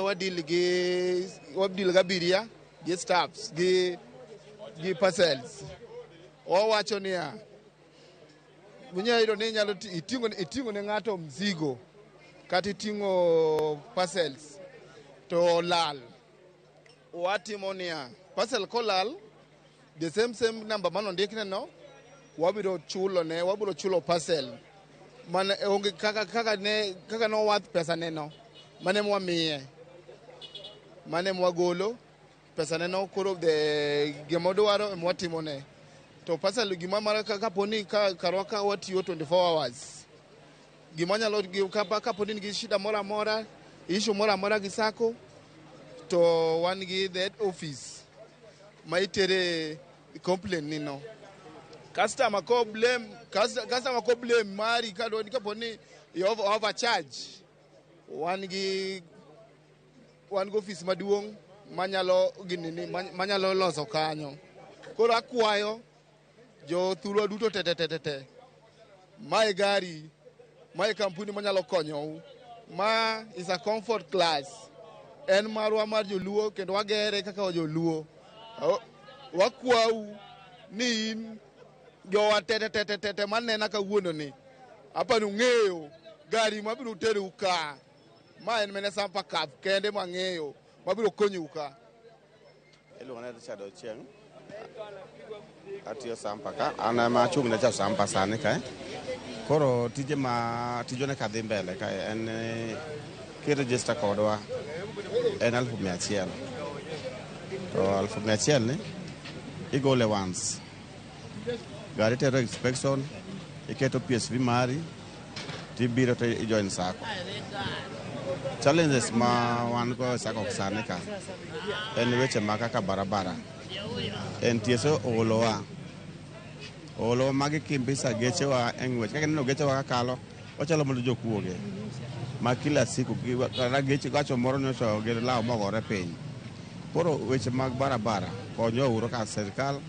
Wadeal gi, wadeal gi abiria gi staffs gi parcels. Wawacho niya, inyalo yudo ni inyalo iting'o ne ng'ato mzigo kata iting'o parcels to lal. Watimo niya, parcel kolal, the same same number manondikne no, wabiro chulo ne, wabiro chulo parcel. Mana onge kaka kaka ne kaka nowath pesa ne no, mane mwamiye. Mane mwagolo pesa ne no koro the gima odwaro ema watimone. To parcel gima mar kapo ni ka karwa ka watiyo 24 hours. Gima nyalo kapo ni nigi shida moro amora, issue moro amora gi sacco, to wan gi the head office ma itere complaint ni no. Customer ko blame, customer ko blame mari kadwa ni kapo ni i overcharge. Wan gi office maduong' manyalo ginini manyalo loso kanyo. Koro akwayo jo thurwa duto te te te te te. Mae gari, mae kampuni manyalo konyou. Ma is a comfort class. En marwa mar joluo kendo wagere kaka joluo. Wakwau ni in jowa te te te te te te manena kawuono ni. Apani ung'eyo gari mabiro terou ka. Ma en mene Sampa Cab kende mang'eyo mabiro konyou ka. Iluonga ni Richard Ochieng. Atiyo Sampa ka. An ema achung' ne jo Sampa sani kae. Koro tije ma tijwa ne kadhi mbele kae en ni kiregister kodwa en 100,000. To 100,000 ni igole once. Gari itero inspection, iketo PSV mari, tibiro to ijoin sacco. Challenges ma wan go e sacco sani ka en weche ma kaka barabara. NTSA oolowa. Oolowa ma gikimbisa gechewa e ng'wech. Kaka ineno gechewa kakalo, wachalo mana jokuoge. Ma kila siku kata geche gacho moro nyocha gilawo mogore piny. Koro weche mag barabara konywa uru ka sirikal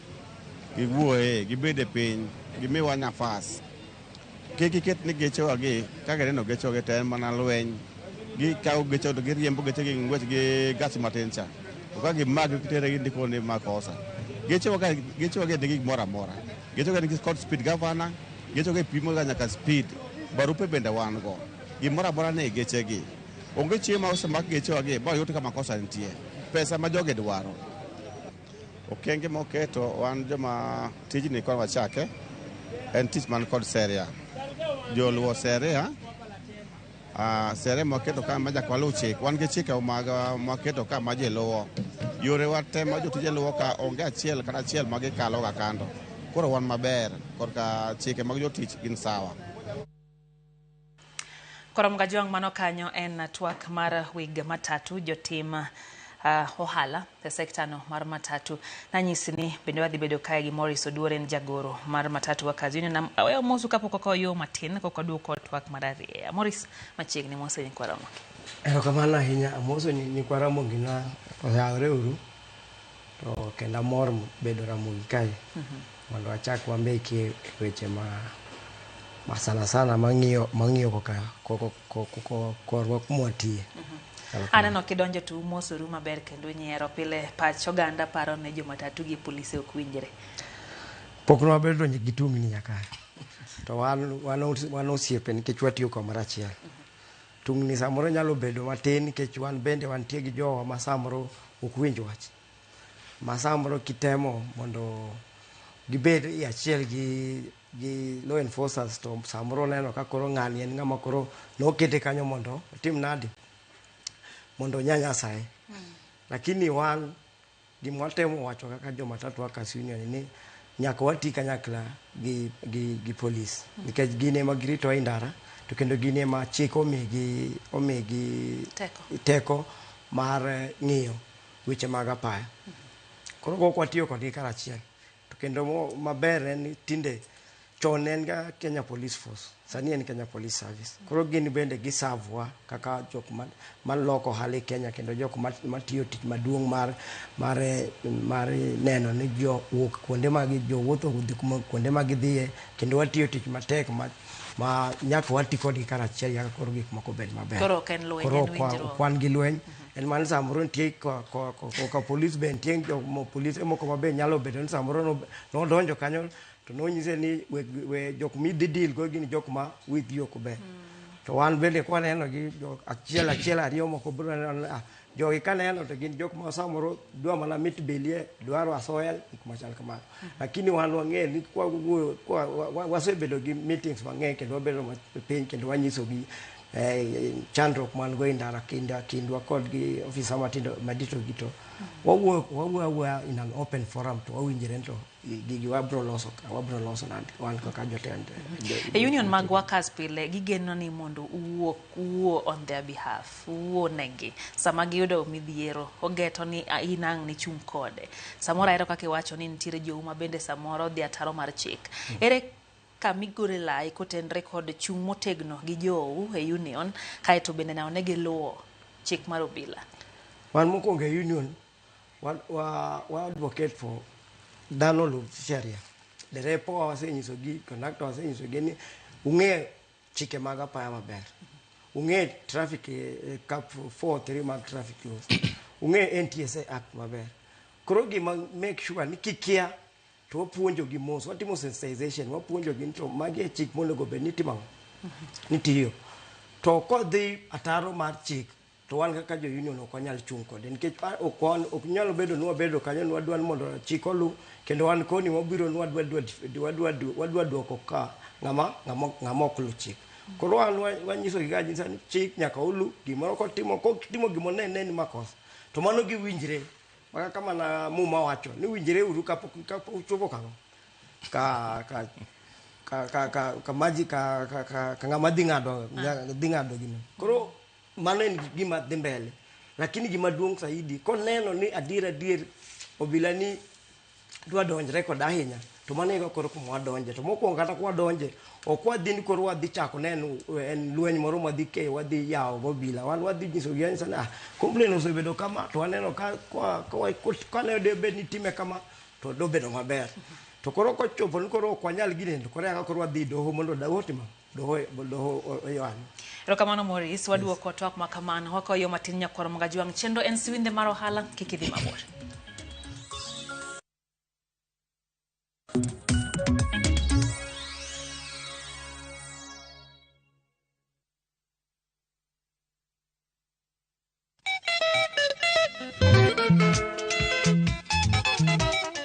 giwuoye, gibed e piny, gimiwa nafas. Kik iket ni gechewa gi, kaka ineno gechewa gi to en mana lweny. Gikawo gechewa to giriembo geche gi ng'wech gi gas matin cha. To ka gimaki gitere gindiko ni makosa. Gechewa ka gechewa gi nigi gimoro amora. Gechewa gi nigi kod speed governor, gechewa gi pimo ga nyaka speed. Barupe bende wan go. Gimoro amora nie geche gi. Onge chieng' ma osemak gechewa gi ba oyud ka makosa nitie. Pesa ma jogi dwaro. Okenge moketo wan joma tijni koro wachake en tich man kod seria. Joluwo seria, seria mwaketo ka ma nyaka waluw chik. Wan gi chike mag mwaketo ka ma ji luwo. Yorewa te ma jotije luwo ka onge achiel kata achiel ma gikalo ga kando. Koro wan maber korka chike mag jotich gin sawa. Koro Mgajwang' mano kanyo en twak mar weg matatu jotim ohala e sekta no mar matatu. Nanyisi ni bende wadhi bedo kae gi Morris Oduor en jagoro mar Matatu Workers Union. Aweyo mosu kapok okawo yo matin koka waduogo kod twak mar ariyo. Morris machiegni mose nyikwa Ramogi. Erokamano ahinya, amoso nyikwa Ramogi na oyawre uru to kendo amor bedo Ramogi kae mondo wachak wambeki e weche ma sana sana mang'iyo koka korwa kuma watiye. Aneno kidonjo to umosoru maber kendo nyiero pile pach oganda paro ne jo matatu gi polise ok winjre. Pok ne wabedo gi tungni nyaka to wan osiepe nikech watiyo kamoro achiel. Tungni samoro nyalo bedo matin nikech wan bende wantie gi jowa ma samoro ok winj wach. Ma samoro kitemo mondo gibed e achiel gi law enforcers to samoro neno ka koro ng'ani en ng'ama koro nokete kanyo mondo otim nadi mondo onyanyasae. Lakini wan gima watemo wacho kaka jo Matatu Workers Union ni nyaka wati kanyakla gi polis nikech gin ema girito e ndara to kendo gin ema chik omigi teko, teko mar ng'iyo weche mag apaya. Koro ok watiyo kodgi karachiel. To kendo maber en ni tinde chon ne en ga Kenya Police Force, sani en Kenya Police Service. Koro gin bende giserve kaka jok maloko ohala e Kenya kendo jok matiyo tich maduong' mar neno ni jo wuok kuonde ma jowuotho odhi kuonde ma gidhiye kendo watiyo tich matek ma nyaka wati kodgi karachiel nyaka koro gik moko bed maber. Koro ok en lweny, Koro en winjruok. Ok wan gi lweny. En mana samoro nitie ka polis be nitie polise moko ma be nyalo bedo ni samoro nodonjo kanyo to nonyise ni we jok midhi deal go gin jok ma wigi ok ber. To wan bende kwaneno gi achiel achiel ariyo moko biro neno jogi kaneno to gin jok ma samoro dwa mana mit belie, dwaro asoya, gik machal kamano. Lakini wan wang'eyo ni kwa wuoyo wasebedo gi meetings mang'eny kendo wabedo piny kendo wanyisogi chandruok man go e ndara kindwa kod gi ofisa matindo madito gi to wawuoyo awuoya in an open forum to wawinjre to gigi wabro loso nade wan kaka jotend. E union mag workers pile gigeno ni mondo uwuo on their behalf, uwuo negi sama giyudo midhiero ogeto ni in ang' ni chung' kode. Samoro ahero kaka iwacho ni nitiere jou ma bende samoro dhi ataro mar chik. Ere kamigore lai kotenre kod chung' motegno gi jou e union kaeto bende nao negi luwo chik mar obila? Wan mokwongo e union wa advocate for dhano luw sheria. Derepo wasenyisogi, conductor wasenyisogi ni ung'e chike mag apaya maber. Ung'e traffic cap 4-3 mag traffic laws. Ung'e NTSA Act maber. Koro gima make sure ni kikia to wapuonjogi mos, watimo sensitization, wapuonjogi ni to magi e chik monego bed ni itimo nitiyo. To kodhi ataro mar chik to wan kaka jo union ok wanyal chung' kode nikech ok nyal bedo ni wabedo kanyo ni wadwa ni mondo chik olu kendo wan koni wabiro ni wadwa duoko ka ng'ama ok lu chik. Koro wan wanyisogi ga nyisa ni chik nyaka olu, gimoro kotimo gima onene ni makosa to mano giwinjre. Maka kama na Muma wacho ni winjre uru kapok uchopo kang'o ka maji ka ng'ama dhi ng'ado gino. Koro mano en gima dhi mbele. Lakini gima duong' saidi koneno ni adier obila ni dwa donjre kod ahinya to mano eko koro kuma wadonje. To mokwongo kata kwadonje ok wadhi ni koro wadhi chako neno en lweny moro mwadhi keyo wadhi yawo gobila. Wan wadhi nyisogi anyisa ni complain osebedo kama to waneno ka ne debed ni time kama to dobedo maber. To koro kochopo ni koro ok wanyal gine to koro eka koro wadhi doho mondo doho otim doho oyoan. Erokamano Maurice, waduoko twak ma kamano wakoyo matin nyakwar Magajwang' chenro en siwinde mar ohala kik idhi mabor.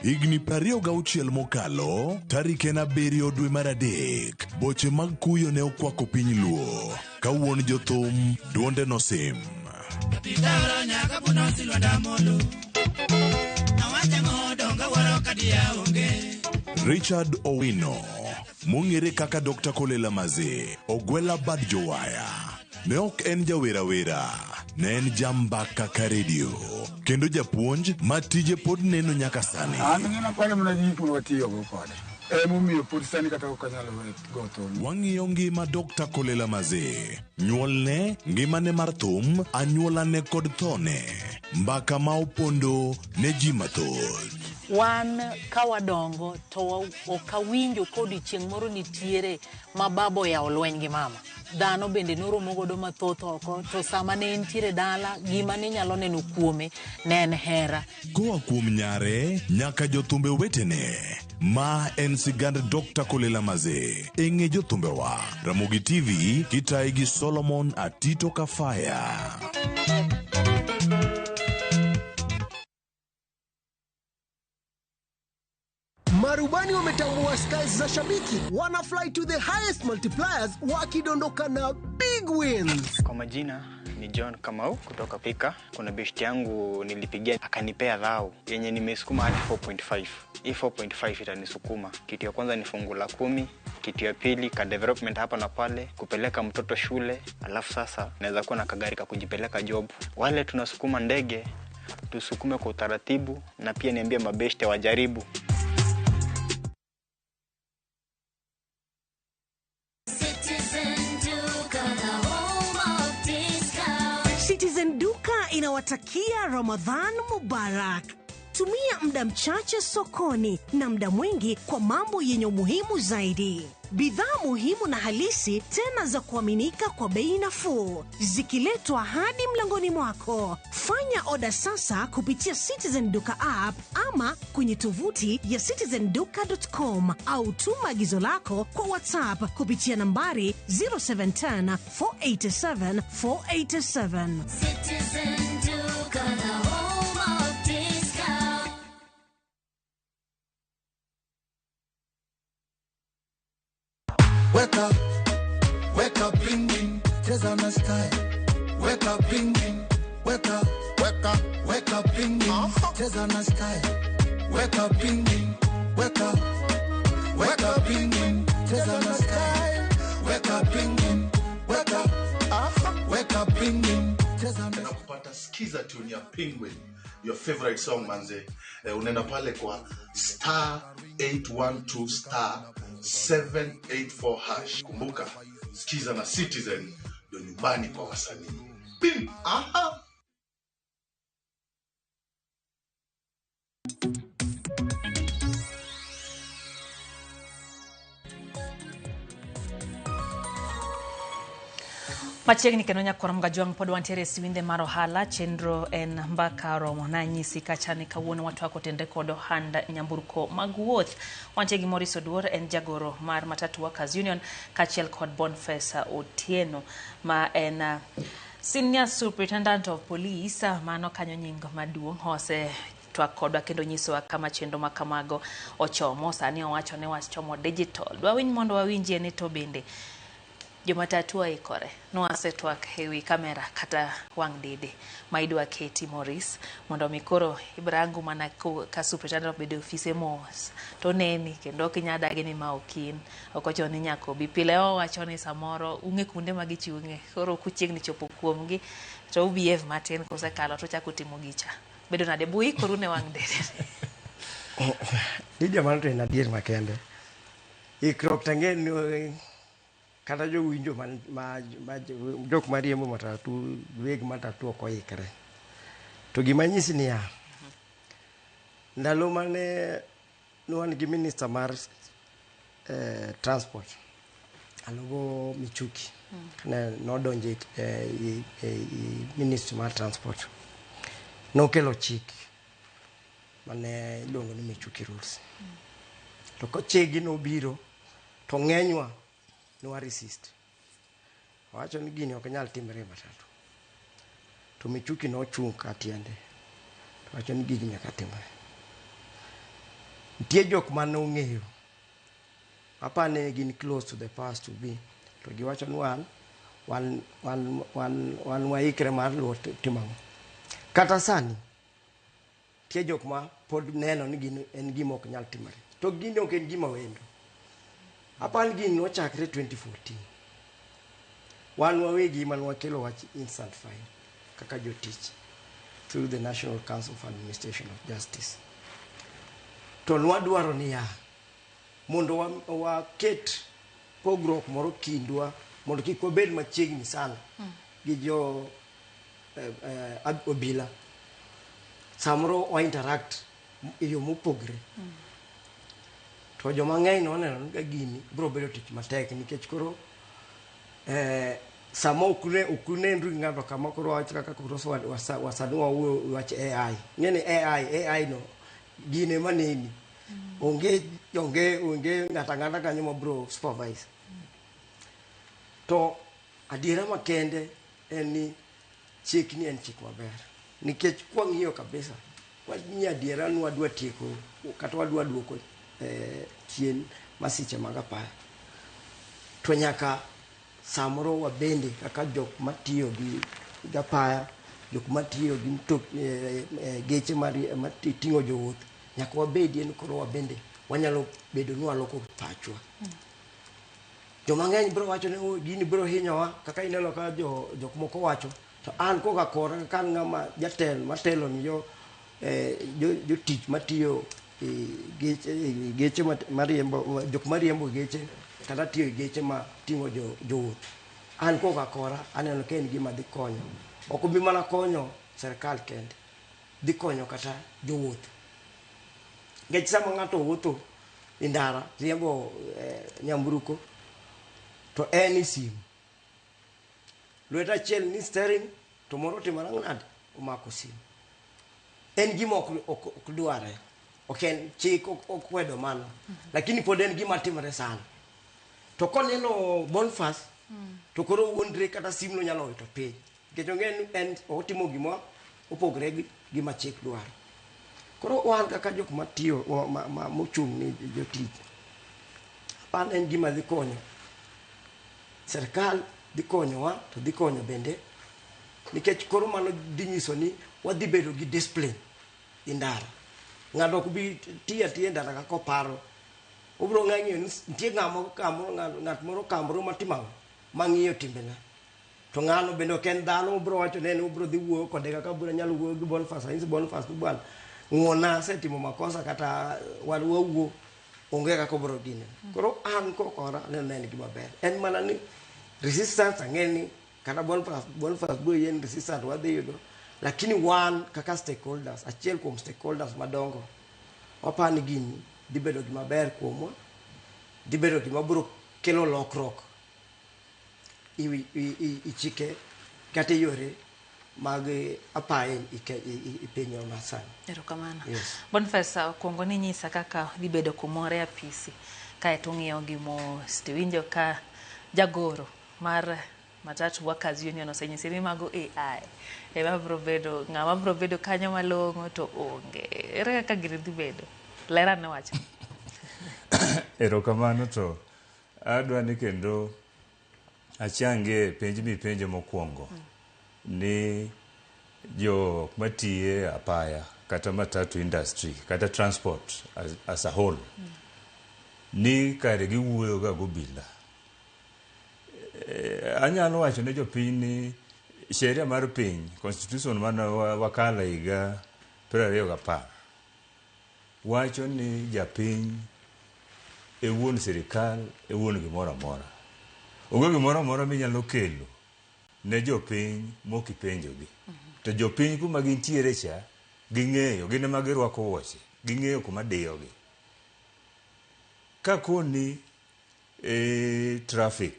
Higni 26 mokalo, tarik en 7 dwe mar 3, boche mag kuyo ne okwako piny Luo. Ka wuon jothum, duonde nosim. Richard Owino, mong'ere kaka Dr. Kolela Maze, Ogwela Bad Jowaya. Ne ok en jawerawera, ne en jambaka ka redio, kendo japuonj ma tije pod neno nyaka sani. An ng'ina kwalo mana gik ma watiyogo kode. Emomiyo pod sani kata ok anyal go thum. Wang'iyo ngima Dr. Kolela Maze, nyuolne, ngimane mar thum, anyuolane kod thone. Mbaka ma opondo ne ji mathoth. Wan ka wadongo to ok awinjo kodiochieng' moro nitiere ma baba oyawo lweny gi mama. Dhano bende noromo godo mathoth oko to sama ne entiere dala gima ne nyalo neno kuome ne en hera. Koa kuom nyare nyaka jothumbe wetene, ma en sigand Dr. Kolela Maze. E ng'e jothumbewa, Ramogi TV kitayi gi Solomon Atito Kafaya. Marubani wametambua skies za shabiki, wana fly to the highest multipliers wakidondoka na big wins. Kwa majina ni John Kamau kutoka Pika. Kuna best yangu nilipigia akanipea dhao yenye nimesukuma hadi 4.5. Hii 4.5 itanisukuma. Kitu ya kwanza ni fungu la 10, kitu ya pili ka development hapa na pale, kupeleka mtoto shule, alafu sasa naweza kuwa na kagari ka kujipeleka job. Wale tunasukuma ndege, tusukume kwa utaratibu na pia niambie mabeshte wajaribu. Citizen Duka inawatakia Ramadhan Mubarak. Tumia muda mchache sokoni na muda mwingi kwa mambo yenye umuhimu zaidi. Bidhaa muhimu na halisi tena za kuaminika kwa bei nafuu, zikiletwa hadi mlangoni mwako. Fanya oda sasa kupitia Citizen Duka app ama kwenye tovuti ya citizenduka.com au tuma agizo lako kwa WhatsApp kupitia nambari 0710 487 487. Citizen Duka, the home of discount. Wake up, wake up, pingin, cheza na style. Wake up, pingin, wake up, wake up, wake up, pingin, cheza na style. Wake up, pingin, wake up, wake up, pingin, cheza na style. Wake up, pingin, wake up, wake up, pingin, cheza na na kupata skiza tune ya Penguin, your favorite song manze. Unaenda pale kwa star 812 star 784 hash. Kumbuka, skiza na Citizen ndio nyumbani kwa wasanii. Pim, aha. Machiegni kendo nyakoro Mgajwang' pod wantiere e siwinde mar ohala. Chenro en mbaka romo nanyisi kacha ni kawuono watwako tenre kod ohand nyamburko mag wuoth. Wantie gi Maurice Oduor, en jagoro mar Matatu Workers Union, kaachiel kod Boniface Otieno ma en Senior Superintendent of Police. Mano kanyo nying maduong' ose twak kodwa kendo nyisowa kama chenro ma kamago ochomo. Sani owacho ni wachomo digital. Dwawinj mondo wawinjie ni to bende jomatatu oikore. Nwasetwak ewi kamera kata wang' dede ma idwa keti Maurice mondo mi koro ibrangu mana ka superintendent obedo e ofise mos to neni kendo ok inyal dagi ni ma ok in. Ok ochuno ni nyaka obi. Pile owacho ni samoro ung'e kuonde ma gichung'e, koro kuchiegni chopo kuomgi to u behave matin, kosekalo to uchako timo gicha. Bedo nade? Bu ikoru ne wang' dede. Lydia, mano to en adier makende. Ikruok to ang'e ni kata jowinjo ma jok mariembo matatu, weg matatu ok oikre. To gima nyisi niya, ndalo mane ne wan gi minister mar transport, aluongo Michuki, ne nodonjo e ministry mar transport, nokelo chik mane iluongo ni Michuki Rules. To ko chikgi nobiro, to ng'enywa ne resist. Owacho ni gini ok nyal timre e matatu. To Michuki nochung' ka tiende. To wacho ni gigi nyaka timre. Nitie jok mane ong'eyo. Apani gin close to the powers to be. To giwacho ni wan waikre mar luwo timo ang'o. Kata sani, nitie jok ma pod neno ni gini en gima ok nyal timore. To gini ok en gima wendo. Apani gini nochakre 2014. Wan wawegi mane wakelo wach instant fine kaka jotich through the National Council for Administration of Justice. To nwadwaro niya, mondo waket pogruok moro kindwa mondo kik wabed machiegni sana gi jo obila. Samoro wa interact e yo mopogre. To joma ng'eny noneno ni ka gini biro bedo tich matek nikech koro sama ok unenru gi ng'ato kama koro wach kaka koro wasani wawuoyo wach AI. Ing'e ni AI no gine maneni. Onge ng'ato ang'ata kanyo ma biro supervise. To adiera makende en ni chik ni en chik maber. Nikech kwang'iyo kabisa, wang'iyo adiera ni wadwa tieko kata wadwa duoko chien masiche mag apaya. To nyaka samoro wabende kaka jok matiyo gi apaya, jok matiyo gi geche mating'o jowuoth, nyaka wabedie ni koro wabende wanyalo bedo ni waloko pachwa. Joma ng'eny biro wacho ni oh, gini biro hinyowa kaka ineno ka jok moko wacho. To an koka kora ka an ng'ama jatelo matelo ni jotich matiyo geche mariembo, jok mariembo geche kata tiyo e geche ma ting'o jowuoth. An koka kora aneno ka en gima dhi konyo. Ok obi mana konyo sirkal kende, dhi konyo kata jowuoth. Nikech sama ng'ato wuotho e ndara riembo nyamburko to en e simu. Lwete achiel ni steering to moro otimo nade? Omako simu. En gima ok dware. Ok en chik ok okwedo mano. Lakini pod en gima timore sana. To koneno Boniface to koro wuondre kata simu no nyalo wito piny. Nikech ong'e ni en otimo gima opogore gi gima chik dwaro. Koro wan kaka jok matiyo mochung' ni jotich, aparo ni en gima dhi konyo sirkal, dhi konyowa to dhi konyo bende nikech koro mano dhi nyiso ni wadhi bedo gi discipline e ndara. Ng'ato ok bi tiyo atiya e ndara kaka oparo. Obiro ng'eyo ni nitie ng'at moro kamoro matimo ang'o? Mang'iyo timbene. To ng'ano bende ok en dhano, obiro wacho ne en obiro dhi wuoyo kode kaka obiro nyalo wuoyo gi Boniface. Anyisi Boniface ni bwana, ng'uona asetimo makosa kata wan wawuo onge kaka obiro gine. Koro an kokora aneno ni en gima ber. En mana ni resistance ang'e ni kata Boniface biro yie ni resistance wadhi yudo, lakini wan kaka stakeholders, achiel kuom stakeholders madongo, waparo ni gini dhi bedo gima ber kuomwa, dhi bedo gima biro kelo lokruok i chike kata e yore mag apaya i pinywa masani. Erokamano. Yes. Boniface, okuongo ni nyisa kaka dhi bedo kumoro e apisi kaeto ung'iyo gi mos tiwinjo ka jagoro mar Matatu Workers Union osenyisi ni mago AI ema biro bedo ng'ama biro bedo kanyo malong'o to onge. Ere kaka gini dhi bedo? Ler ane wachno. Erokamano to adwa ni kendo achangie penj mipenjo mokwongo ni jok matiye apaya kata matatu industry kata transport as a whole ni kare giwuoyo ga gobila. Anyalo wacho ne jopiny ni sheria mar piny, constitution mane wakalo higa 2010 wacho ni japiny e wuon sirikal, e wuon gimoro amora. Onge gimoro amora minyalo kelo ne jopiny mok ipenjogi. To jopiny kuma gintiere cha, ging'eyo, gin ema girwako wuoche, ging'eyo kuma diyogi. Kakoni traffic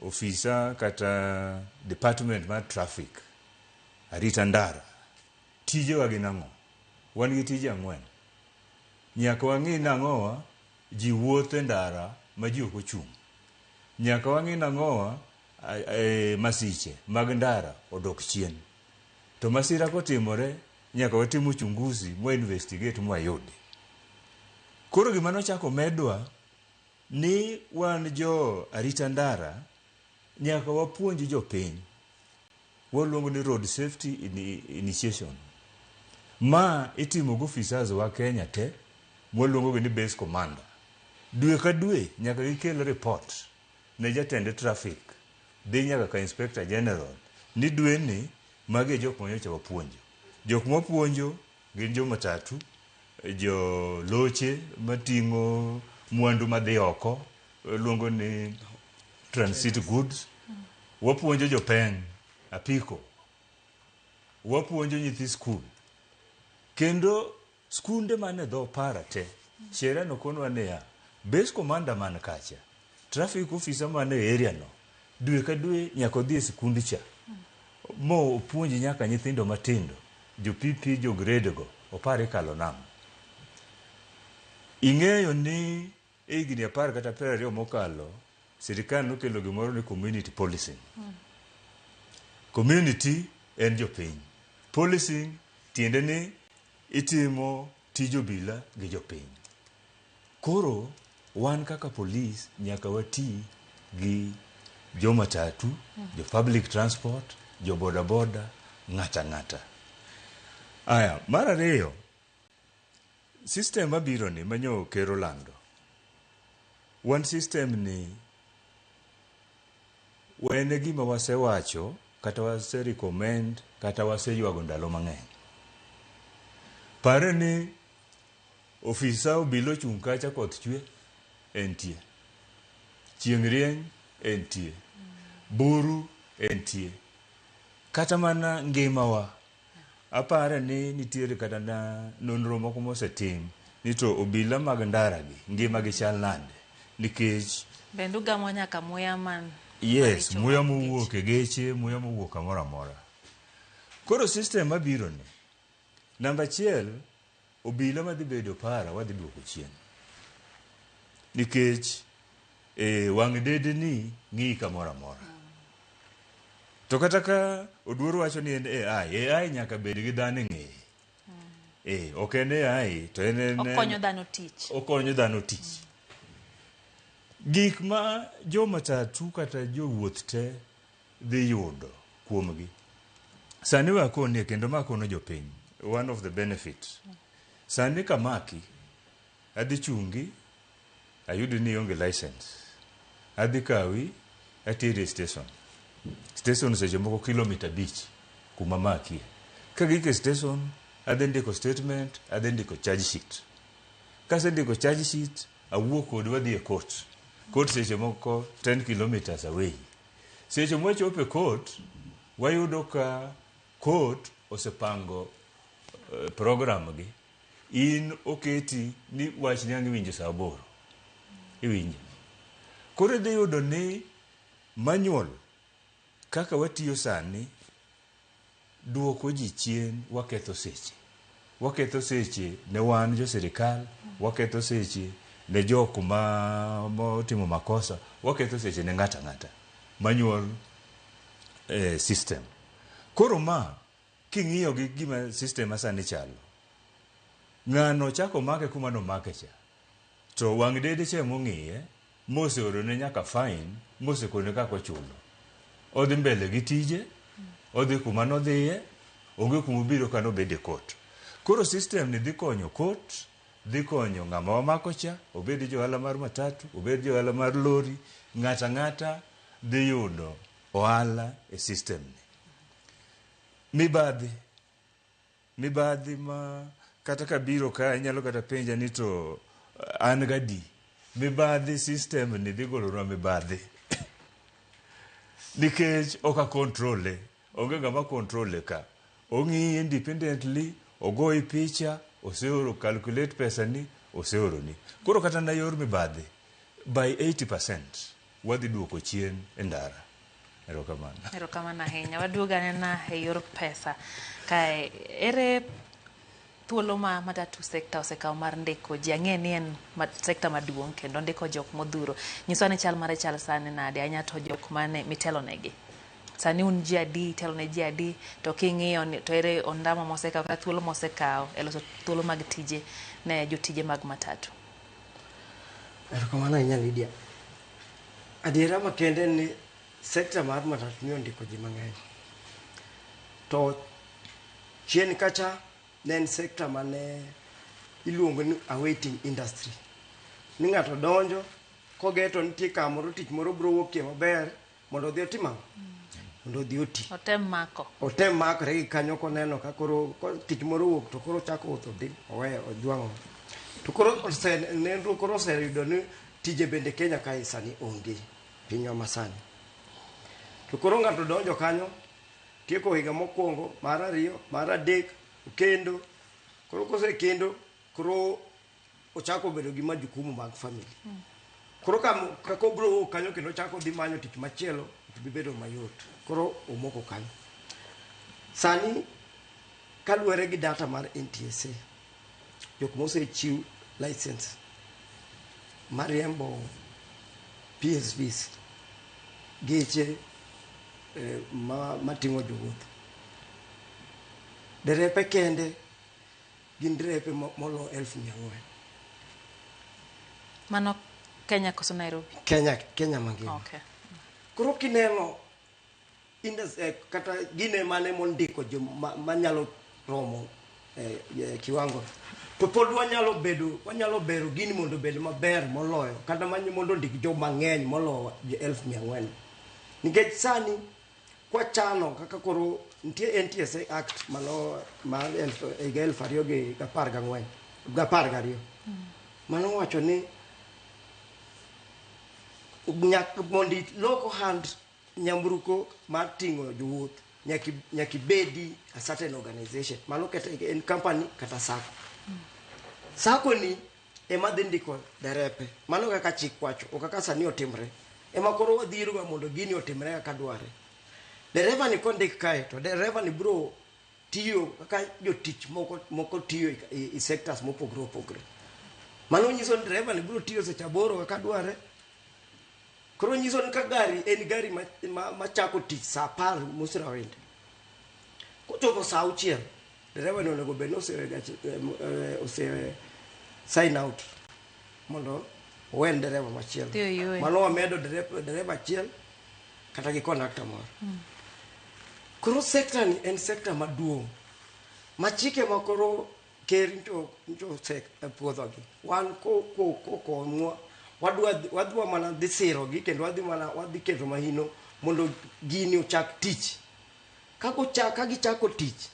ofisa kata department mar traffic, arita ndara, tijewa gin ang'o? Wan gi tije ang'wen. Nyaka wang'i nang'owa ji wuotho e ndara ma ji ok ochung'. Nyaka wang'i nang'owa masiche mag ndara odok chien. To masira kotimore, nyaka watim uchunguzi, mwa investigate mwayudi. Koro gima nochako medwa ni wan jo arita ndara nyaka wapuonj jopiny. Waluongo ni road safety initiation. Ma itimo gi officers wa Kenya te, mwaluongo gi ni base commander. Dwe ka dwe nyaka gikel report ne jatend traffic, dhi nyaka ka inspector general, ni dwe ni magi e jok manyocha wapuonjo. Jok mwapuonjo gin jo matatu, jo loche mating'o mwandu madhi oko, luongo ni transit goods. Wapuonjo jopeng, apiko. Wapuonjo nyithi skul. Kendo skunde man e dho para te, sheria no konwa niya, base commander man kacha, traffic officer man e area no, dwe ka dwe nyaka odhi e skund cha. Mo opuonj nyaka nyithindo matindo, jo PP, jo grade go, opar ikalo nang'o. Ing'eyo ni e higni 10 kata 20 mokalo, sirikal nokelo gimoro ni community policing. Community en jopiny. Policing tiende ni itimo tij obila gi jopiny. Koro wan kaka police nyaka wati gi jo matatu, jo public transport, jo boda boda, ng'ata ng'ata. Aya, mar ariyo, system mabiro ni manyo ker olando. Wan system ni en e gima wasewacho kata wase recommend kata waseywago ndalo mang'eny. Pare ni ofisa obila ochung' kacha koth chwe, entie. Chieng' rieny, entie. Buru, entie. Kata mana ngimawa, apare ni nitiere kata na nonro moko mosetim ni to obila mag ndara gi ngima gi chal nade nikech Bende ugamo nyaka muya man yes muya mowuok e geche muya mowuok kamoro amora koro system mabiro ni namba achiel obila madhi bedo para wadhi duoko chien nikech e, wang' dedeni ng'iyi kamoro amora to kata ka oduor wacho ni en AI AI nyaka bed gi dhano e ng'eye eh ok en AI to en en okonyo dhano tich. okonyo dhano tich gik ma jo matatu kata jowuoth te dhi yudo kuomgi sani we akonie kendo ma akono jopiny one of the benefit sani kamaki adhi chungi ayudi ni ionge license adhi kawi ateri e station station seche moko kilomita 5 kuma makie kagik e station adhi ndiko statement adhi ndiko charge sheet kasendiko charge sheet awuok kodi wadhi e court court seche moko 10 kilometers away seche mwachopo e court wayudo ka court osepango program gi in oketi ni wachni ang' iwinjo saa 8 iwinjo koro idhi yudo ni manual kaka watiyo sani duoko ji chien waketho seche waketho seche ne wan jo sirikal waketho seche ne jok ma motimo makosa waketho seche ne ng'ato ang'ata manual system koro ma king'iyo gi gima system masani chalo ng'ano chako make kuma nomake cha to wang' dede cha emong'iye moseorone nyaka fine mosekone kaka ochulo odhi mbele gi tije odhi kuma nodhiye onge kuma obiro ka nobede court koro system ni dhi konyo court dhi konyo ng'ama wamako cha obed johala mar matatu obed johala mar lori ng'ata ng'ata dhi yudo ohala e system ni mibadhi mibadhi ma kata kabiro ka inyalo kata penja ni to an gadi mibadhi system ni dhi golonwa mibadhi nikech ok a control onge ng'ama control ka ong'iyi independently ogoyi picha oseoro calculate pesa ni oseoroni koro kata na yor mibadhi by 80% wadhi duoko chien e ndara erokamano Erokamano ahinya. Waduogo anena e yor pesa. Kae ere thuolo ma matatu sector osekawo mar ndiko ji ang'e ni en sector maduong' kendo ndiko jok modhuro. Nyiswa ni chal mare chal sani nade ahinya to jok mane mitelo negi. Sani un ji adi, itelo ne ji adi, to king'iyo ni to ere ondamo mosekawo kata thuolo mosekawo e loso thuolo mag tije ne jotije mag matatu. Erokamano ahinya Lydia. Adiera makende en ni sekta mar matatu ni ondiko ji mang'eny. To chien kacha ne en sekta mane iluongo ni awaiting industry. Ni ng'ato donjo kogeto nitie kamoro tich moro biro wuokie maber mondo odhi otim ang'o? Mondo odhi oti. Otem mako. Otem makore gi kanyo koneno ka koro tich moro owuok to koro ochako wuotho odhi oweyo ojwang'o. To koro nenro koro oseyudo ni tije bende Kenya kae sani onge pinywa masani. To koro ng'ato donjo kanyo tieko higa mokwongo, mar 2, mar 3, okendo. Koro kosekendo, koro ochako bedo gi majukumu mag family. Koro kaka obiro wuok kanyo kendo ochako dhi manyo tich machielo, ok bi bedo mayot. Koro omoko kanyo. Sani kaluwore gi data mar NTSA, jok mosechiw license mar riembo PSVs, geche mating'o jowuoth, derepe kende gin derepe molo 4,000. Mano Kenya koso Nairobi? Kenya mangima. Okay. Koro kineno kata gine mane mondiko jo manyalo romo kiwango to pod wanyalo bero gini mondo obed maber moloyo kata mondo ondik jo mang'eny moloyo 4,000. Nikech sani kwachano kaka koro nitie NTSA Act mano mar 2014 12 mano wacho ni mondo ilok ohand nyamburko mar ting'o jowuoth nyaka ibedi a certain organization mano kata en company kata sacco. Sacco ni ema dhi ndiko derepe. Mano kaka chik wacho, ok kaka sani otimre. Ema koro wadhiroga mondo gini otimre kaka dware. Dereva ni kondik kae to dereva ni bro tiyo kaka jotich moko moko tiyo e sectors mopogore opogore. Mano nyiso ni dereva ni bro tiyo seche 8 kaka dware. Koro nyiso ni ka gari en gari machako tich saa 10:30. Kochopo saa 6, dereva ni onego bed ni ose sign out mondo owen dereva machielo. Dhi oywe. Mano wamedo dereva achiel kata gi conductor moro. Koro sector ni en sector maduong' ma chike ma koro ker ncho puodhogi. Wan kokonywa wadwa mana dhi sirogi kendo wadhi keto mahino mondo gini ochak tich. Ka gichako tich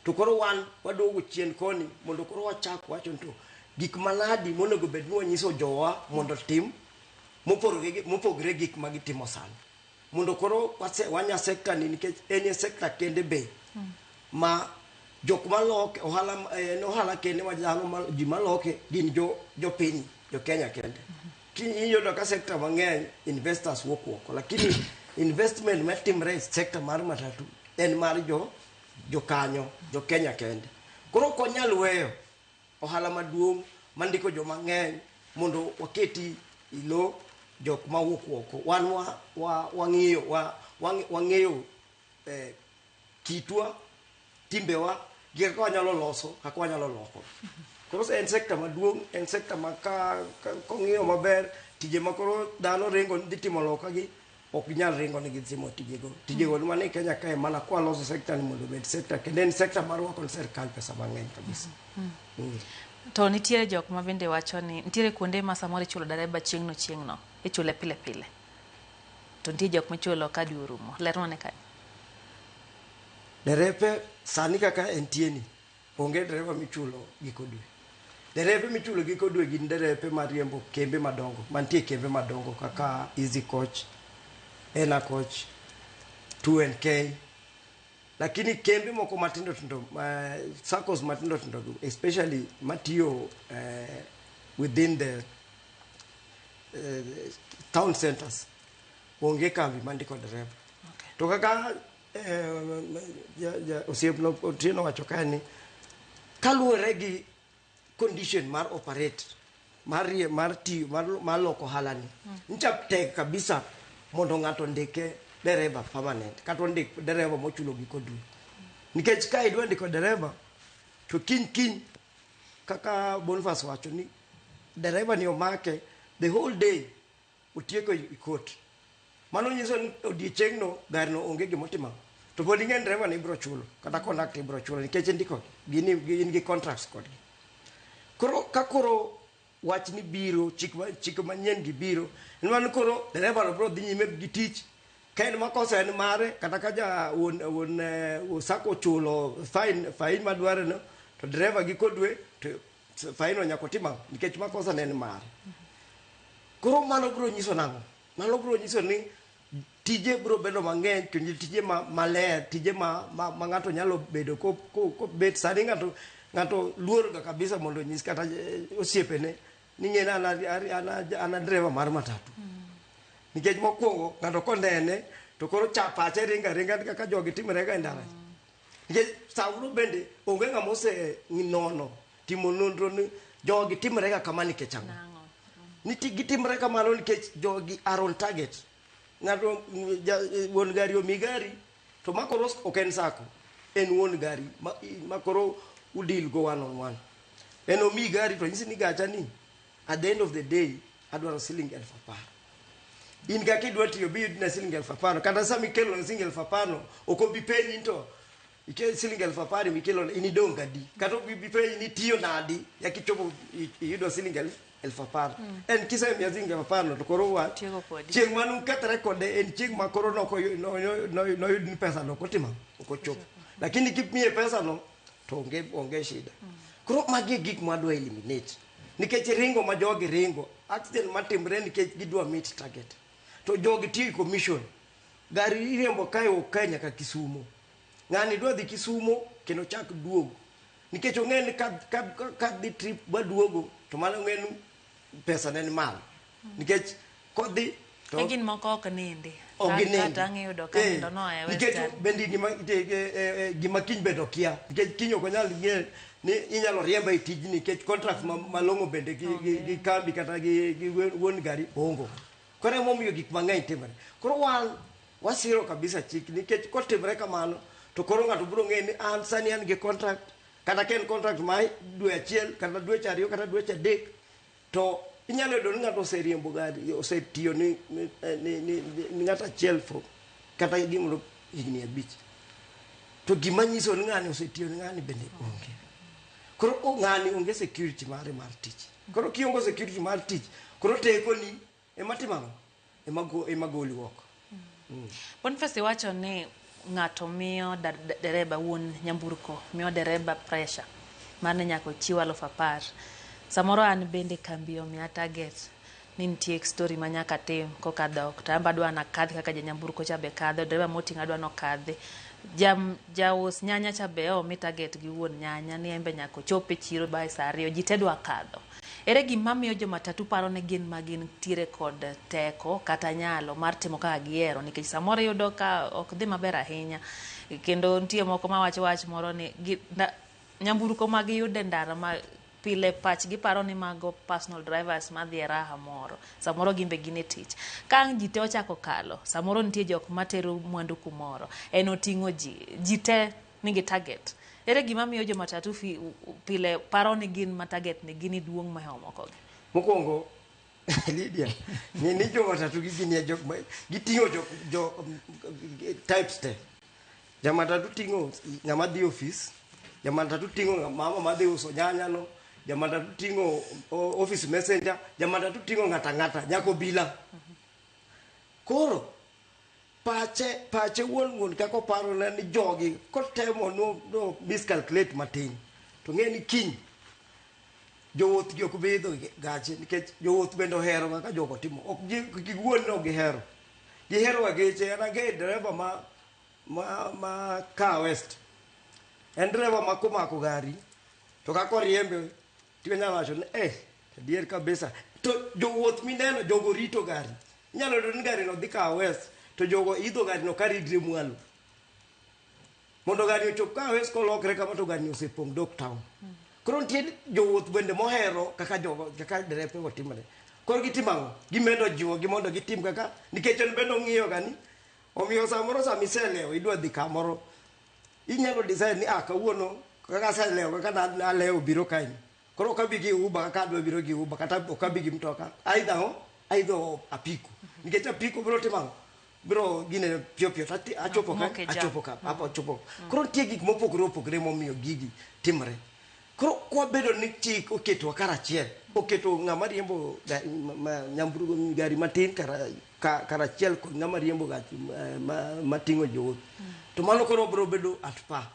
to koro wan waduogo chien koni mondo koro wachak wacho ni to gik manadi monego bed ni wanyiso jowa mondo tim mopogore gik ma gitimo sani. Mondo koro wanya sector ni nikech en e sector kende be ma jok maloke ohala en ohala kende ma dhano ji maloke gin jopiny jo Kenya kende. Iyudo ka sector mang'eny investors wuok oko, lakini investment matimre e sector mar matatu en mar jokanyo jo Kenya kende. Koro ok onyal weyo ohala maduong' mandiko joma ng'eny mondo waketi ilo jok mawuok oko. Wan wang'eyo kitwa, timbewa, gi kaka wanyalo loso, kaka wanyalo loko. Koro en sector maduong', en sector ma kong'iyo maber, tije ma koro dhano ringo ni dhi timo loka gi, ok ginyal ringo ni gidhi timo tijego. Tijego ni mane Kenya kae mana kwa loso sector ni mondo obed sector, kendo en sector mar rwako ne sirkal pesa mang'eny kabisa. To nitiere jok ma bende wacho ni nitiere kuonde ma samoro ichulo dereba chieng'no, ichule pile pile. To nitie jok michulo ka dwe orumo. Lerwa ne kanyo. Derepe sani kaka entie ni, onge dereba michulo giko dwe. Derepe michulo giko dwe gin derepe mariembo kembe madongo, mantie kembe madongo kaka Easy Coach, Ena Coach, 2NK. Lakini kembe moko matindo tindo, SACCOs matindo tindo, especially matiyo within the town centers, onge kambi mandiko dereba. To kaka osiepno Otieno wacho kae ni kaluwore gi condition mar operate mar tiyo mar loko ohala ni, ncha tek kabisa mondo ng'ato ndike dereba permanent kata ondik dereba mochulo giko dwe. Nikech ka idwa ndiko dereba to kiny kaka Boniface wacho ni dereba ni omake the whole day otieko e court. Mano nyiso ni odiechieng'no gari no onge gimotimo. To pod ing'e ni dereba ni ibiro chulo kata conductor ibiro chulo nikech indiko gin gi contracts kodgi. Koro ka koro wach ni biro chik manyien gi biro en mano koro dereba no biro dhi nyime gi tich. Ka en makosa en mare kata ka ja wuon SACCO ochulo fine madware no to dereba giko dwe to fine no nyaka otim ang'o nikech makosa ne en mare. Koro mano biro nyiso nang'o? Mano biro nyiso ni tije biro bedo mang'eny kendo tije maler, tije ma ng'ato nyalo bedo ko bet sani ng'ato luor ga kabisa mondo onyis kata osiepene ni ng'e an dereba mar matatu. Nikech mokwongo ng'ato konene to koro pache ringa ringa kaka jogi timre ga e ndara. Nikech samoro bende onge ng'ama ose nono timo nonro ni jogi timre ga kama nikech ang'o. Nitie gitimre kamano nikech jogi are on target. Ng'ato wuon gari omi gari to ma koro ok en SACCO, en wuon gari ma koro udil go one on one. En omi gari to nyisi ni gacha ni at the end of the day adwaro siling 10,000. In kaka idwa tiyo bi yudna siling 10,000 kata sama ikelo siling 10,000 ok obi penji to ikel siling 10,000 mikelo in idong' adi kata ok bi penji ni tiyo nadi yaka ichopo iyudo siling 10,000. En kisemiya siling 10,000 to koro wach chieng' mane ukethre kode en chieng' ma koro noyud ni pesa no ok otimo ok ochopo. Lakini kimiye pesa no to onge shida. Koro magi e gik mwadwa eliminate nikech ringo ma jogi ringo accident matimre nikech gidwa meet target. To jogi tiyo commission. Gari iriembo kae ok kae nyaka Kisumo. Ng'ani dwa dhi Kisumo kendo chak duogo. Nikech ong'e ni ka, ka, ka, ka dhi trip maduogo to mano ong'e ni pesa ne ni malo. Nikech kodhi to E gin moko ok nindi. Ok ginindi. Kata ang' iyudo ka Eh, nindo noa e nikech Western. bende gima e, e, e, gima kiny bende okia nikech kiny ok onyal ng'e ni inyalo riemba e tijni nikech contract ma- malong'o bende gi, gi, gi kambi kata gi, gi wuon gari ongo koro emomiyo gik mang'eny timore koro wan wasiro kabisa chik nikech kotimore kamano to koro ng'ato biro ng'eyo ni an sani an gi contract kata ka en contract ma dwe achiel kata dweche ariyo kata dweche adek to inyalo yudo ni ng'ato oseriembo gari osetiyo ni, ni, ni, ni, ni ng'ato achiel for kata gimoro higni abich to gima nyiso ni ng'ani osetiyo ni ng'ani bende onge koro o- ng'ani onge security mare mar tich koro kionge security mar tich koro tekoni ema timo ang'o ema go- ema goli oko Boniface iwacho ni ng'ato miyo da- da- dereba wuon nyamburko miyo dereba pressure mar ni nyaka ochiw 10,000. Samoro an bende kambi omiya target ni nitie story ma nyaka tim koka dhok to an be adwa nakadhi kaka janyamburko cha be kadho dereba moting'o adwa nokadhi. Jam, jaus nyanya cha be omi target gi wuon nyanya ni en be nyaka ochop e chiro by saa ariyo ji te dwa kadho. Ere gima miyo jo matatu paro ni gin ma gintiere kod teko kata nyalo mar timo kaka gihero nikech samoro iyudo ka ok dhi maber ahinya kendo nitie moko mawacho wach moro ni gi, na, nyamburko ma giyudo e ndara ma pile pachgi paro ni mago personal drivers madhi e raha moro samoro gin be gin e tich ka ang' ji te ochako kalo samoro nitie jok matero mwandu kumoro en oting'o ji ji te nigi target ere gima miyo jo matatu fi, pile paro ni gin ma target ni gin duong' mohewo mokogi mokwongo Lydia ng'e ni jo matatu gi gin e jok ma giting'o jo, jo types te jamatatu ting'o ng'ama dhi ofis jamatatu ting'o mama madhi uso nyanya no jamatatu ting'o o- office messenger jamatatu ting'o ng'ata ng'ata nyaka obila koro pache pache wuon wuon kaka oparo ne ni jogi kotemo no, no miscalculate matin to ng'e ni kiny jowuoth gi ok bi idho gache nikech jowuoth bende ohero kaka jogo timo ok gi giwuon ni ok gihero gihero ga geche an ang'e dereva ma ma ma ka west en dereva ma komako gari to kaka oriembe tinyalo wacho ni eh adier kabisa to jowuoth mineno jogo rito gari inyalo yudo ni gari no dhi ka west to jogo idho gari no ka ridre mwalo mondo gari ochop ka west kolokre kama to gari osepong' dok town koro nitie jowuoth bende mohero kaka jogo kaka derepe go timore koro gitimo ang'o gimedo jiwogi mondo gitim kaka nikech en bende ong'iyo ga ni omiyo samoro sama iselewo idwa dhi kamoro inyalo decide ni ah kawuono kaka aselewo kaka na- nalewo biro kae ni koro ok abi gi uber kaka adwa biro gi uber kata ok abi gi mtoka aidho ang'o aidho apiko nikech apiko biro timo ang'o biro gine piyo piyo to ati- achopo ka Moke jam. achopo ka apo achopo koro nitie gik mopogore opogore momiyo gigi timore koro kwabedo ni chik oketowa karachiel oketo ng'ama riembo ga- ma- ma- nyamburko gari matin kara- ka- karachiel kod ng'ama riembo gach eh, ma- mating'o jowuoth to mano koro biro bedo at par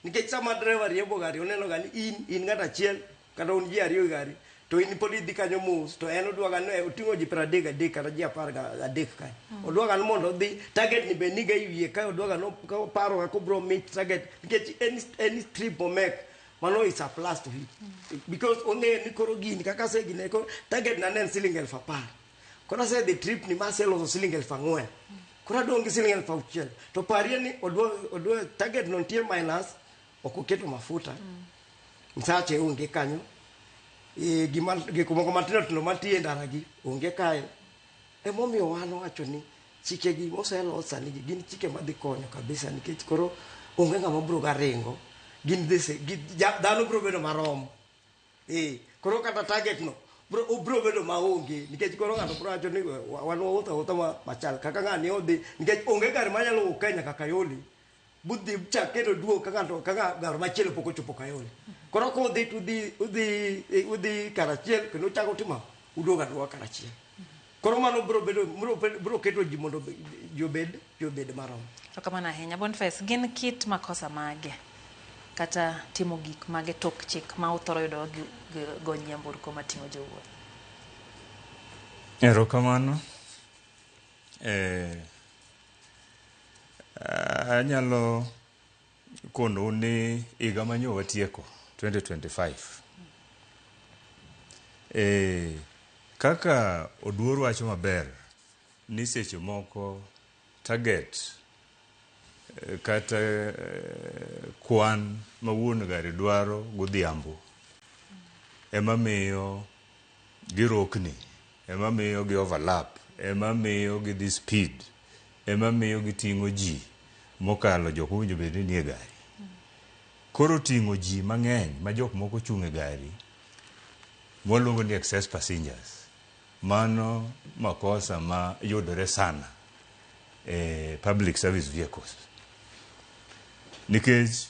nikech sama driver riembo gari oneno ga ni in in ng'at achiel kata un ji ariyo e gari to in pod idhi kanyo mos to en odwa ga ni oting'o ji 33 kata ji 13 kae odwa ga ni mondo odhi target ni be niga e wiye kae odwa ga ni ka oparo kaka obiro meet target nikech any, any trip momek mano is a plus to him because ong'eyo ni koro gini kaka asegine koro target na ne en siling 10,000 koro asedhi trip ni maseloso siling 4,000 koro adong' gi siling 6,000 to parie ni odwa odwa target no nitie minus ok oketo mafuta msache onge kanyo e, gima gik moko matindo tindo mantie e ndara gi onge kae emomiyo wan wacho ni chikegi moselos sani gi gin chike madhi konyo kabisa nikech koro onge ng'ama biro ga ringo gin the same- gi- ja- dhano biro bedo marom eh koro kata target no bro obiro bedo maonge nikech koro ng'ato biro wacho ni wa- wan wawuotho awuotha ma- machal kaka ng'ani odhi nikech onge gari manyalo wuok kae nyaka Kayole budhi chak kendo duog ka ng'ato ka ng'a- gari machielo pok ochopo Kayole koro kodhi to udhi udhi udhi karachiel kendo uchako timo uduogo aduoga karachiel koro mano biro bedo biro biro keto ji mondo ji obed ji obed marom Erokamano ahinya. Boniface, gin kit makosa mage kata timo gik mage tok chik ma uthoro yudo gi, gi, go nyamburko mating'o jowuoth? Erokamano. Eh, anyalo konou ni higa manyo watieko 2025. E, kaka Oduor wacho maber ni seche moko target kata kwan ma wuon gari dwaro godhiambo ema miyo girokni, ema miyo gi overlap, ema miyo gidhi speed, ema miyo giting'o ji mokalo jok mowinjo bed ni nie gari. Koro ting'o ji mang'eny ma jok moko chung' e gari mwaluongo ni excess passengers, mano makosa ma yudore sana e public service vehicles. Nikech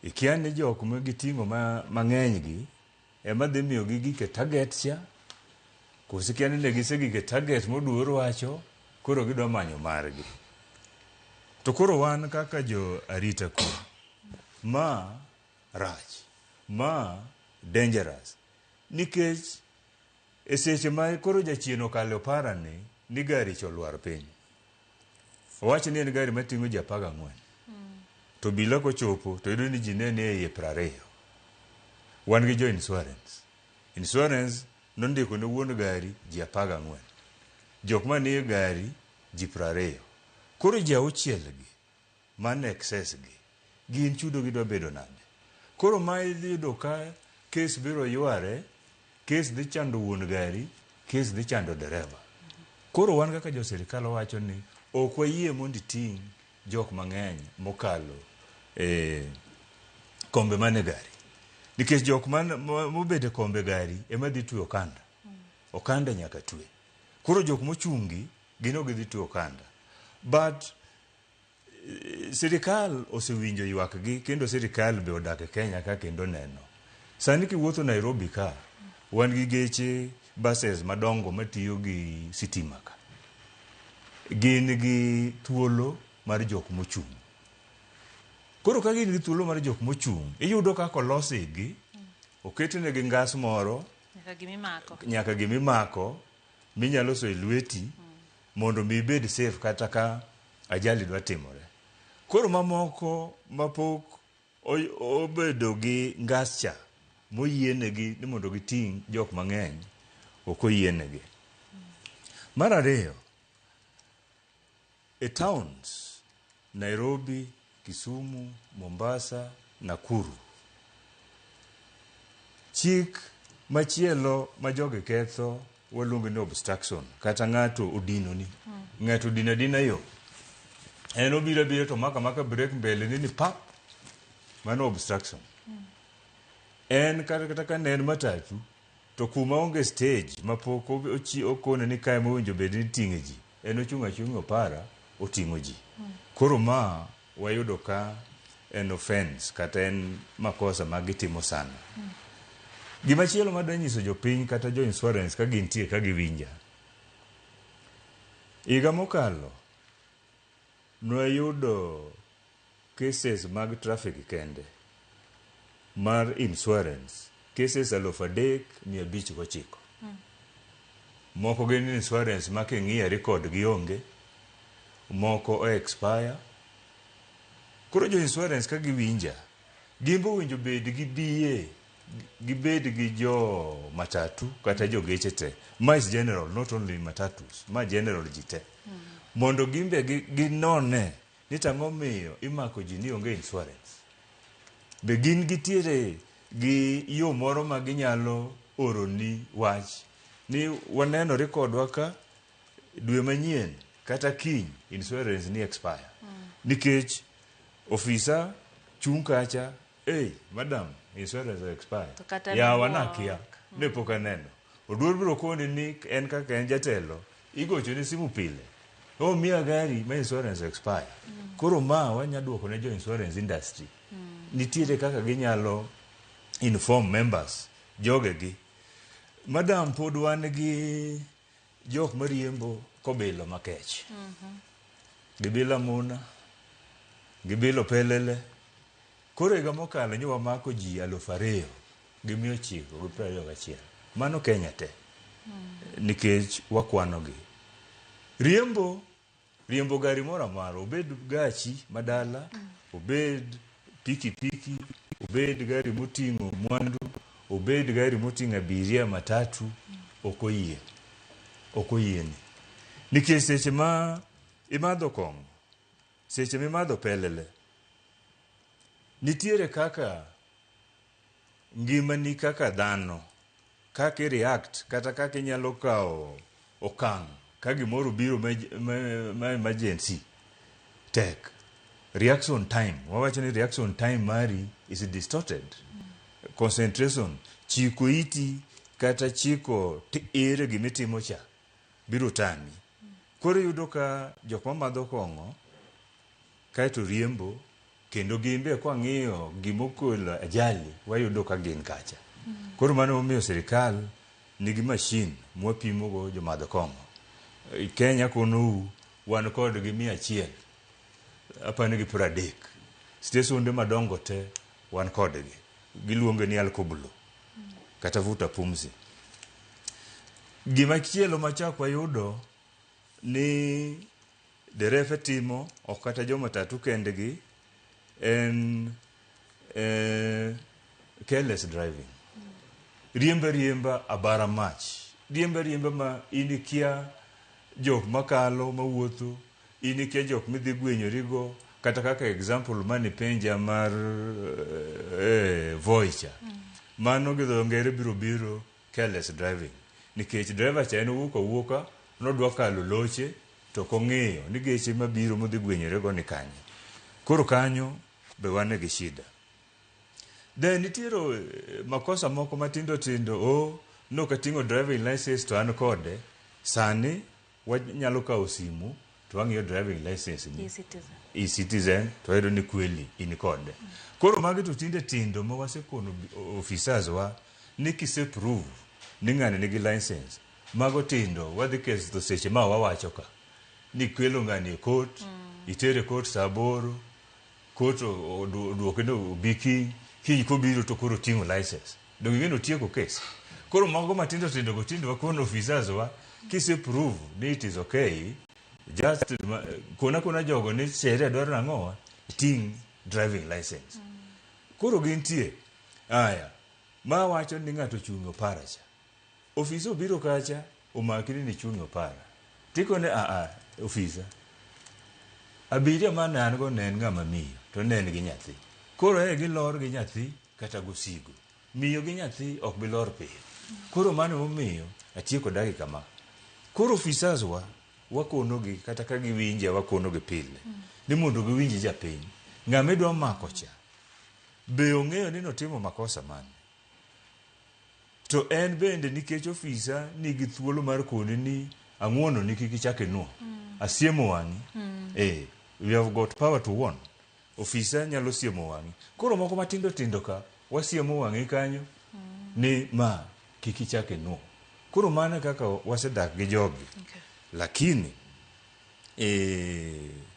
ikia ni jok ma giting'o mang'eny gi ema dhi miyo gigik e target cha, koso ikia ni ne gisegik e target moduor wacho, koro gidwa manyo margi. To koro wan kaka jo arita kwe, ma rach, ma dangerous, nikech e seche ma koro jachien okalo e opara ni, ni gari cha olwar piny. Owach ni en gari mating'o ji 14. To obila kochopo to yudo ni ji ne nie iye 20. Wan gi jo insurance. Insurance nondiko ne wuon gari ji 14. Jok manie gari ji 20. Koro ji auchiel gi man excess gi gin chudo gi dwa bedo nade? Koro ma idhi yudo ka kes biro yware, kes dhi chando wuon gari, kes dhi chando dereva. Koro wan kaka jo sirikal wawacho ni ok wayie mondo iting' jok mang'eny mokalo e kombe man e gari. Nikech jok mobedo e kombe gari ema dhi twe okanda. Okanda nyaka twe. Koro jok mochungi gin ok gidhi twe okanda. But sirikal osewinjo ywak gi kendo sirikal be odak e Kenya ka kendo neno. Sani kiwuotho Nairobi ka, wan gi geche buses madongo matiyo gi sitima ka. Gin gi thuolo mar jok mochung'. Koro ka gin gi thuolo mar jok mochung', iyudo kaka olosigi, oketnegi ngas moro, Nyaka gimimako. nyaka gimimako minyalo soyo e lweti mondo mi ibed safe kata ka ajali dwa timore. Koro mamoko mapok obedo gi ngas cha moyienegi ni mondo giting' jok mang'eny ok oyienegi. Mar ariyo, e towns Nairobi, Kisumu, Mombasa, Nakuru, chik machielo ma jogi ketho waluongo ni obstruction kata ng'ato odinoni. Ng'ato odino adina yo. En obiro abira to mako amaka brake mbele ni pap, mano obstruction. En kata ka ne en matatu to kuma onge stage mapok okone ni kae mowinjo bed ni iting'e ji, en ochung' achung'a e opara oting'o ji. Koro ma wayudo ka en offense kata en makosa ma gitimo sana. Gimachielo madwa nyiso jopiny kata jo insurance ka gintie ka giwinja. Higa mokalo nwayudo cases mag traffic kende mar insurance cases 3509. Moko gin insurance ma king'iyo record gi onge, moko o expire. Koro jo insurance ka giwinja, gin be owinjo bed gi BA, gibed gi jo matatu kata jo geche te. Ma is general, not only matatus, ma general ji te. Mondo gin be ginone ni tang'o miyo imako ji ni onge insurance. Be gin gitiere gi yo moro ma ginyalo oroni wach ni waneno record ka dwe manyien kata kiny insurance ni expire. Nikech ofisa chung' kacha, "Hey, madam, insurance expire." To kata Yawa niwuok. nakia, ne pok aneno. Oduor biro koni ni en kaka en jatelo, igochone simu pile. Oh, miya gari ma insurance expire. Koro ma wanya duoko ne jo insurance industry. Nitiere kaka ginyalo inform members, jogegi. Madam, pod wan gi jok mariembo kobilo makech. Gibilo amuna, gibilo pelele. Koro higa mokalo nyo wamako ji 2921. Mano Kenya te. Nikech wakwanogi. Riembo, riembo gari moro amora, obed gachi madala, obed pikipiki, obed gari moting'o mwandu, obed gari moting'o abiria matatu, ok oyie. Ok oyieni. Nikech seche ma imadho kong'o, seche mimadho pelele, nitiere kaka ngimani kaka dhano, kaka i react kata kaka inyalo kawo okang' ka gimoro obiro ma emergency tek. Reaction time, wawacho ni reaction time mari is distorted. Concentration, chiko iti kata chiko ere gimitimo cha biro tami. Koro iyudo ka jok mamadho kong'o kaeto riembo kendo gin be kwang'iyo gimokelo ajali wayudo ka gin kacha. Koro mano emomiyo sirikal nigi machine mwapimogo jomadh kong'o. Kenya konou wan kodgi 100 apani gi 30. Stesonde madongo te wan kodgi. Giluonge ni alkoblo kata vuta pumzi. Gimachielo machak wayudo ni derefe timo ok kata jo matatu kendgi en careless driving. Riemba riemba abara mach. Riemba riemba ma in ikia jok makalo mawuotho, in ikia jok midhi gwenyorigo, kata kaka example mane penja mar Voi cha. Mano gi dho ngere biro biro careless driving. Nikech driver cha en owuok awuoka, nodwa kalo loche, to ok ong'iyo ni geche mabiro modhi gwenyorego ni kanye. Koro kanyo be wan gi shida. Then nitiere makosa moko matindo tindo, oh, nok ating'o driving license to an kode, sani wanyalo kawo simu to wang'iyo driving license ni. E-Citizen. E-Citizen to wayudo ni kweli in kode. Koro magi to tinde tindo ma wasekono officers wa ni kise prove ni ng'ani nigi license, mago tindo wadhi ketho seche ma wawacho ka ni kelo ng'ani e court, itere e court saa 8, court oduoke ni obi kiny, kiny kobiro to koro oting'o license. Donge ing'e ni otieko case? Koro mago matindo tindo go tinde wakono officers wa kise prove ni it is okay, just kona kona jogo ni sheria dwaro nang'owa, ting' driving license. Koro gintie. Aya, ma wacho ni ng'ato ochung' e opara cha. Ofisa obiro kacha, omaki ni nichung' e opara. Tikone a ofisa, abiria mane an go ne en ng'ama miyo, to ne en gi nyathi. Koro e gilor gi nyathi kata gosigo. Miyo gi nyathi ok bi lor piyo. Koro mano emomiyo atieko dakika ma. Koro officers wa, wakonogi kata ka giwinja wakonogi pile. Ni mondo giwinj japiny. Ng'ama idwa mako cha, be ong'eyo ni notimo makosa mane? To en bende nikech ofisa nigi thuolo mar koni ni ang'uono ni kik ichak inuo. Asiemo wang'i. We have got power to warn. Ofisa nyalo siemo wang'i. Koro moko matindo tindo ka, wasiemo wang'i kanyo ni ma kik ichak inuo. Koro mano kaka wasedak gi jogi. Lakini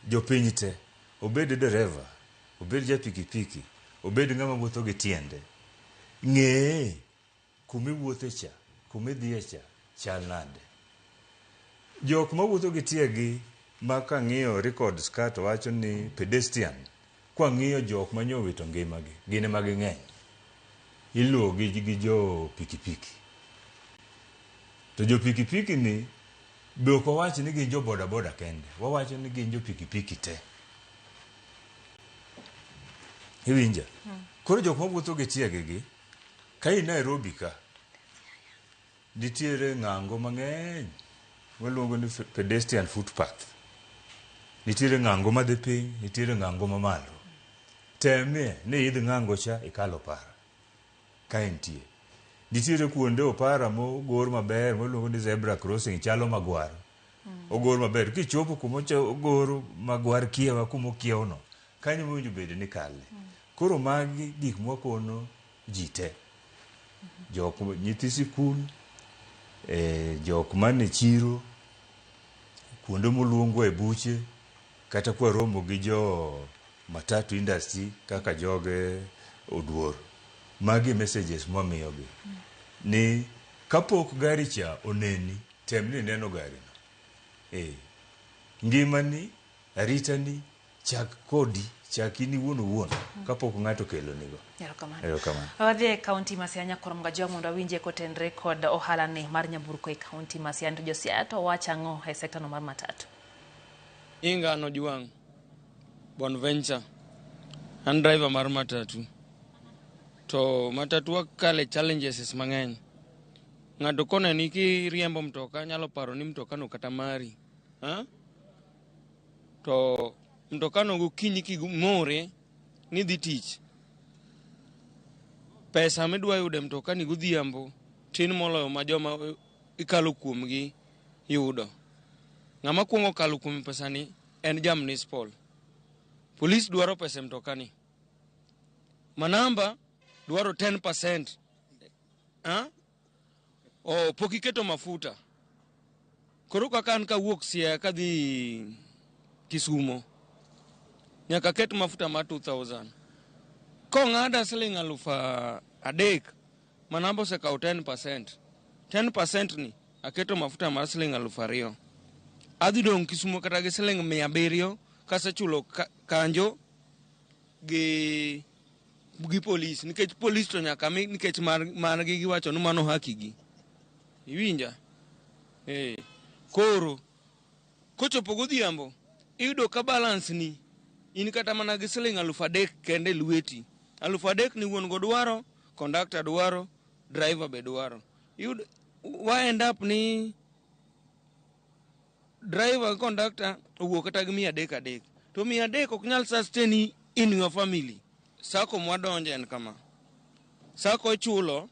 jopiny te, obed dereva, obed ja pikipiki, obed ng'ama wuotho gi tiende, ng'ee kumiwuothe cha, kumidhiye cha, chal nade. Jok mawuotho gi tiegi ma kang'iyo records ka to wacho ni pedestrian, kwang'iyo jok manyo owito ngimagi, gin ema ging'eny. Iluwo gi jo pikipiki. To jo pikipiki ni be ok wawach ni gin jo boda boda kende, wawacho ni gin jo pikipiki te. Iwinja? Koro jok mawuotho gi tiegi gi, ka in Nairobi ka, nitiere ng'ango mang'eny waluongo ni pedestrian footpath. Nitiere ng'ango madhi piny, nitiere ng'ango mamalo. Temie ni idh ng'ango cha ikal opara. Ka entie. Nitiere kuonde opara mogor maber mwaluongo ni zebra crossing chalo magwar. Ogor maber. Kichopo kuma ogor magwar kiewa kuma okiewno, kanyo mowinjo bed ni kale. Koro magi gik mwakono ji te. Jok nyithi sikul, jok mane chiro, kuonde moluongwa e buche, kata kwaromo gi jo matatu industry kaka joge Oduor. Magi messages mwamiyogi. Ni kapok gari cha oneni, tem ni ineno gari no. Ngimani, aritani, Chak kodi, chak in iwuon owuon kapok ng'ato okelonigo. Erokamano. Erokamano. Wadhi e kaunti ma Siaya Nyakoromga Joa mondo wawinje kotenre kod ohala ni mar nyamburko e kaunti ma Siaya. To jo Siaya to wacho ang'o e sekta no mar matatu? Nyinga an Ojwang' Bonventure. An driver mar matatu. To matatu wakale challenges mang'eny. Ng'ato koneni kiriembo mtoka nyalo paro ni mtoka no kata mari. Ha? To mtoka no gokinyi kimore ni dhi tich. Pesa midwa yudo e mtoka ni godhiambo tin moloyo ma joma ikalo kuomgi yudo. Ng'ama kuongo kalo kuom pesani en ja municipal. Polis dwaro pesa e mtokani. Manamba dwaro 10%. Ha? Oh, pok iketo mafuta. Koro kaka an kawuok Siaya kadhi Kisumo, nyaka ket mafuta mar 2000. Kong'ada siling 3,000, manamba osekawo 10%. 10% ni aketo mafuta mar siling 2,000. Adhi dong' Kisumo kata gi siling 700 kasechulo kanjo gi polis, nikech polis to nyaka mi, nikech margi giwacho ni mano haki gi. Iwinja? Koro kochopo godhiambo iyudo ka balance ni in kata mana gi siling 3,000 kende e lweti. 3,000 ni wuon go dwaro, conductor dwaro, driver be dwaro. Iyudo wa end up ni driver gi conductor owuok kata gi 300 300. To 300 ok nyal sustain in your family. Sacco mwadonje en kama. Sacco ichulo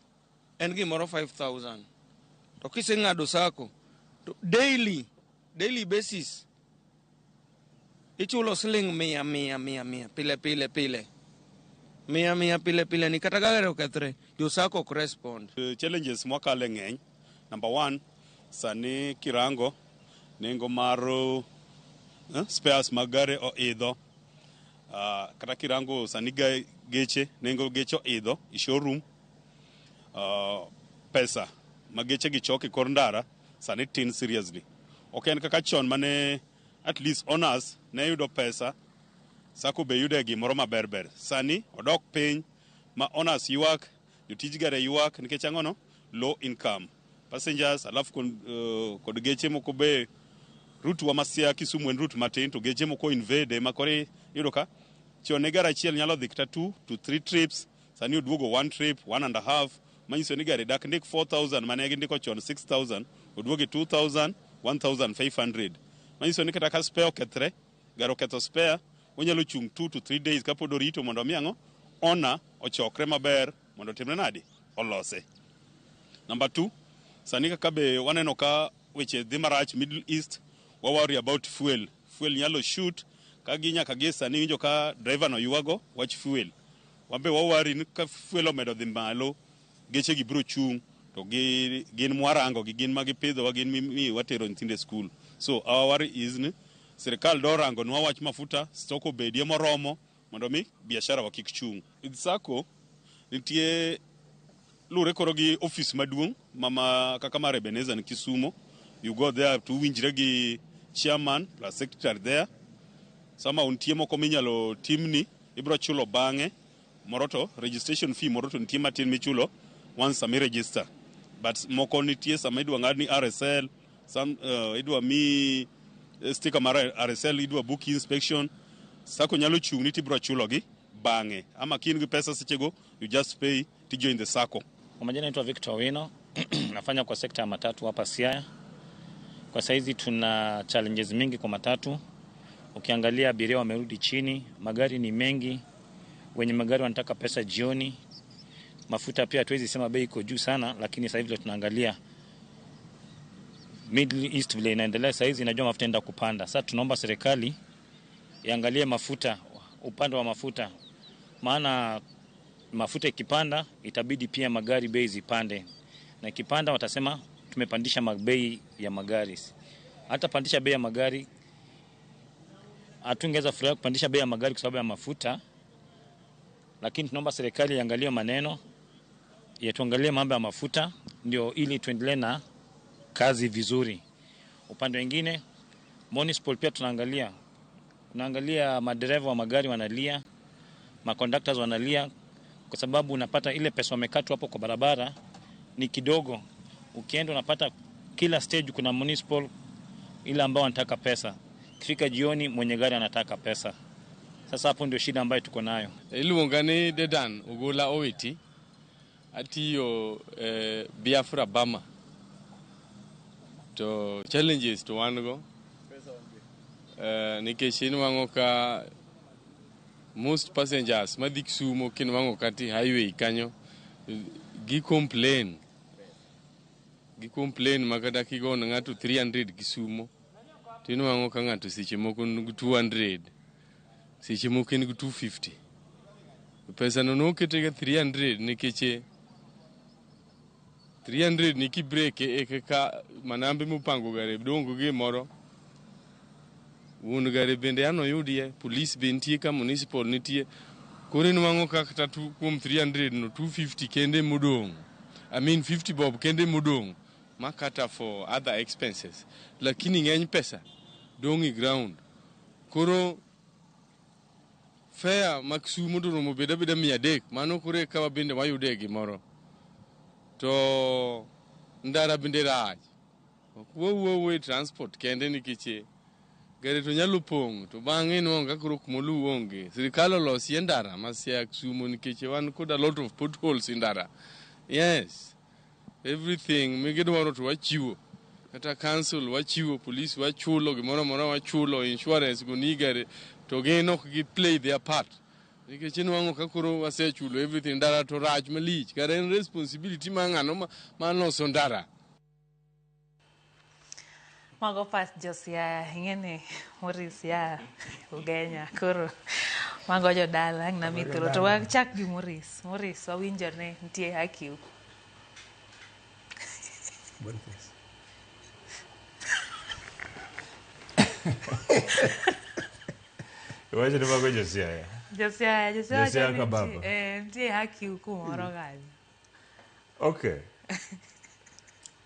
en gimoro 5,000. To kiseng'ado sacco to daily basis ichulo siling 100 100 100 100 pile pile pile. 100 100 pile pile ni kata gari okethre jo sacco ok respond. Challenges mwakale ng'eny. Number one, sani kirango nengo mar spares mag gari oidho. Kata kirango sani geche, nengo geche oidho e showroom. Pesa ma geche gi chok e kor ndara sani tin seriously. Ok en kaka chon mane at least owners ne yudo pesa, sacco be yude gimoro maber ber. Sani odok piny ma owners ywak, jotij gari ywak nikech ang'o no? Low income. Passengers alafu kod geche moko be route wa ma Siaya Kisumu en route matin to geche moko invade ma koro iyudo ka chon ne gari achiel nyalo dhi kata 2 to 3 trips, sani oduogo 1 trip, 1.5, manyiso ni gari dak ndik 4,000 mane gindiko chon 6,000, oduogo 2,000, 1,500. Manyiso ni kata ka spare okethre, gari oketho spare, onyalo chung' 2 to 3 days kapod orito mondo mi ang'o? Owner ochokre maber mondo otimre nadi? Olose. Number 2, sani kaka be waneno ka weche dhi marach Middle East, wa worry about fuel. Fuel nyalo shoot ka gi nyaka gi sani winjo ka driver no ywago wach fuel. Wabe wa worry ni ka fuel omedo dhi malo, geche gi biro chung' to gin mwarango gi gin magipidho wa gin mi watero nyithindo e school. So our worry is ni sirikal do rango nwa wach mafuta stock obedie moromo mondo mi biashara wa kik chung'. With sacco nitie lure koro gi office maduong' mama kaka mar Ebenezer ni Kisumo. You go there to winjre gi chairman plus secretary there. Sama untie moko minyalo timni ibro chulo bang'e moro to registration fee moro to nitie matin michulo once sama register. But moko nitie sama idwa ng'adni RSL, some idwa mi sticker mar RSL, idwa book inspection. Sacco nyalo chung' ni tibro chulo gi bang'e. Ama kin gi pesa sechego, you just pay to join the sacco. Kwa majina naitwa Victor Owino, nafanya kwa sekta ya matatu hapa Siaya. Kwa saizi tuna challenges mingi kwa matatu. Ukiangalia abiria wamerudi chini, magari ni mengi, wenye magari wanataka pesa jioni. Mafuta pia hatuwezi sema bei iko juu sana, lakini sasa hivi tunaangalia Middle East vile inaendelea sasa hizi, najua mafuta inaenda kupanda. Sasa tunaomba serikali iangalie mafuta, upande wa mafuta. Maana mafuta ikipanda itabidi pia magari bei zipande. Na ikipanda watasema tumepandisha bei ya magari. Hata pandisha bei ya magari, hatungeweza furaha kupandisha bei ya magari kwa sababu ya mafuta. Lakini tunaomba serikali iangalie maneno, yetuangalie mambo ya mafuta ndio ili tuendelee na kazi vizuri. Upande mwingine municipal pia tunaangalia Unaangalia madereva wa magari wanalia, maconductors wanalia, kwa sababu unapata ile pesa wamekatwa hapo kwa barabara ni kidogo. Ukienda unapata kila stage kuna municipal ile ambao wanataka pesa. Ikifika jioni mwenye gari anataka pesa. Sasa hapo ndio shida ambayo tuko nayo. Iluonga ni Dedan Ogola Owiti. Atiyo Biafra Bama. To challenges to wan go. Nikech inwang'o ka most passengers madhi Kisumo kinwang'o kati highway kanyo gi complain. Gi complain ma kata kigono ng'ato 300 Kisumo to inwang'o ka ng'ato seche moko nigi 200, seche moko en gi 250. Pesa no nokete ga 300 nikech 300 ni kibreke e kaka manambe mopango gare dong' gi gimoro. Wuon gare bende an oyudie, police be nitie ka, municipal nitie. Koro inwang'o ka kata kuom 300 no 250 kende modong'. I mean 50 bob kende modong' ma kata for other expenses. Lakini ng'eny pesa dong' e ground. Koro fare ma Kisumo to romo bed abeda 300, mano koro eka wabende wayude gimoro. To ndara bende rach. Ok wawuo e transport kende nikech gari to nyalo pong' to bang'e inwang'o ka koro kumoluw onge. Sirikal olosie ndara ma Siaya Kisumo nikech wan kod a lot of potholes e ndara. Yes, everything migidwaro to wachiwo. Kata council wachiwo, police wachulo, gimoro amora wachulo, insurance go ni gari to gin ok gi play their part. Nikech inwang'o ka koro wasechulo everything, ndara to rach malich. Kare en responsibility mar ng'ano ma loso ndara. Mago pach jo Siaya, ing'eni Maurice ya Ugenya, koro mago jodala ang' nami thuolo. To wachak gi Maurice. Maurice, wawinjo ni nitie hakiu. Boniface. Iwacho ni mago jo Siaya. Jo Siaya, Jo Siaya Jo Siaya wacho ni ka baba. nitie hakiu kumoro kanyo. Okay.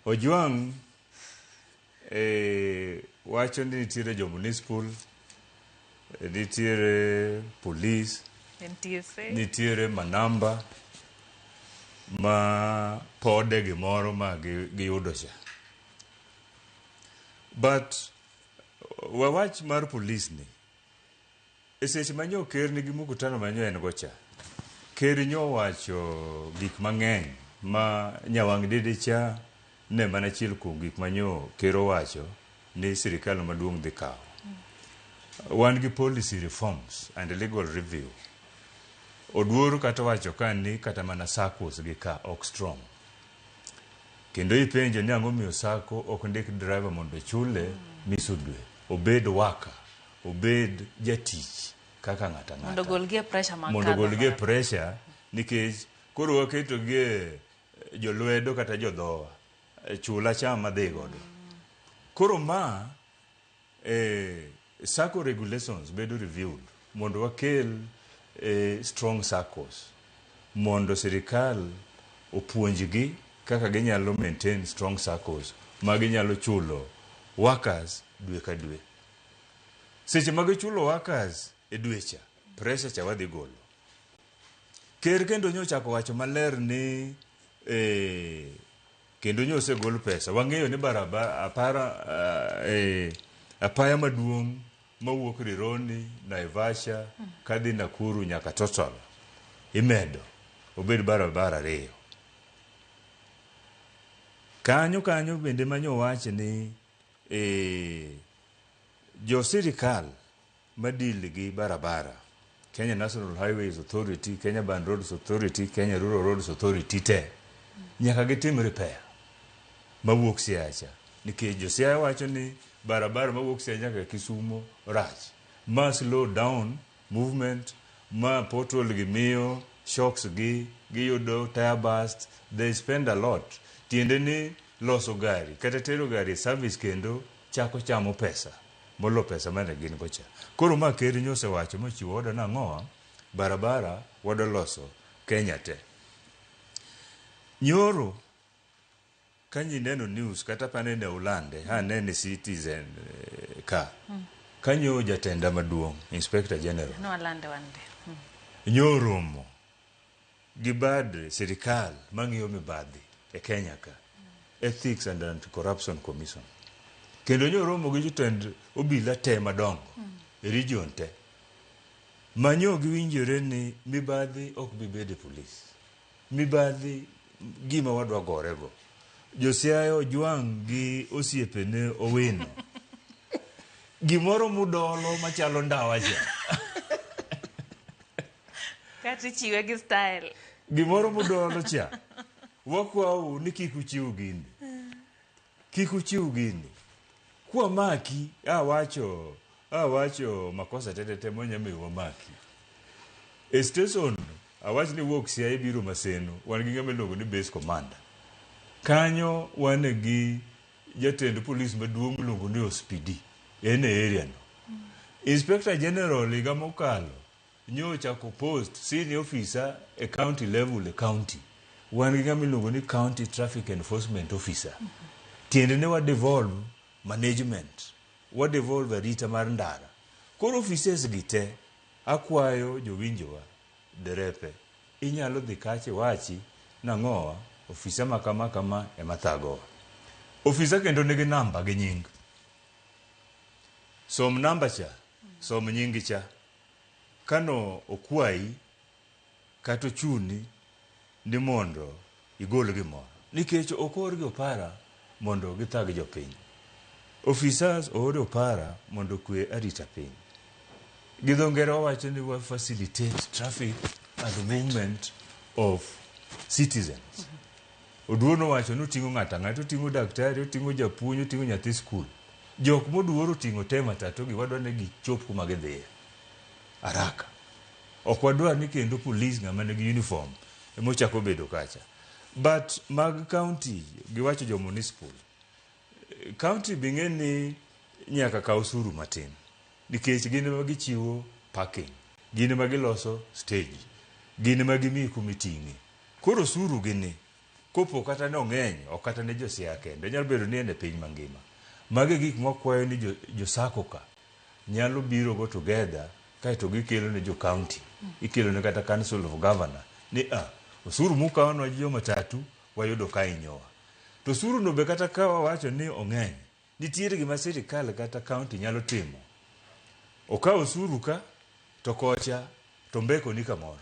Ojwang' wacho ni nitiere jo municipal, nitiere police, NTSA. nitiere manamba ma pode gimoro ma giyudo cha. But wawach mar police ni, e seche ma nyo ker nigi mkutano ma nyo en go cha, ker nyo wacho gik mang'eny ma nyawang' dede cha ne mana achiel kuom gik ma nyo ker owacho ni sirikal maduong' dhi kawo. Wan gi policy reforms and legal review. Oduor kata wacho ka ni kata mana SACCOs gi ka ok strong. Kendo ipenjo ni ang'o miyo SACCO ok ndik driver mondo ochule miso dwe. Obed worker, obed jatich kaka ng'ato ang'ata. Mondo ogolgi e pressure mag mondo kadho ogolgi e barabara. pressure nikech koro waketo gi e jolwedo kata jodhowa chula cham madhi godo. Koro ma SACCO regulations bedo reviewed mondo wakel strong SACCOs mondo sirikal opuonjgi kaka ginyalo maintain strong SACCOs ma ginyalo chulo workers dwe ka dwe. Seche ma gichulo workers e dwe cha, pressure cha wadhi golo. Ker kendo nyochako wacho maler ni kendo nyosegol pesa. Wang'eyo ni barabara apara apaya maduong' mawuok Rironi, Naivasha, kadhi Nakuru nyaka Total imedo obed barabara 2. Kanyo kanyo bende manyo wach ni jo sirikal madil gi barabara, Kenya National Highways Authority, Kenya Urban Roads Authority, Kenya Rural Roads Authority te nyaka gitim repair mawuok Siaya cha nikech jo Siaya wacho ni barabara mawuok Siaya nyaka Kisumo rach ma slow down movement ma pothole gi miyo shocks gi giyudo tire burst, they spend a lot. Tiende ni loso gari kata tero gari e service kendo chako chamo pesa molo pesa mane gin go cha. Koro ma ker nyosewacho mochiwo order nang'owa barabara wadwa loso Kenya te. Nyoro ka ji neno news kata panene ulande anene Citizen ka. Kanyo jatenda maduong', Inspector General, Nwalande wande. Nyoromo gi bad sirikal mang'iyo mibadhi e Kenya ka, Ethics and Anti-Corruption Commission. Kendo nyoromo gi jotend obila te madongo e region te. Manyo giwinjore ni mibadhi ok bi bedo e polis. Mibadhi gima wadwa gorego. Josiaya Ojwang' gi osiepene Owino. Gimoro mudolo machalo ndawa cha. Kata ichiwe gi style. Gimoro mudolo cha. Wakwau ni kik uchiw gini. Kik uchiw gini. Kwamaki, awacho, awacho makosa te te te monya miyo wamaki. E station, awach ni wuok Siaya ibiro Maseno, wan gi ng'ama iluongo ni base commander. Kanyo wan gi jatend polis maduong' miluongo ni OCPD, en e area no. Inspector General higa mokalo nyo ochako post senior officer e county level e county. Wan gi ng'ama iluongo ni county traffic enforcement officer. Tiende ne wa devolve management, wa devolve arita mar ndara. Koro offices gi te, akwayo jowinjowa, derepe, inyalo dhi kacha iwachi nang'owa, ofisa ma kama kama ema thagowa. Ofisa kendo nigi namba gi nying. Som namba cha, som nying cha. Kano okwayi kata ochuni ni mondo igol gimoro. Nikech ok oorgi opara mondo githag jopiny. Officers oor opara mondo okwe arita piny. Gi dho ngere wawacho ni wa facilitate traffic and movement of citizens. Oduor nowacho ni oting'o ng'ato ang'ata, oting'o daktari, oting'o japuonj, oting'o nyathi skul. Jok moduor oting'o te matatu gi wadwa ni gichop kuma gidhiye haraka. Ok wadwar ni kendo polis ng'ama nigi uniform ema ochako bedo kacha. But mag county giwacho jo municipal. County be ng'e ni nyaka kaw osuru matin nikech gin ema gichiwo parking, gin ema giloso stage, gin ema gimiyi kuma iting'e. Koro osuru gi ni kopo kata ni ong'eny ok kata ne jo Siaya kende, nyalo bedo ni en e piny mangima. Mago e gik mwakwayo ni jo SACCO ka nyalo biro go together kaeto gikelo ne jo county, ikelo ne kata council of governor ni a osuru mukawonwa jo matatu wayudo ka hinyowa. To osuru no be kata ka wawacho ni ong'eny, nitiere gima sirikal kata county nyalo timo. Okaw osuru ka to kocha to mbeko ni kamoro.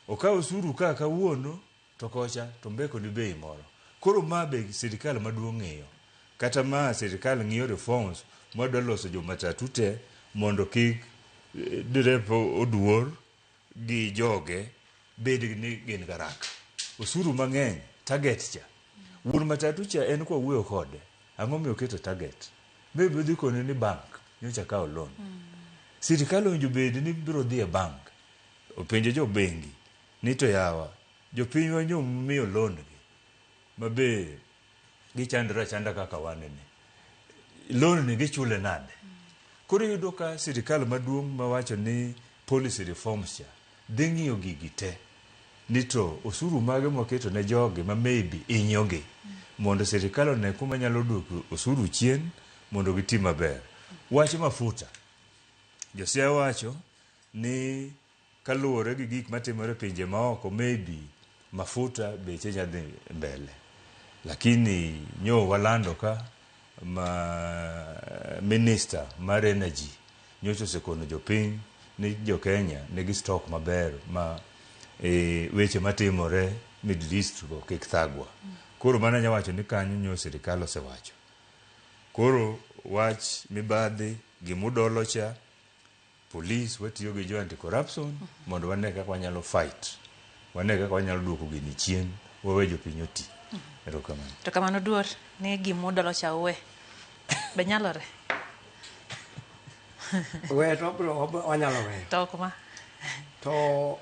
Okaw osuru ka kawuono to kocha to mbeko ni bei moro. Koro ma be sirikal maduong' ng'iyo. Kata ma sirikal ng'iyo reforms madwa loso jo matatu te mondo kik derep oduor gi joge bed ni gin garaka. Osuru mang'eny, target cha. Wuon matatu cha en kwa wuoyo kode, ang'o miyo oketo target? Maybe odhi kone ni bank nyocha kawo loan. Sirikal owinjo bed ni biro dhi e bank, openje jo bengi ni to yawa, jopinywa nyo miyo loan gi, ma be gichandore achanda kaka wan ni. Loan ni gichule nade? Koro iyudo ka sirikal maduong' mawacho ni policy reforms cha dhi ng'iyo gigi te ni to osuru mage mwaketo ne jogi ma maybe hinyogi mondo sirikal one kuma nyalo duoko osuru chien mondo giti maber. Wach mafuta, Josiaya wacho ni kaluwore gi gik matimore e pinje maoko maybe mafuta beche nya dhi mbele. Lakini nyo walando ka ma minister mar energy nyocha osekono jopiny ni jo Kenya nigi stock maber ma weche matimore Middle East go kik thagwa. Koro mano anya wacho ni kanyo nyo sirikal osewacho. Koro wach mibadhi gimudolo cha police watiyo gi jo anti corruption mondo wane kaka wanyalo fight. Wane kaka wanyalo duoko gini chien wawe jopiny oti. Erokamano. To kamano duor ni gimudolo cha uwe. Be nyalore? We to wabiro wanyalo weyo. To ok ma. To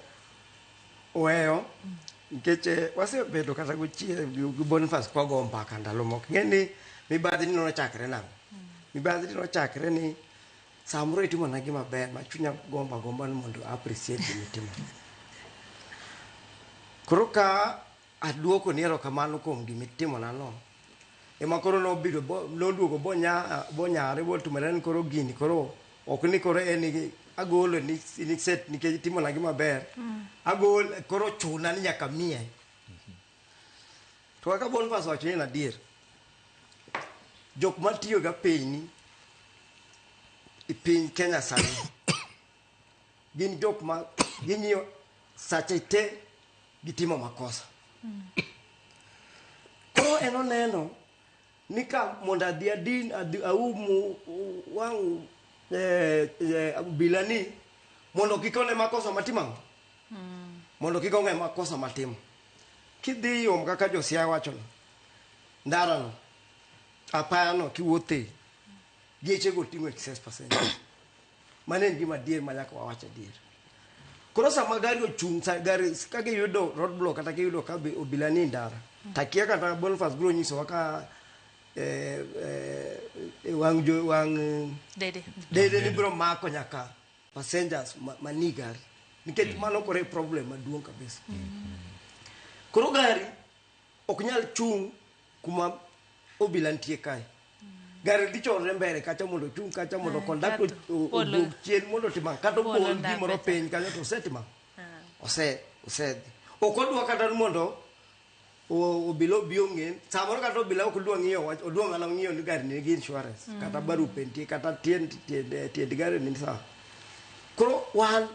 weyo nikech wasebedo kata gi Boniface kwago mbaka ndalo moko. Ing'e ni mibadhi ni nochakre nang'o? Mibadhi ni nochakre ni samoro itimo na gima ber ma chunya gombo agomba ni mondo appreciate gima itimo. Koro ka aduoko ni erokamano kuom gima itimona no, Ema koro nobiro noduogo bonya bonyare botimore ni koro gini koro ok ni koro en agolo ni set nikech itimona gima ber. Agol koro chuna ni nyaka miye. To kaka Boniface owacho ni en adier. Jok matiyo ga piny e piny Kenya sani gin jok ma ging'iyo sache te gitimo makosa. Koro en oneno ni ka mondo adhi adin adhi aum wang' obila ni mondo kik one makosa matimo ang'o? Mondo kik ong'e makosa matimo. Kidhi yom kaka jo Siaya wacho no, ndara no, apaya no kiwuothe, geche go ting'o excess passenger. Mano en gima adier ma nyaka wawach adier. Koro sama gari ochung', sa gari ka giyudo roadblock kata giyudo ka obila ni ndara, takia kata Boniface biro nyisowa ka wang' jo wang' Dede. Dede ni biro mako nyaka passengers manie gari. Nikech mano koro e problem maduong' kabisa. Koro gari ok nyal chung' kuma obila nitie kae. Gari dhi chorore mbele kacha mondo ochung' kacha mondo conductor oduog chien mondo otim ang'o? Kata Polo obol gimoro ndapeta. piny kanyo to osetimo ang'o? Osedhi. Ok odwa kata ni mondo obila obi ong'e. Samoro kata obila ok odwa ng'iyo wach, odwa mana ng'iyo ni gari nigi insurance, kata barupe nitie, kata tiend gari ni sawa. Koro wan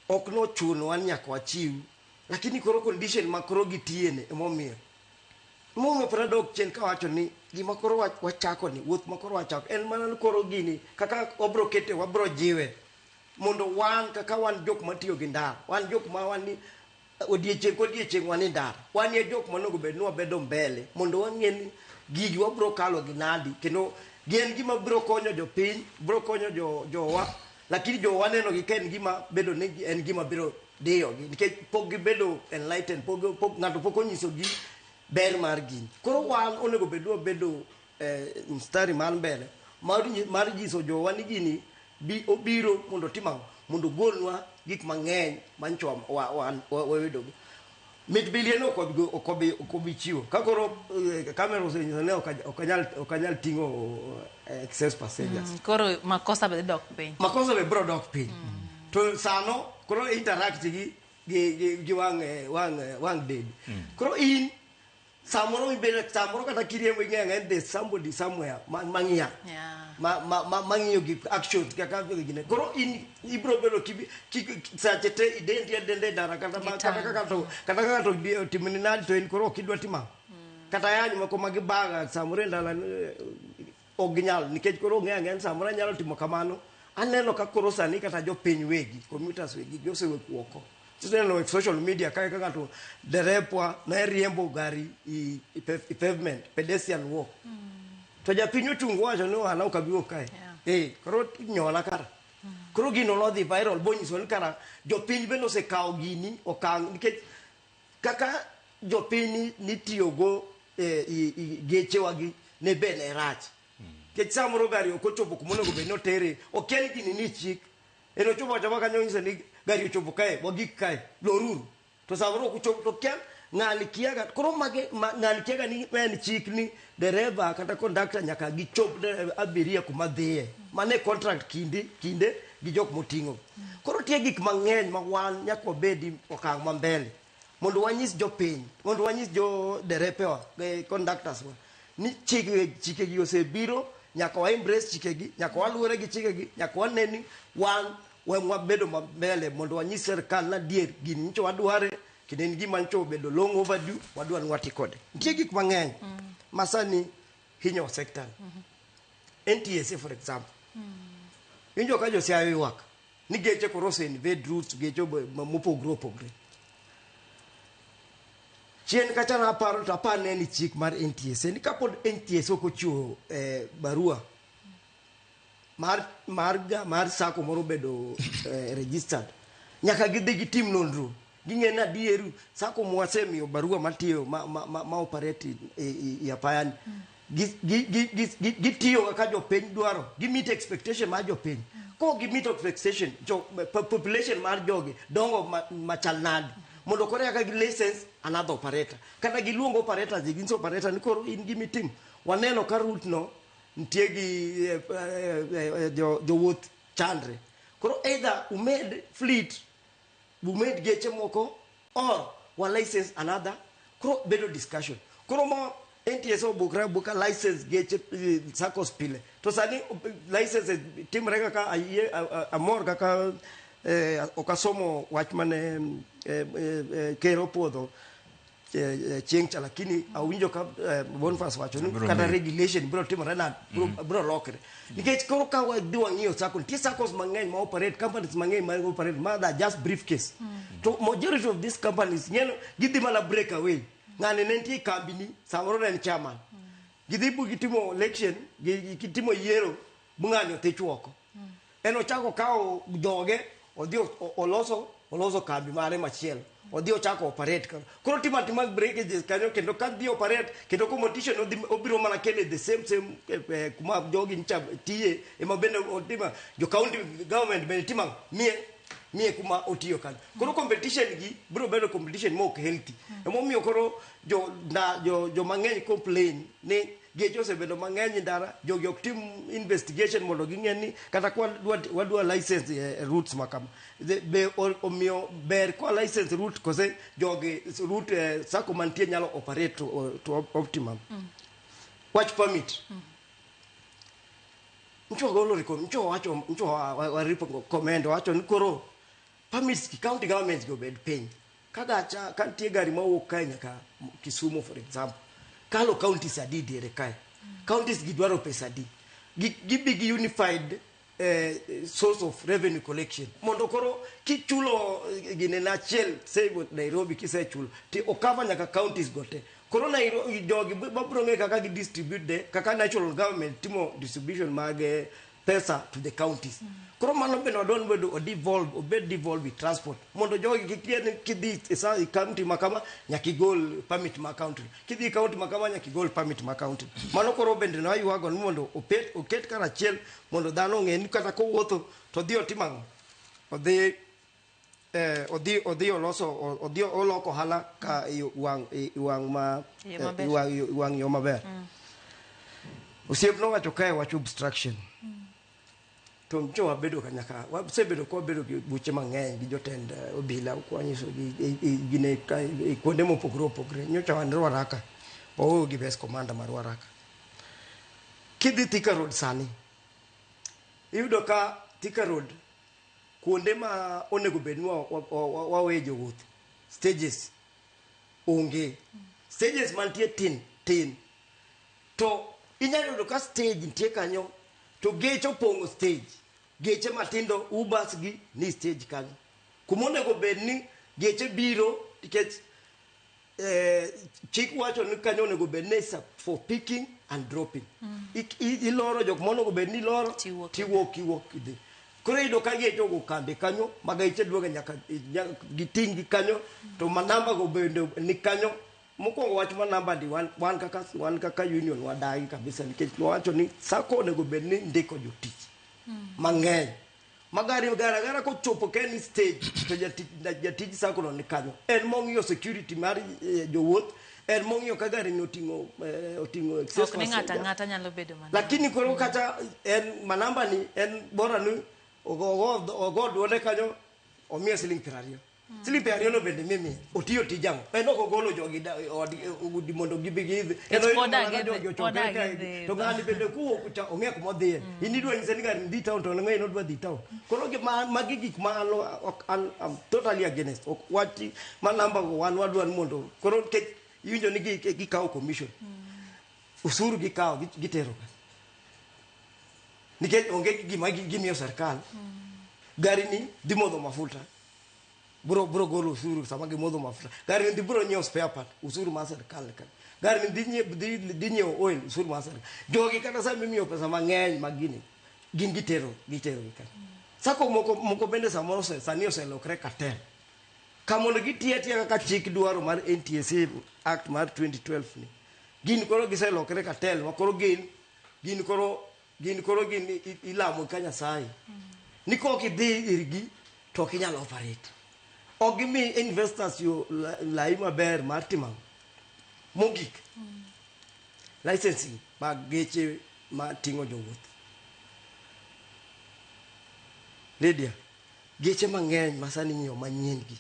ok nochuno wan nyaka wachiw, lakini koro condition ma koro gitiye ni emomiyo. Emomiyo pod adok chien kawacho ni gima koro wachako ni, wuoth ma koro wachako, en mana ni koro gini, kaka wabro kete, wabro jiwe. Mondo wan, kaka wan jok matiyo gi ndara, wan jok ma wan ni, odiechieng' kodiechieng' wan e ndara. Wan e jok monego bed ni wabedo mbele, mondo wang'e ni gigi wabro kalo gi nadi, kendo gin gima biro konyo jopiny, biro konyo jowa, lakini jowa neno gi ka en gima bedo ni en gima biro diyogi, nikech pok gibedo enlightened, ng'ato pok onyisogi ber mar gini. Koro wan onego bed ni wabedo mstari mar mbele, mar nyiso jowa ni gini obiro mondo otim ang'o? Mondo ogolnwa gik mang'eny manyocha wayudogo. Mit bilie no ok obi chiwo. Ka koro kamera osenyiso ni ok anyal ting'o excess passengers. Koro makosa be dhi dok piny. Makosa be biro dok piny. To sano koro interact gi wang' dede. Koro in samoro ibedo samoro kata kiriembo ing'eyo ang'eya there's somebody somewhere mang'iya. Mang'iyo gi actions kaka gine. Koro in ibiro bedo sache te idendi adenda e ndara kata ma, kata kaka to, kata kaka to otimoni nadi to in koro ok idwa timo ang'o? Kata yany moko ma gibaga samoro e ndara, ok ginyal nikech koro ong'eyo ang'eya ni samoro anyalo timo kamano. Aneno ka koro sani kata jopiny wegi, commuters wegi, gisewuok oko. Tiseneno e social media kae kaka to derepwa ne riembo gari i pavement, pedestrian walk. To japiny ochung' wacho ni ohala ok abi wuok kae. Koro nyola kara. Koro gino nodhi viral bonyiso ni kara jopiny bende osekawo gini okang' nikech kaka jopiny nitiyogo i gechewagi ne be ne rach. Nikech samoro gari ok ochopo kuma onego bed ni otere, okia ni gini ni chik. En ochopo achopa kanyo onyiso ni gari ochopo kae, wagik kae, loruru. To samoro ok ochopo, to kia ng'ani kiaga, koro mage, ng'ani kiaga ni en chik ni dereva kata conductor nyaka gichop abiria kuma dhiye. Mano e contract kinde gi jok moting'o. Koro nitie gik mang'eny ma wan nyaka wabedi okang' ma mbele. Mondo wanyis jopiny, mondo wanyis jo derepewa, conductors wa, ni chikegi osebiro, nyaka wa embrace chikegi, nyaka waluwre gi chikegi, nyaka wane ni wan wabedo mambele mondo wanyis sirkal ni adier gini nyocha wadware, kendo en gima nyocha obedo long overdue, wadwa ni wati kode. Nitie gik mang'eny ma sani hinyo sector ni. NTSA for example. Iwinjo ka jo Siaya ywak ni geche koro ose invade routes, geche mopogre opogre. Chien kacha naparo to apar ne ni chik mar NTSA ni kapod NTSA ok ochiwo barua mar sacco moro bedo registered, nyaka gidhi gitim nonro. Ging'e ni adier sacco mwasemiyo barua matiyo ma operate i apaya ni. Gitiyo kaka jopiny dwaro, gi meet expectation mar jopiny. Kok gi meet expectation, population mar jogi dongo machal nade. Mondo koro yaka gi license another operator. Kata giluong operator ji ginyiso operator ni koro in gimitim. Waneno ka route no nitie gi jowuoth chandre. Koro either umed fleet, umed geche moko or wa license another. Koro bedo discussion. Koro mo NTSA obukre abuka license geche SACCOs pile. To sani license timre kaka ayie amor kaka ok asomo wach mane ker opuodho chieng' cha, lakini awinjo ka Boniface wacho ni Biro kata miyo. regulation biro timore na biro lokre. Nikech koro ka wadhi wang'iyo SACCO, nitie SACCOs mang'eny ma operate, companies mang'eny ma operate ma they are just briefcase. To majority of these companies ng'eno gidhi mana break away. Ng'ani ne nitie e kambi ni samoro ne en chairman. Gidhi bu gitimo election, gitimo yiero, bu ng'ani othich oko. En ochako kawo dhoge, odhi oloso kambi mare machielo. Odhi ochako operate kanyo. Koro timo atima breakages kanyo kendo ka dhi operate kendo competition odhi obiro mana kele the same kuma jogi ncha tiye ema bende otimo jo county government bende timo ang'o? Miye kuma otiyo kanyo. Koro competition gi biro bedo competition ma ok healthy. Emomiyo koro jo mang'eny complain ni geche osebedo mang'eny e ndara, jogi ok tim investigation mondo ging'e ni kata kwa wadwa license routes ma kama. Be omiyo ber kwa license route kose jogi route SACCO mantie nyalo operate to optimum. Wach permit. Ncho golo ncho wacho ncho wa recommend wacho ni koro permits ki county governments go bed piny. Ka gacha ka nitie gari mawuok kae nyaka Kisumu for example. Kalo counties adi diere kae. Counties gi dwaro pesa adi. Gibi gi unified source of revenue collection. Mondo koro kichulo gine na achiel say Nairobi kisechulo ti okava nyaka counties go te. Koro Nairobi jogi mabiro ng'e kaka gi distribute de kaka national government timo distribution mag pesa to the counties. Koro mano bende wadwa ni mondo o obed devolve with transport. Mondo jogi kik yie ni kidhi e e county ma kama nyaka igol permit ma county. Kidhi e county ma kama nyaka igol permit ma county. Mano koro bende ne waywago ni mondo oket kar achiel mondo dhano ong'e ni kata kowuotho to odhi otim ang'o? Odhi odhi oloso odhi oloko ohala ka e wang' e wang' ma Yo maber. E wang' yo maber. Osiep nowacho kae wach obstruction. To ncho wabedo kanyaka wasebedo ka wabedo gi buche mang'eny gi jotend obila kwanyiso gi gine e kuonde mopogore opogore. Nyocha wan Ruaraka, wawuoyo gi best commander ma Ruaraka. Kidhi Thika Road sani, iyudo ka Thika Road kuonde ma onego bed ni wawe jowuoth, stages onge. Stages mantie tin tin. To inyalo yudo ka stage nitie kanyo to geche opong'o stage. Geche matindo Ubers gi ni stage kanyo. Kuma onego bed ni geche biro nikech chik wacho ni kanyo onego bed ni for picking and dropping. Iloro jok monego bed ni iloro tiwuok iwuok idhi. Koro iyudo ka geche ogo kambi kanyo ma geche duogo nyaka giting' gi kanyo to manamba go bende ni kanyo. Mokwongo wach ma namba ndi wan kaka union wadagi kabisa nikech wawacho ni SACCO onego bed ni ndiko jotich mang'eny. Ma gari gara gara kochopo ka en stage to jatij SACCO no ni kanyo. En mong'iyo security mar jowuoth, en mong'iyo ka gari ni oting'o excess Ok ni ng'ato passenger. ang'ata nyalo bedo manamba. Lakini koro kata en manamba ni en bora ni ogo duonde kanyo omiye siling 20. Siling 20 no bende mimiye otiyo tij ang'o? En ok ogolo jogi udi mondo gibi gidhi. En Nikech oyudo pod mana agidhi, jogi pod ochokre kae. agidhi. To ng'ani bende kowuok cha ong'e kuma odhiye. In idwa nyise ni gari dhi town to ng'e ni odwa dhi town. Koro magi gik ma an ok an I'm totally against. Ok wach ma namba go wan wadwa ni mondo koro nikech iwinjo ni gikawo commission. Usuru gikawo gitero ka. Nikech onge gima gimiyo sirkal. Gari ni dhi modho mafuta. Bro golo usuru sama gimodho mafuta. Gari ni dhi biro nyiewo spare part, usuru mar sirkal ka. Gari ni dhi nyiewo oil, usuru mar sirkal. Jogi kata sama imiyo pesa mang'eny mag gini, gin gitero gi kanyo. SACCO moko bende samoro sani oselokre cartel. Ka mondo giti atiya kaka chik dwaro mar NTSA Act mar 2012 ni. Gin koro giselokre cartel ma koro gin koro gin ilamo ka Nyasaye. Ni kok idhi irgi to ok inyal operate. Ok gimi investors yo lai maber mar timo ang'o? Mogik, licensing mag geche ma ting'o jowuoth. Lydia, geche mang'eny ma sani inyiewo manyien gi.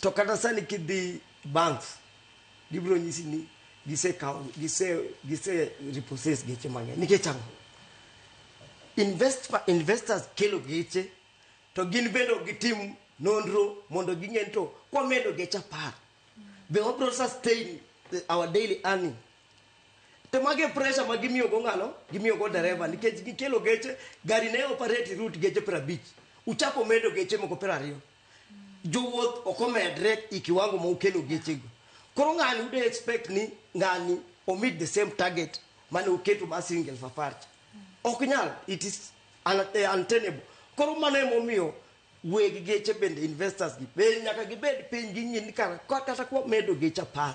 To kata sani kidhi banks, gibiro nyisi ni gisekawo gise repossess geche mang'eny. Nikech ang'o? Investors kelo geche to gin bende ok gitim nonro mondo ging'e ni to kwamedo geche 10 be wabiro sustain our daily earning. To magi e pressure ma gimiyo go ng'ano? Gimiyo go dereva nikech gikelo geche, gari ne operate route geche 50. Uchako medo geche moko 20. Jowuoth ok omedre e kiwango ma ukelo gechego. Koro ng'ani ude expect ni ng'ani o meet the same target mane uketo mar siling 10,000 cha. Ok nyal, it is untenable. Koro mano emomiyo weg geche bende investors gi be nyaka gibed piny ging'i ni kara kata kwa medo geche 10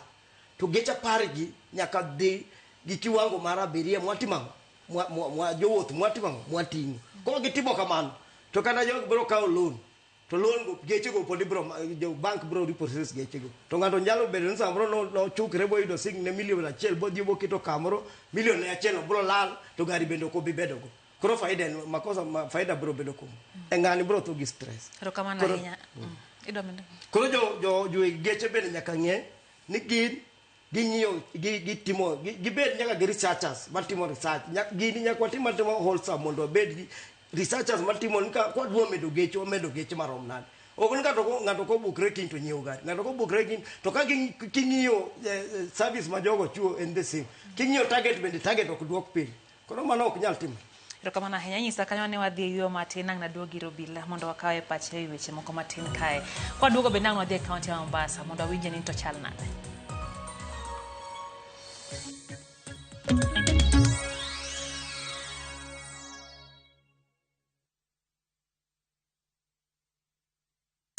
to geche 10 gi nyaka dhi gi kiwango mar abiria mwatimo ang'o? Mwa jowuoth mwatimo ang'o? Mwating'o. Koro gitimo kamano to kata jogi biro kawo loan to loan go geche go pod ibiro jo bank biro repossess geche go. To ng'ato nyalo bedo ni samoro nochukre boyudo sing ne milion 1 bodhi boketo kamoro milion 1 biro lal to gari bende ok obi bedo go. Koro faida en makosa ma faida biro bedo kuom. E ng'ani biro tho gi stress. Erokamano ahinya. Idwa medo? Koro jo geche bende nyaka ng'e ni gin ging'iyo gitimo gibed nyaka gi researchers matimo research. Gini nyaka watim atima wholesome mondo wabed gi researchers matimo ni ka kwadwa medo geche wamedo geche marom nade. Ok ni ng'ato kobukre kiny to nyiewo gari. Ng'ato kobukre kiny to ka king'iyo service ma jogo chiwo en the same. King'iyo target bende target ok duok piny. Koro mano ok nyal timore. Erokamano ahinya. Nyisa kanyo ne wadhi e yueyo matin ang' naduogi ir obila mondo wakawe pache ewi weche moko matin kae. Kwaduogo bende ang' wadhi e kaunti ya Mombasa mondo wawinje ni to chal nade.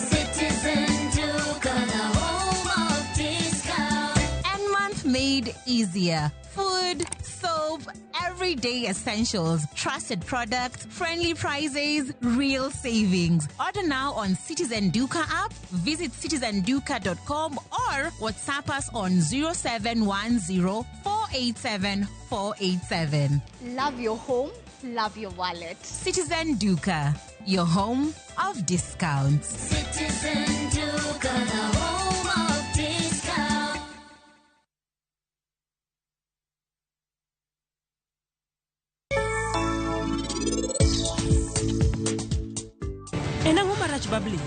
Citizen Duka, the home of discount. And month made easier. Food, soap, everyday essentials, trusted products, friendly prices, real savings. Order now on Citizen Duka app, visit citizenduka.com or WhatsApp us on 0710 487 487. Love your home, love your wallet. Citizen Duka, your home of discounts. Citizen Duka, the home of discount. En ang'o marach Babli?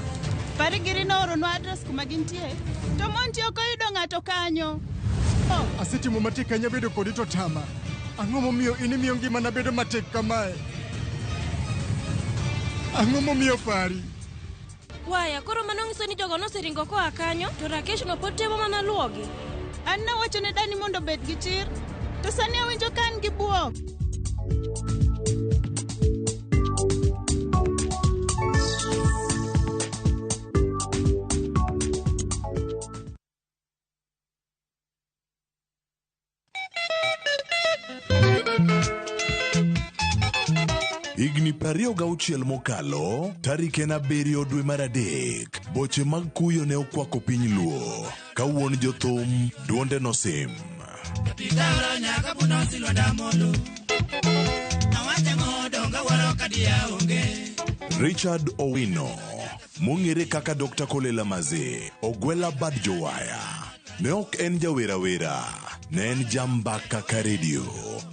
Parigiri nooronwa address kuma gintie. To Monty ok oyudo ng'ato kanyo. Asetimo matek ahinya bedo kodi to tama. Ang'o momiyo in imiyo ngimana bedo matek kamae? Ang'o momiyo pari? Waya, koro mano nyiso ni jogo noseringo koa kanyo, to Rakesh no pod temo mana luwogi. An nawacho ne dani mondo obed gi chir, to sani awinjo ka an gi buok. Higni 26 mokalo, tarik en 7 dwe mar 3, boche mag kuyo ne okwako piny Luo. Ka wuon jothum, duonde nosim. Richard Owino, mong'ere kaka Dr. Kolela Maze, Ogwela Bad Jowaya. Ne ok en jawerawera, ne en jambaka ka redio,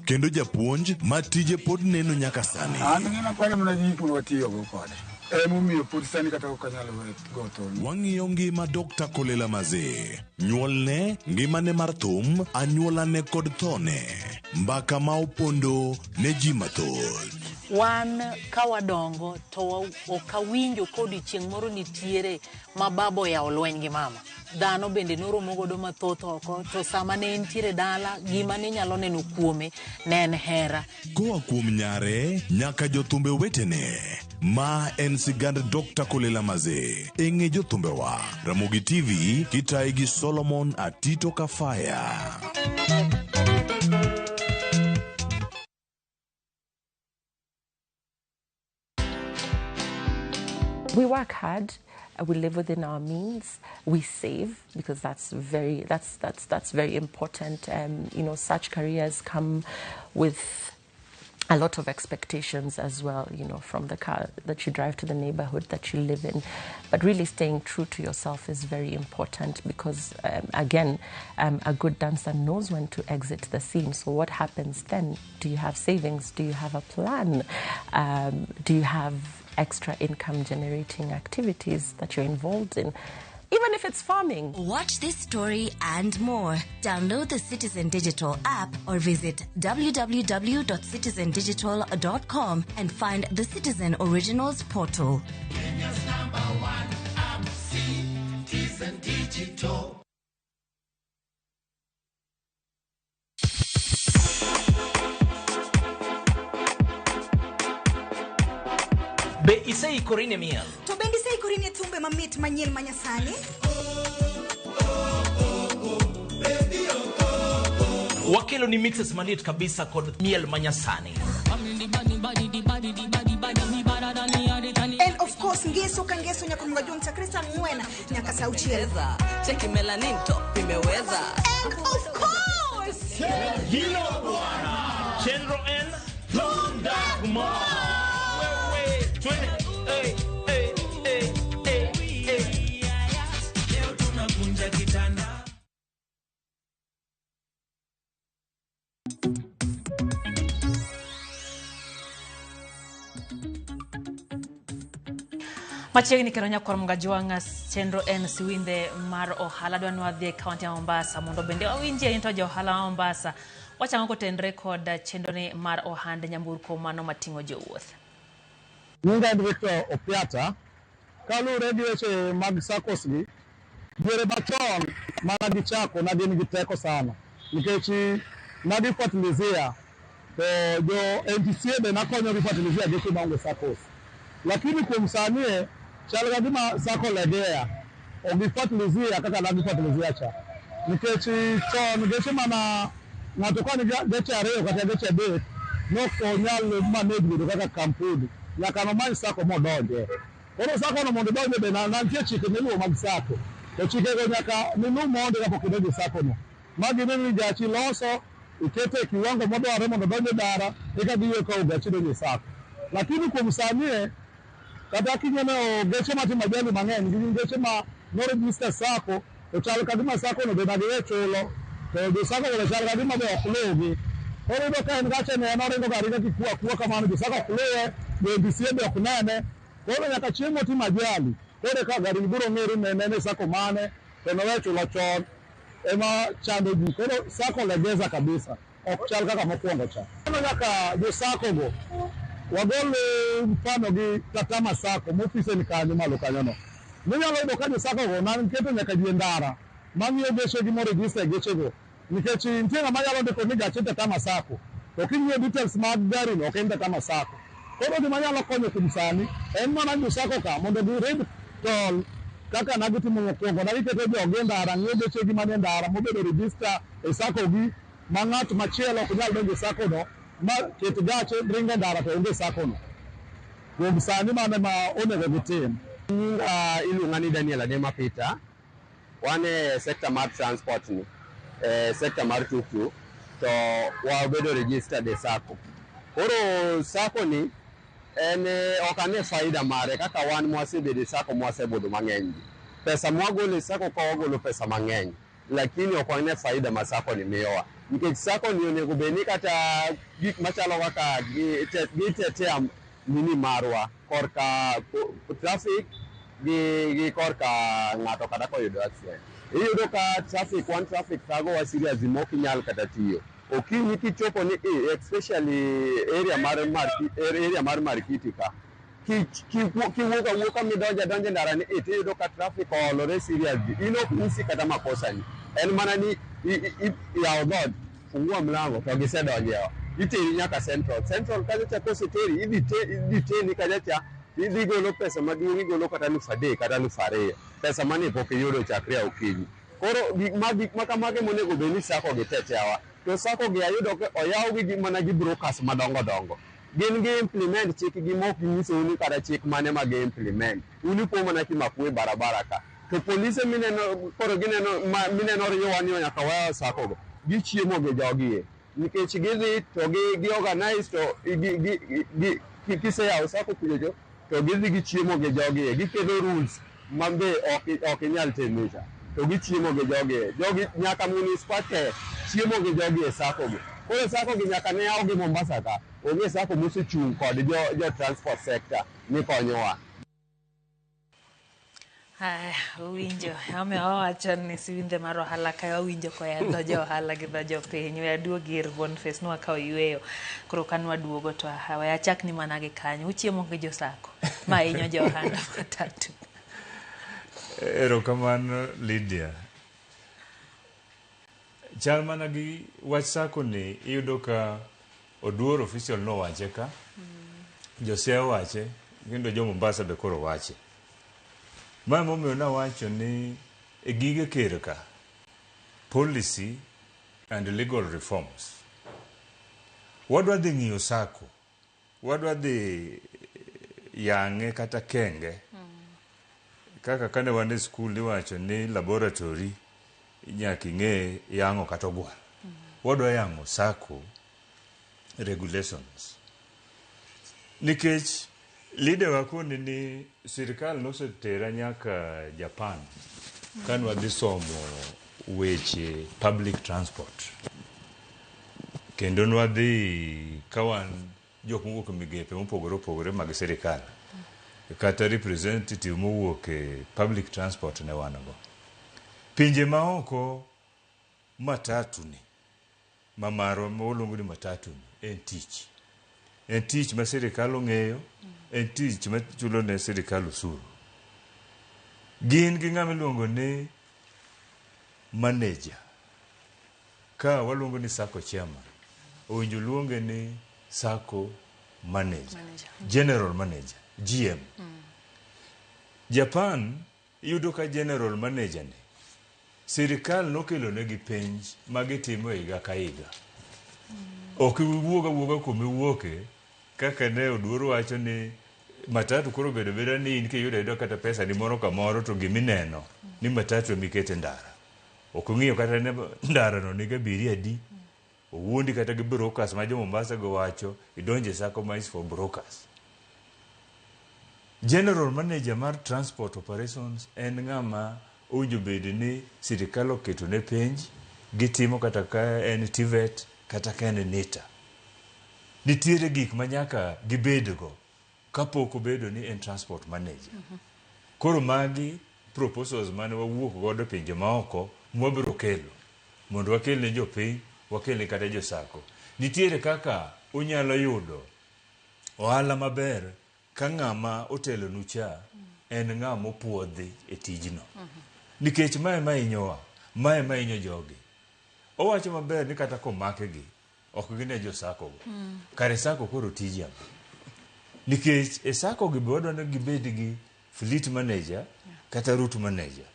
kendo japuonj ma tije pod neno nyaka sani. An ng'ina kwanya mana ji mondo watiyogo kode. Emomiyo pod sani kata ok anyal go thum. Wang'iyo ngima Dr. Kolela Maze, nyuolne, ngimane mar thum, anyuolane kod thone. Mbaka ma opondo ne ji mathoth. Wan ka wadongo to ok awinjo kodiochieng' moro nitiere ma baba oyawo lweny gi mama. Dhano bende noromo godo mathoth oko, to sama ne entiere dala, gima ne inyalo neno kuome ne en hera. Koa kuom nyare nyaka jothumbe wetene, ma en sigand Dr. Kolela Maze. E ng'e jothumbewa, Ramogi TV kitayi gi Solomon Atito Kafaya. We work hard. We live within our means. We save because that's very that's very important. Such careers come with a lot of expectations as well, from the car that you drive to the neighborhood that you live in. But really staying true to yourself is very important because, again, a good dancer knows when to exit the scene. So what happens then? Do you have savings? Do you have a plan? Do you have extra income generating activities that you're involved in? Even if it's farming. Watch this story and more. Download the Citizen Digital app or visit www.citizendigital.com and find the Citizen Originals portal. Kenya's number one app, Citizen Digital. Be iseikori ne miel? To bende iseikori ne thumbe mamit manyien manyasani? Wakelo ni mixes malit kabisa kod miel manyasani. And of course ngeso ka ngeso nyaka mga chakre saa 4 nyaka saa 6. Cheki melanin top imeweza. And of course Hilo bwana Chenro N Thunda Mo. Machiegni kendo nyakwar Mgajwang'a chenro en siwinde mar ohala dwa nwadhi e kaunti ya Mombasa mondo bende wawinjie ni to jo ohala ma Mombasa wachango kotenre kod chenro ni mar ohand nyamburko mano mating'o jowuoth. Nyinga en Victor Opiata. Kaluwore gi weche mag SACCOs gi, diere machon mana gichako ne gin gi teko sana nikech ne gifuatilizia to jo NTSA be nakonyo gi fuatilizia geche maonge SACCOs. Lakini kuom sani chal ka gima SACCO legea ok gifuatilizia kaka ne gifuatilizia cha nikech chon geche mana ng'ato ka nigi geche ariyo kata geche adek nok onyal manage bedo kaka kampuni nyaka nomany SACCO modonje. Koro SACCO no mondo idonje be nitie chike miluwo mag SACCO to chikego nyaka niluw mondi kapok idonjo e SACCO no. Magi neno ni gachi loso ikete e kiwango modwarore mondo odonj e dara eka giyie kawo gachi donjo e SACCO. Lakini kuom sani kata kineno geche matimo ajali mang'eny gin geche ma noregister SACCO to chal ka gima SACCO no be magiwe chulo to jo SACCO go chal ka gima be ok luwgi. Koro iyudo ka en gache ne en oringo ga aringa kikuo akua kamano jo SACCO ok luwe, jo NTSA be ok nene. Koro nyaka chieng' motimo ajali koro eka gari biro ng'ere ni en e SACCO mane to nowe chulo chon ema chando ji. Koro SACCO legeza kabisa ok chal kaka mokwongo cha. Koro nyaka jo SACCO go wagol mfano gi Katama SACCO mofise ni kanyo malo kanyo no. Ninyalo yudo ka jo SACCO go nan keto nyaka ji e ndara mang'iyo geche gi moregister gechego nikech nitie ng'ama nyalo ndiko ni gache Katama SACCO to king'iyo details mag gari no ok en Katama SACCO. Koro gima nyalo konyo kuom sani en mana jo SACCO ka mondo girid tol kaka nagitimo mokwongo nagiketo jogi e ndara ng'iyo gechegi manie ndara mobedo register e SACCO gi ma ng'at machielo ok nyal donjo e SACCO no ma ket gache ringo e ndara to onge SACCO no. Kuom sani mano ema onego gitim. Nyinga iluonga ni Daniel Adema Peter. Wan e sector mar transport ni, sector mar tuktuk to wabedo registered e SACCO. Koro SACCO ni en ok ane faida mare kaka wan mwasebedo e SACCO mwasebudho mang'eny gi. Pesa mwagolo e SACCO ka wagolo pesa mang'eny, lakini ok wane faida ma SACCO ni miyowa. Nikech SACCO ni onego bed ni kata gik machalo kaka gitetea nini marwa korka traffic gi korka ng'ato kata koyudo accident. Iyudo ka traffic wan traffic thagowa serious mok inyal kata tiyo. Okinyi kichopo ni especially area mar Marikiti ka kiwuok awuoka midonjo adonja e ndara ni tiyudo ka traffic oolore seriously. In ok nyisi kata makosa ni. En mana ni yaw dhoot, fungua mlango to gisedonjo e ot. Iteri nyaka Central. Central kacha cha koseteri idhi teni kacha cha idhi golo pesa maduong' igolo kata 3,000 kata 2,000. Pesa mane pok iyudo chakre a okinyi. Koro gik ma kamago monego bed ni SACCO gi teteawa. To SACCO gi ayudo ka oyawgi gi mana gi brokers madongo dongo. Gin gi implement chik gi mok ginyisou ni kata chik mane ma gi implement. Un ipo mana kimakou e barabara ka. To polise mineno koro gineno ma mineno riyowa ni nyaka wayaw sacco go. Gichiemo gi jogi e. Nikech gidhi to gi, gi organize to gi, gi, gi, gi, kiseyawo sacco kuchocho to gidhi gichiemo gi jogi e. Gikelo rules ma be ok, ok inyal timo cha. To gichiemo gi jogi e. Jogi nyaka munispa te chiemo gi jogi e sacco gi. Koro sacco gi nyaka ne yaw gi Mombasa ka. Onge sacco mosechung' kod jo, jo transport sector ni konyowa. Aya, uwinjo omiyo wawacho ni siwindhe mar ohala kae wawinjo koya dho jo ohala gi dho jopiny. We aduog ir Boniface nwakawo yueyo. Koro ka nwaduogo to we achak ni mana gi kanyo. Uchiemo gi jo sacco ma hinyo jo ohanda matatu. Erokamano Lydia. Chal mana gi wach sacco ni iyudo ka Oduor official nowache ka, Josiaya owache, kendo jo Mombasa be koro wache. Ma emomiyo nawacho ni e gige ker ka, policy and legal reforms. Wadwa dhi ng'iyo sacco, wadwa dhi yang'e kata kenge. Kaka kane wan e skul niwacho ni laboratory nyaka ing'e yang'o kata ogwal. Wadwa yang'o sacco regulations. Nikech leader wa koni ni sirikal nosetera nyaka Japan kane wadhi somo weche public transport. Kendo nwadhi ka wan jok mowuok e migepe mopogore opogore mag sirikal. Kata representative mowuok e public transport ne wan go. Pinje maoko matatu ni ma marwa ma waluongo ni matatu ni en tich. En tich ma sirikal ong'eyo, en tich ma chulo ne sirikal osuru. Gin gi ng'ama iluongo ni manager. Ka waluongo ni sacco chairman, owinjo luonge ni sacco manager, general manager, GM. Japan iyudo ka general manager ni sirikal nokelo negi penj ma gitimo higa ka higa. Ok iwuog awuoga kuma iwuoke kaka ne Oduor wacho ni matatu koro obedo abeda ni in kiyudo ayuda kata pesa ni moro kamoro to gimineno ni matatu emikete ndara. Ok ong'iyo kata ni ndara no nigi abiria adi. Owuondi kata gi brokers ma jo Mombasa go wacho idonje sacco ma is for brokers. General manager mar transport operations en ng'ama owinjo bed ni sirikal oketo ne penj gitimo kata ka en TVET kata ka en NITA. Nitiere gik ma nyaka gibedgo kapok obedo ni en transport manager. Koro magi proposals mane wawuok godo pinje maoko mwabiro kelo mondo wakel ne jopiny, wakel ne kata jo sacco. Nitiere kaka unyalo yudo ohala maber ka ng'ama otelonu cha en ng'ama opuodhi e tijno. Nikech mae ema hinyowa, mae ema hinyo jogi. Owacho maber ni kata komakgi, ok gine jo sacco go. Kare sacco koro tije ang'o? Nikech e sacco gi be wadwa ni gibed gi fleet manager kata route manager.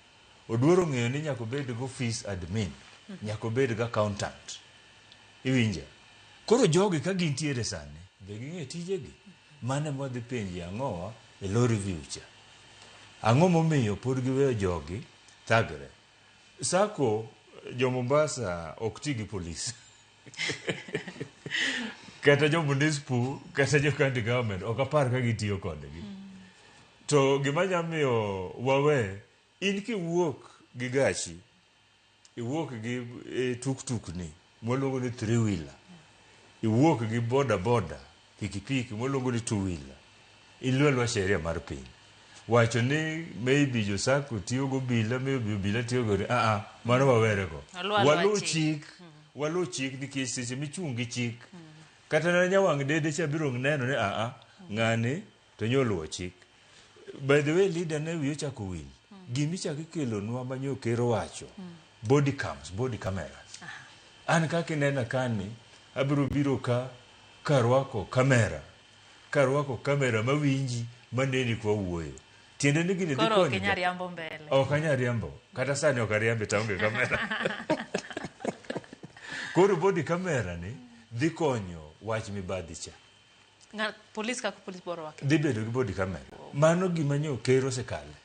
Oduor ong'eyo ni nyaka obed gi office admin, nyaka obed gi accountant. Iwinja? Koro jogi ka gintiere sani, be ging'e tijegi? Mano ema wadhi penje ang'owa e law review cha. Ang'o momiyo pod giweyo jogi thagre? Sacco jo Mombasa ok ti gi polis. Kata jo municipal, kata jo county government ok apar ka gitiyo kodgi. To gima nya miyo wawe, in kiwuok gi gachi, iwuok gi e, tuk-tuk ni mwaluongo ni three wheeler, iwuok gi boda boda, pikipiki mwaluongo ni two wheeler, iluwo aluwa sheria mar piny. Wacho ni maybe jo sacco tiyo go obila, maybe obila tiyo go, ah ah, mano wawere go. Waluw chik, waluw chik nikech seche michung' gi chik, kata na nyawang' dede cha biro neno ni ah ah, ng'ani to nyo luwo chik. By the way, leader ne wiye ochako wil. Gimichako ikelonwa ma nyo ker owacho, body cams, body cameras. An kaka inena kani, abiro biro ka karwako kamera, karwako kamera mawinji maneni kwa wuoyo. Tiende ni gini dhi Koro ok konyo inyal riambo mbele. Ok anyal riambo. Kata sani ok ariambi to aonge kamera. Koro body camera ni dhi konyo wach mibadhi cha. Police kaka police biro rwake. Dhi bedo gi body camera. Mano gima nyo ker osekale.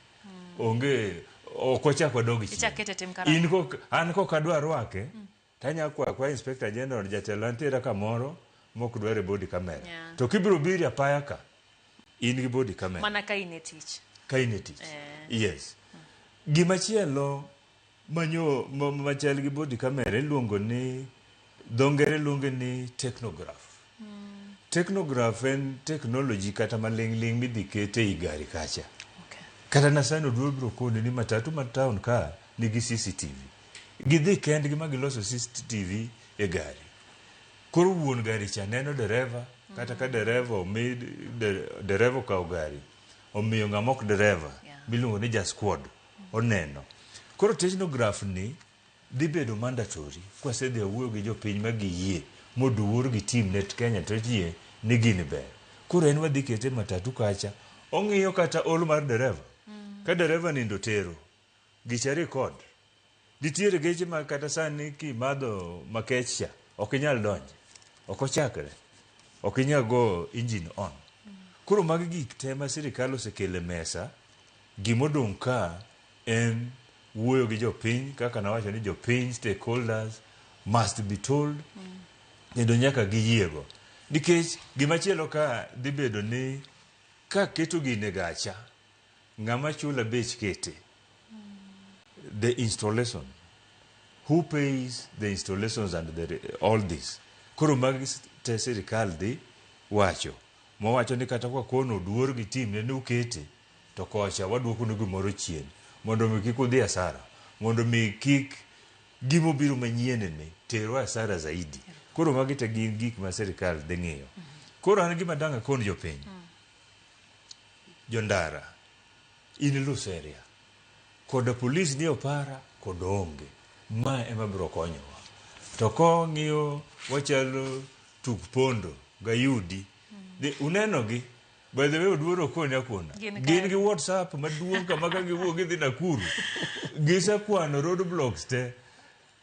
Onge ok wachak wadog chien. Ichak kete tim karang'o? In kok an kok adwa rwake tanya kwa kwa inspector general jatelo nitiere kamoro mok dwar e body camera. To kibiro biro apaya ka in gi body camera. Mana ka in e tich. Ka in e tich. Yes. Gimachielo manyo machal gi body camera iluongo ni dho ngere luonge ni technograph. Technograph en technology kata maling'ling' midhi kete ei gari kacha. Kata na sani Oduor biro koni ni matatu ma town ka nigi CCTV. Gidhi kendgi ma giloso CCTV e gari. Koro wuon gari cha neno dereva kata ka dereva omi dereva okawo gari omiyo ng'ama ok dereva miluongo ni ja squad oneno. Koro technograph ni dhi bedo mandatory kwasedhi awuoyo gi jopiny ma giyie moduor gi team net Kenya to yie ni gini ber. Koro en wadhi kete matatu kacha ong'iyo kata ol mar dereva. Ka dereva nindo tero gicha record. Nitiere geche ma kata sani kimadho makech cha ok inyal donje. Ok ochakre. Ok inyal go engine on. Koro magi gik te ma sirikal osekelo e mesa, gimodong' ka en wuoyo gi jopiny kaka nawacho ni jopiny stakeholders must be told kendo nyaka giyiego. Nikech gimachielo ka dhi bedo ni ka keto gini e gacha, ng'ama chula bech kete. The installation. Who pays the installations and the, all this? Koro magi te sirikal dhi wacho. Mowacho ni kata kwa kono oduor gi team ne ni ukete to kocha waduoko ni gimoro chien mondo mi kik udhi asara mondo mi kik gimobiro manyien ni terwa asara zaidi. Koro magi te gin gik ma sirikal dhi ng'iyo. Koro an gima dang' akon jopiny. Jondara, in Luseria, koda polis ni opara kod onge. Ma ema biro konyowa. To kong'iyo wachalo tuk pondo gayudi. Uneno gi by the way Oduor okoni akona. Gin gi WhatsApp maduong' kama ka giwuok gidhi Nakuru. Gisekwano road blocks te.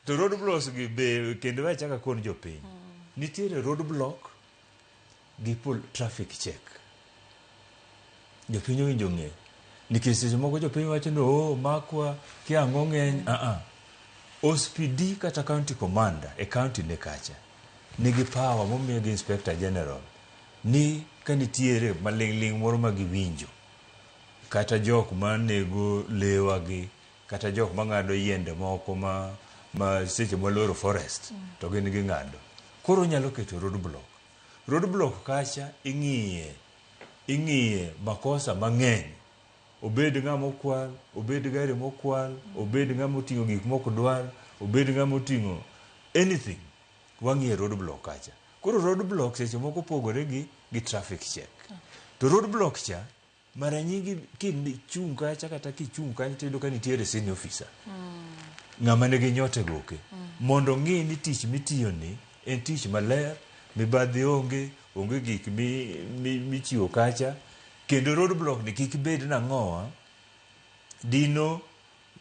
To road blocks gi be kendo we achak akon jopiny. Nitiere road block gi traffic check. Jopiny owinjo ng'e. Nikech seche moko jopiny wacho ni oh makwa kia ang'o ng'eny. OCPD kata county commander e county ne kacha nigi power momiyo gi inspector general ni ka nitiere maling'ling' moro ma giwinjo kata jok manego lewagi kata jok mang'ado yiende moko ma seche mwaloro forest to gin ging'ado. Koro onyalo keto road block. Road block kacha ing'iye makosa mang'eny. Obed ng'ama okwal, obed gari mokwal, obed ng'ama oting'o gik mok dwar, obed ng'ama oting'o anything. Wang'iye road block kacha. Koro road block seche moko pogore gi traffic check. To road block cha mara nyingi kichung' kacha kata kichung' kanyo tiyudo ka nitiere senior officer. Ng'ama nigi nyote goke. Mondo ong'i ni tich mitiyo ni en tich maler, mibadhi onge, onge gik michiwo kacha. Kendo road block ni kik bed nang'owa, dino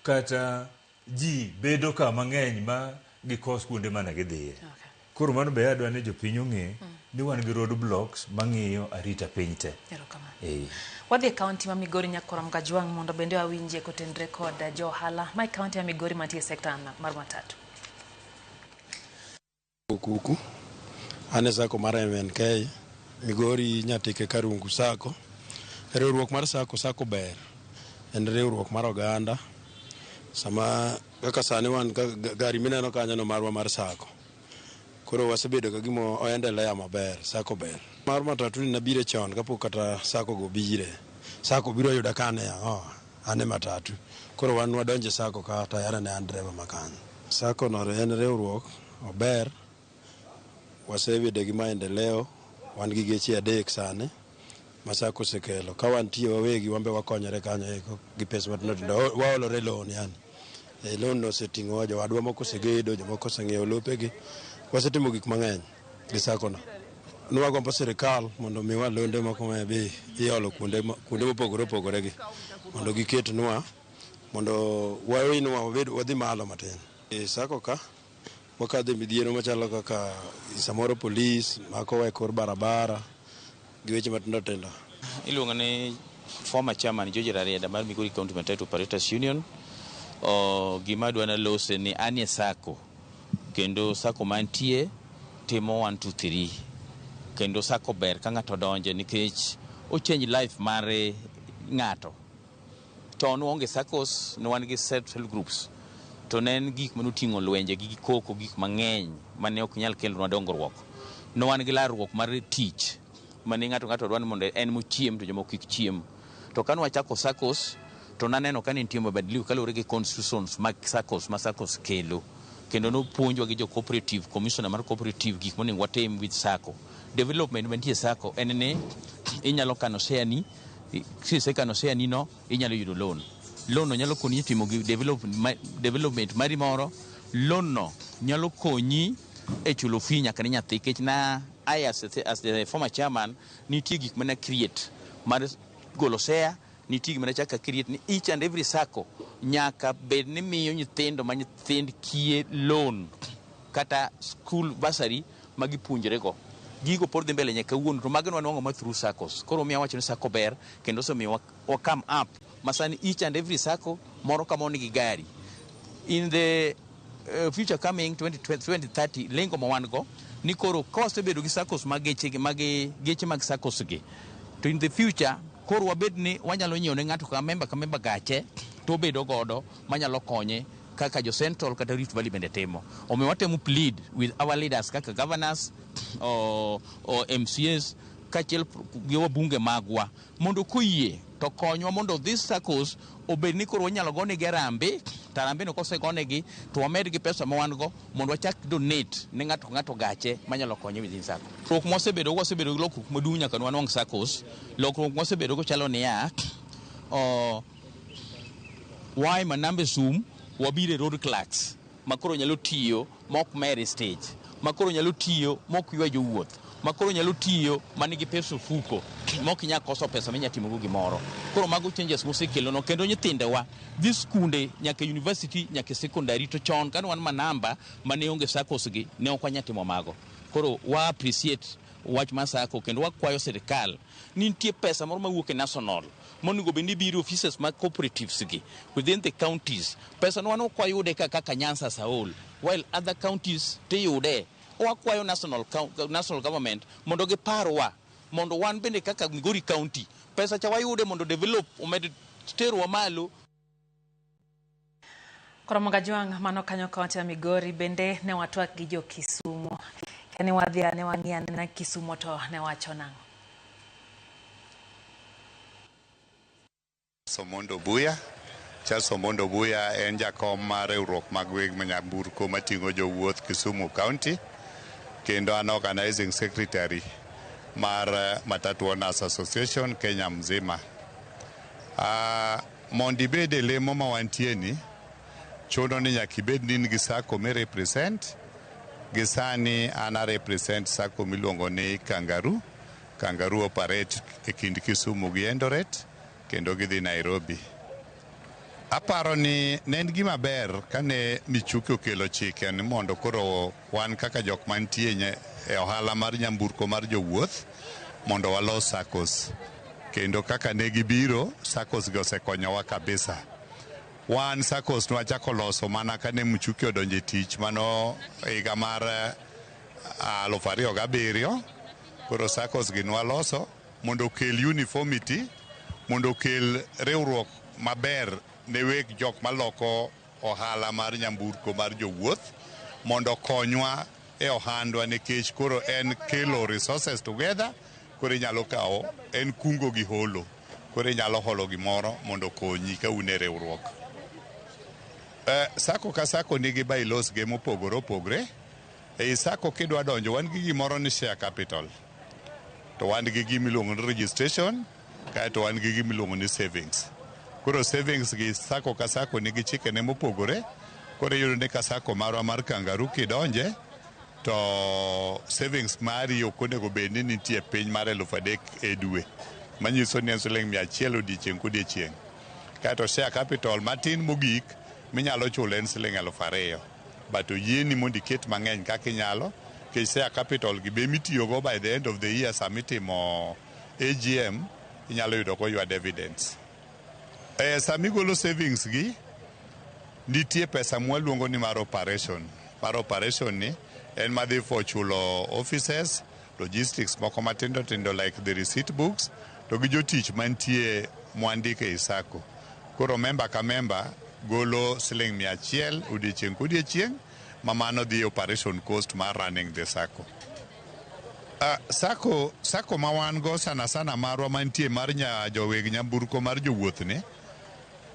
kata ji bedo ka mang'eny ma gikos kuonde mane gidhiye. Koro mano be adwa ni jopiny ong'e ni wan gi road blocks mang'iyo arita piny te. Wadhi e kaunti ma Migori Nyakorom Kajwang' mondo bende wawinje kotenre kod jo ohala ma e kaunti ma Migori mantie e sekta mar matatu. Okuku, an e sako mar MNK, Migori Nyatike Karungu Sako. Riwruok mar sako, sako ber. En riwruok mar oganda. Sama kaka sani wan gari mineno kanyo no marwa mar sako. Koro wasebedo ka gima oendelea maber, sako ber. Mar matatu ni nabire chon kapok kata sako go bire. Sako biro yuda ka ane ang'o, ane matatu. Koro wan wadonje sako ka tayari ne an dereva makanyo. Sako no en riwruok, ober. Wasebedo gi maendeleo, wan gi geche 3 sani ma sako osekelo. Ka wantie wawegi wan be wakonyore kanyo eko gi pesa matindo tindo. Waolore loan yani. Loan no oseting'owa, jowadwa moko osegedo, jomoko oseng'iewo lopegi. Wasetimo gik mang'eny gi sako no. Nwagombo sirikal mondo omiwa londe moko ma be iolo kuonde mopogore opogore gi mondo giketnwa mondo wainwa wabed wadhi malo matin. E sako ka wakadhe midhiero machalo kaka samoro polis makowa e kor barabara. gi weche matindo tindo. Iluongo ni former chairman George Rarieda mar Migori County Matatu Operators Union. O, gima adwa nalose ni anie sacco kendo sacco mantie timo 1 2 3 kendo sacco ber ka ng'ato donje nikech o change life mar ng'ato. Chon waonge saccos, ne wan gi self help groups to ne en gik manoting'o lwenje gi koko gik mang'eny mane ok nyal kelonwa dongruok. Ne wan gi larruok mar tich mane ng'ato ng'ato dwa ni mondo en mochiem to jomoko kik chiem. To kane wachako saccos to naneno ka ne nitie mabadiliko kaluwore gi constitutions mag saccos ma saccos kelo. Kendo nopuonjwa gi jo cooperative, commissioner mar cooperative gik monego watim with sacco. Development mantie e sacco en ni inyalo kano share ni, kisekano share ni no inyalo yudo loan. Loan no nyalo konyi timo development mari moro. Loan no nyalo konyi e chulo fee nyaka ne nyathi nikech na I as the former chairman nitie gik mana create mar golo share, nitie gima nachako create ni each and every sacco nyaka bed ni miyo nyithindo ma nyithind kiye loan kata school bursary ma gipuonjre go. Gigo pod dhi mbele nyaka kawuono to mago ne wanwang'o ma through saccos. Koro omiyo awacho ni sacco ber kendo osemiyo wa come up ma sani each and every sacco moro ka moro nigi gari. In the future coming 2030 lengo ma wan go ni koro ka wasebedo gi saccos mag geche mag geche mag saccos gi to in the future koro wabed ni wanyalo nyiewo ne ng'ato ka member gache to obedo godo manyalo konye kaka jo Central kata Rift Valley bende timo. Omiyo watemo plead with our leaders kaka governors or MCAs kaachiel gi wabunge magwa mondo koyie to konywa mondo this saccos obed ni koro wanyalo gonegi harambee to harambee no kosegonegi to wamed gi pesa ma wan go mondo wachak donate ne ng'ato ka ng'ato gache manyalo konye within sacco. Lokruok mwasebedo wasebedo gi lokruok maduong' nyaka ne wanwang' saccos. Lokruok mwasebedo go chalo niya, wae manambe sum wabiro e road clerks ma koro nyalo tiyo mok mer e stage, ma koro nyalo tiyo mok ywa jowuoth, ma koro nyalo tiyo manigi pesa ofuko mok inyal koso pesa minya timogo gimoro. Koro mago changes mosekelono kendo nyithindewa dhi skunde nyaka university nyaka secondary to chon kane wan manamba mane onge saccos gi ne ok wanyal timo mago. Koro wa appreciate wach mar sacco kendo wakwayo sirikal ni nitie pesa moro mawuok e national monego bed ni biro offices mag cooperatives gi within the counties. Pesa no wan ok wayude kaka Nyanza as a whole, while other counties tiyude. Wakwayo national government mondo giparwa mondo wan bende kaka Migori County pesa cha wayude mondo develop omed terwa malo. Koro Mogajwang' mano kanyo kaunti ya Migori bende ne watwak gi jo Kisumu. Kane wadhi ne wang'i anena Kisumu to ne wacho nang'o? Omondo Buya. Charles Omondo Buya en jakom mar riwruok mag weg nyamburko mating'o jowuoth Kisumu County kendo an organizing secretary mar Matatu Owners Association Kenya mzima. Mondo ibed e lemo ma wantie ni, chuno ni nyaka ibed ni in gi sacco mi represent. Gi sani an a represent sacco miluongo ni Kangaroo. Kangaroo operate e kind Kisumu gi Eldoret kendo gidhi Nairobi. Aparo ni ne en gima ber kane Michuki okelo chike ni mondo koro wan kaka jok mantie e ohala mar nyamburko mar jowuoth mondo walos saccos. Kendo kaka ne gibiro, saccos gi osekonyowa kabisa. Wan saccos nwachako loso mana kane Michuki odonjo e tich mano higa mar 2007. Koro saccos gi nwaloso mondo okel uniformity, mondo okel riwruok maber ne weg jok maloko ohala mar nyamburko mar jowuoth mondo okonywa e ohandwa nikech koro en kelo resources together. Koro inyalo kawo en kungo gi holo, koro inyalo holo gimoro mondo okonyi ka un e riwruok. Sacco ka sacco nigi bylaws ge mopogore opogore. Ei sacco kidwa donjo wan gi gimoro ni share capital, to wan gi gimiluongo ni registration, kaeto wan gi gimiluongo ni savings. Koro savings gi sacco ka sacco nigi chikene mopogore. Koro iyudo ni ka sacco marwa mar Kangaroo kidonje to savings mari ok onego bed ni nitie piny mar 3,000 e dwe, manyiso ni en siling 100 odiechieng' kodiechieng'. Kaeto share capital matin mogik minyalo chulo en siling 2,000. But oyieni mondo iket mang'eny kaka inyalo, nikech share capital gi be mitiyogo by the end of the year sama itimo AGM inyalo yudo koywad evidence. Sama igolo savings gi, nitie pesa mwaluongo ni mar operation. Mar operation ni en madhi for chulo offices, logistics moko matindo tindo like the receipt books, to gi jotich mantie mwandiko ei sacco. Koro member ka member golo siling 100 odiechieng' kodiechieng' ma mano dhi operation cost mar running the sacco. Sacco ma wan go sana sana marwa mantie mar nya joweg nyamburko mar jowuoth ni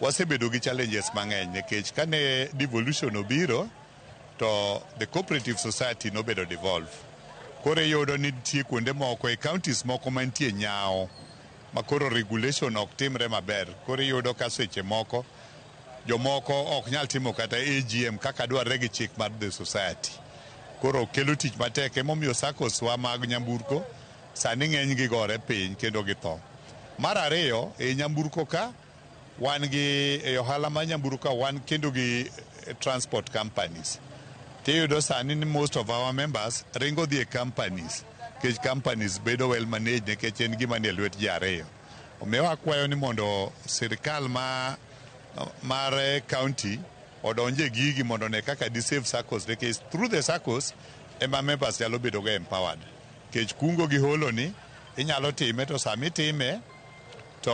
wasebedo gi challenges mang'eny nikech kane devolution obiro to the cooperative society nobedo devolve. Koro iyudo ni nitie kuonde moko e counties moko mantie nyawo ma koro regulation ok timre maber. Koro iyudo ka seche moko jomoko ok nyal timo kata AGM kaka dwarre gi chik mar the society. Koro kelo tich matek emomiyo SACCOs wa mag nyamburko sani ng'eny gi gore piny kendo githo. Mar ariyo, e nyamburko ka wan gi e ohala mar nyamburko wan kendo gi transport companies. Tiyudo sani ni most of our members ringo dhi e companies nikech companies bedo well managed nikech en gima nie lwet ji ariyo. Omiyo akwayo ni mondo sirikal mar county odonje gigi mondo ne kaka di save SACCOs nikech through the SACCOs ema members nyalo bedo go empowered. Nikech kungo gi holo ni inyalo time to sama itime to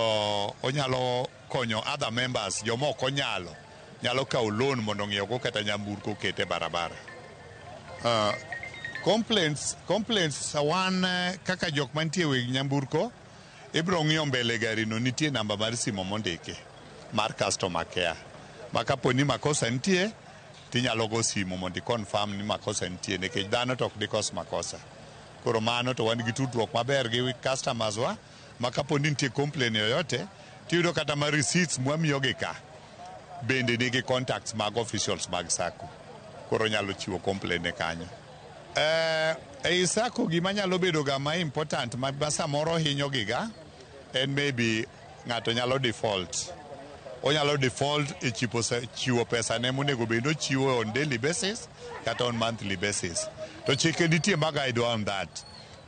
onyalo konyo other members joma ok onyalo nyalo kawo loan mondo ong'iew kata nyamburko kete barabara. Complaints wan kaka jok mantie weg nyamburko ibiro ng'iyo mbele gari no nitie namba mar simo mondiki mar customer care. Ma kapo ni makosa nitie tinyalo go simo mondo i confirm ni makosa nitie nikech dhano to ok dikos makosa. Koro mano to wan gi tudruok maber gi customers wa ma kapo ni nitie complaint yoyote tiyudo kata ma receipts mwamiyogi ka bende nigi contacts mag officials mag SACCO. Koro nyalo chiwo complaint ne kanyo. Ei SACCO gima nyalo bedo ga ma important ma samoro hinyo giga en maybe ng'ato nyalo default. Onyalo default e chiwo pesa ne monego bed ni ochiwo on daily basis kata on monthly basis. To chike nitie ma guide on that.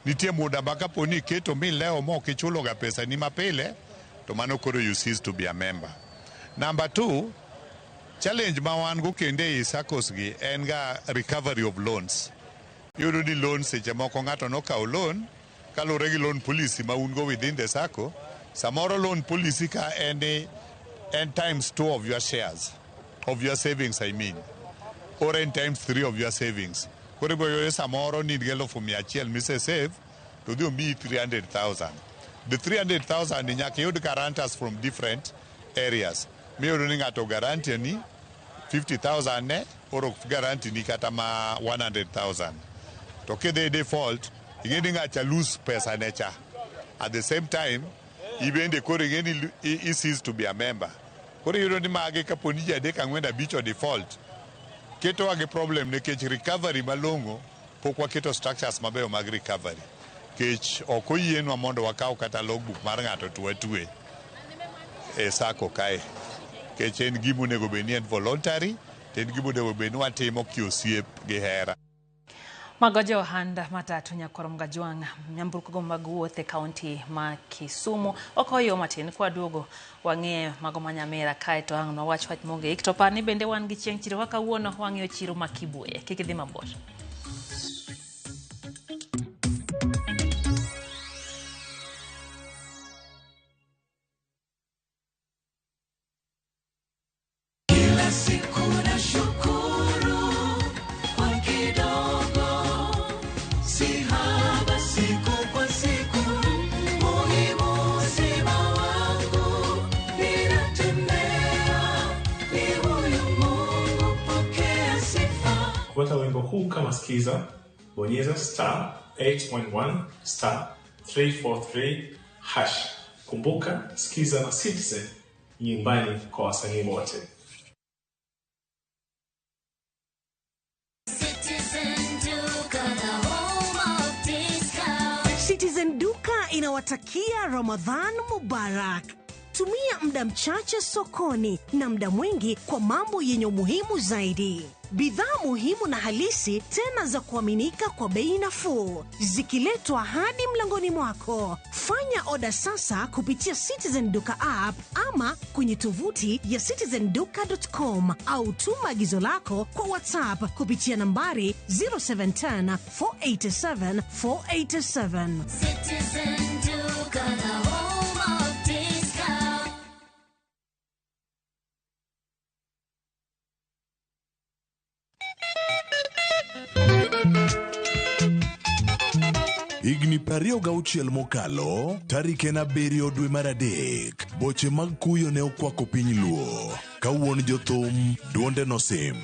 Nitie muda ma kapo ni iketo milewo mok ichulo ga pesa ni mapile to mano koro you cease to be a member. Number two, challenge ma wan go kendo ei SACCOs gi en ga recovery of loans. Iyudo ni loan seche moko ng'ato nokawo loan kaluwore gi loan policy ma un go within the SACCO. Samoro loan policy ka en ni en times 2 of your shares, of your savings I mean, or en times 3 of your savings. Koro ibiro yudo samoro ni in gi 100,000 mise save to dhi omiyi 300,000. The 300,000 ni nyaka iyud guarantors from different areas. Miyudo ni ng'ato guarantee ni 50,000 ne or ok guarantee ni kata ma 100,000. To kidhi default, ing'e ni ng'acha lose pesa ne cha. At the same time, ibende koro ing'e ni i cease to be a member. Koro iyudo ni magi kapo ni ji 3 4 5 o default, ketowa gi problem nikech recovery malong'o pok waketo structures mabeyo mag recovery. Nikech ok oyienwa mondo wakaw kata logbook mar ng'ato to watwe e SACCO kae. Nikech en gima onego bed ni en voluntary, to en gima onego bed ni watimo kiosiep gi hera. Mago jo ohand matatu nyakwar Mgajwang' nyamburko mag wuoth e kaunti ma Kisumu. Ok oyo matin kwaduogo wang'iye mago ma Nyamira kae to ang' nwawach wach mogik. To par ni bende wan gi chieng' chiro kaka kawuono wang'iyo chiro ma Kibuye. Kik idhi mabor. Kila siku nashukuru kwa kidogo, si haba siku kwa siku, muhimu uzima wangu, ninatembea ni huyu Mungu, pokea sifa. Kupata wimbo huu kama skiza, bonyeza star 811 star 343 hash. Kumbuka, skiza na Citizen nyumbani kwa wasanii wote. Citizen Duka, the home of discount. Citizen Duka inawatakia Ramadhan Mubarak. Tumia muda mchache sokoni na muda mwingi kwa mambo yenye umuhimu zaidi. Bidhaa muhimu na halisi tena za kuaminika kwa bei nafuu, zikiletwa hadi mlangoni mwako. Fanya oda sasa kupitia Citizen Duka app ama kwenye tovuti ya citizenduka.com au tuma agizo lako kwa WhatsApp kupitia nambari 0710 487 487. Citizen Duka, the home of discount. Higni 26 mokalo, tarik en 7 dwe mar 3, boche mag kuyo ne okwako piny Luo. Ka wuon jothum, duonde nosim.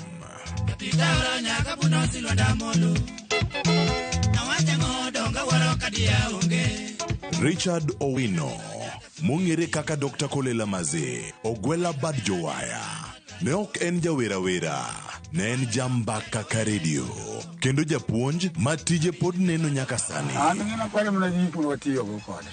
Richard Owino, mong'ere kaka Dr. Kolela Maze, Ogwela Bad Jowaya. Ne ok en jawerawera, ne en jambaka ka redio, kendo japuonj ma tije pod neno nyaka sani. An ng'ina kware mana ji pur watiyogo kode.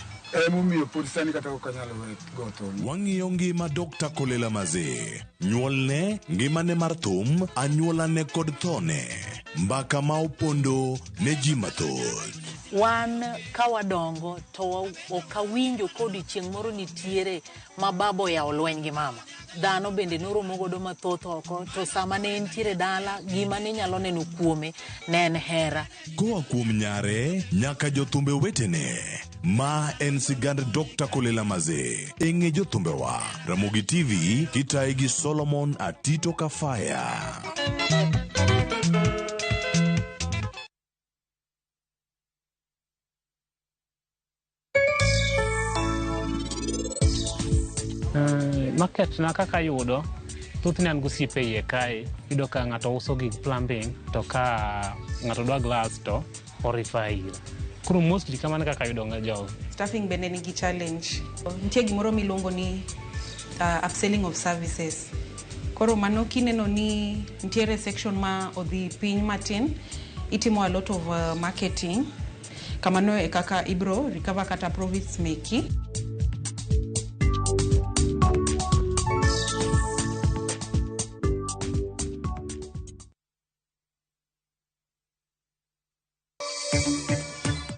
Emomiyo pod sani kata ok anyal go thum. Wang'iyo ngima Dr. Kolela Maze, nyuolne, ngimane mar thum, anyuolane kod thone. Mbaka ma opondo ne ji mathoth. Wan ka wadongo to ok awinjo kodiochieng' moro nitiere ma baba oyawo lweny gi mama. Dhano bende noromo godo mathoth oko, to sama ne entiere dala, gima ne inyalo neno kuome ne en hera. Koa kuom nyare nyaka jothumbe wetene, ma en sigand Dr. Kolela Maze. E ng'e jothumbewa, Ramogi TV kitaye gi Solomon Atito Kafaya. Market na kaka yudo, thothne an gosiepe iye kae, iyudo ka ng'ato uso gig plumbing, to ka ng'ato dwa glass to o-refer ira. Koro mostly kamano kaka ayudo jogo. Staffing bende nigi challenge. Nitie gimoro miluongo ni upselling of services. Koro mano kineno ni nitiere section ma odhi piny matin, itimo a lot of marketing. Kamano e kaka ibro recover kata profits meki.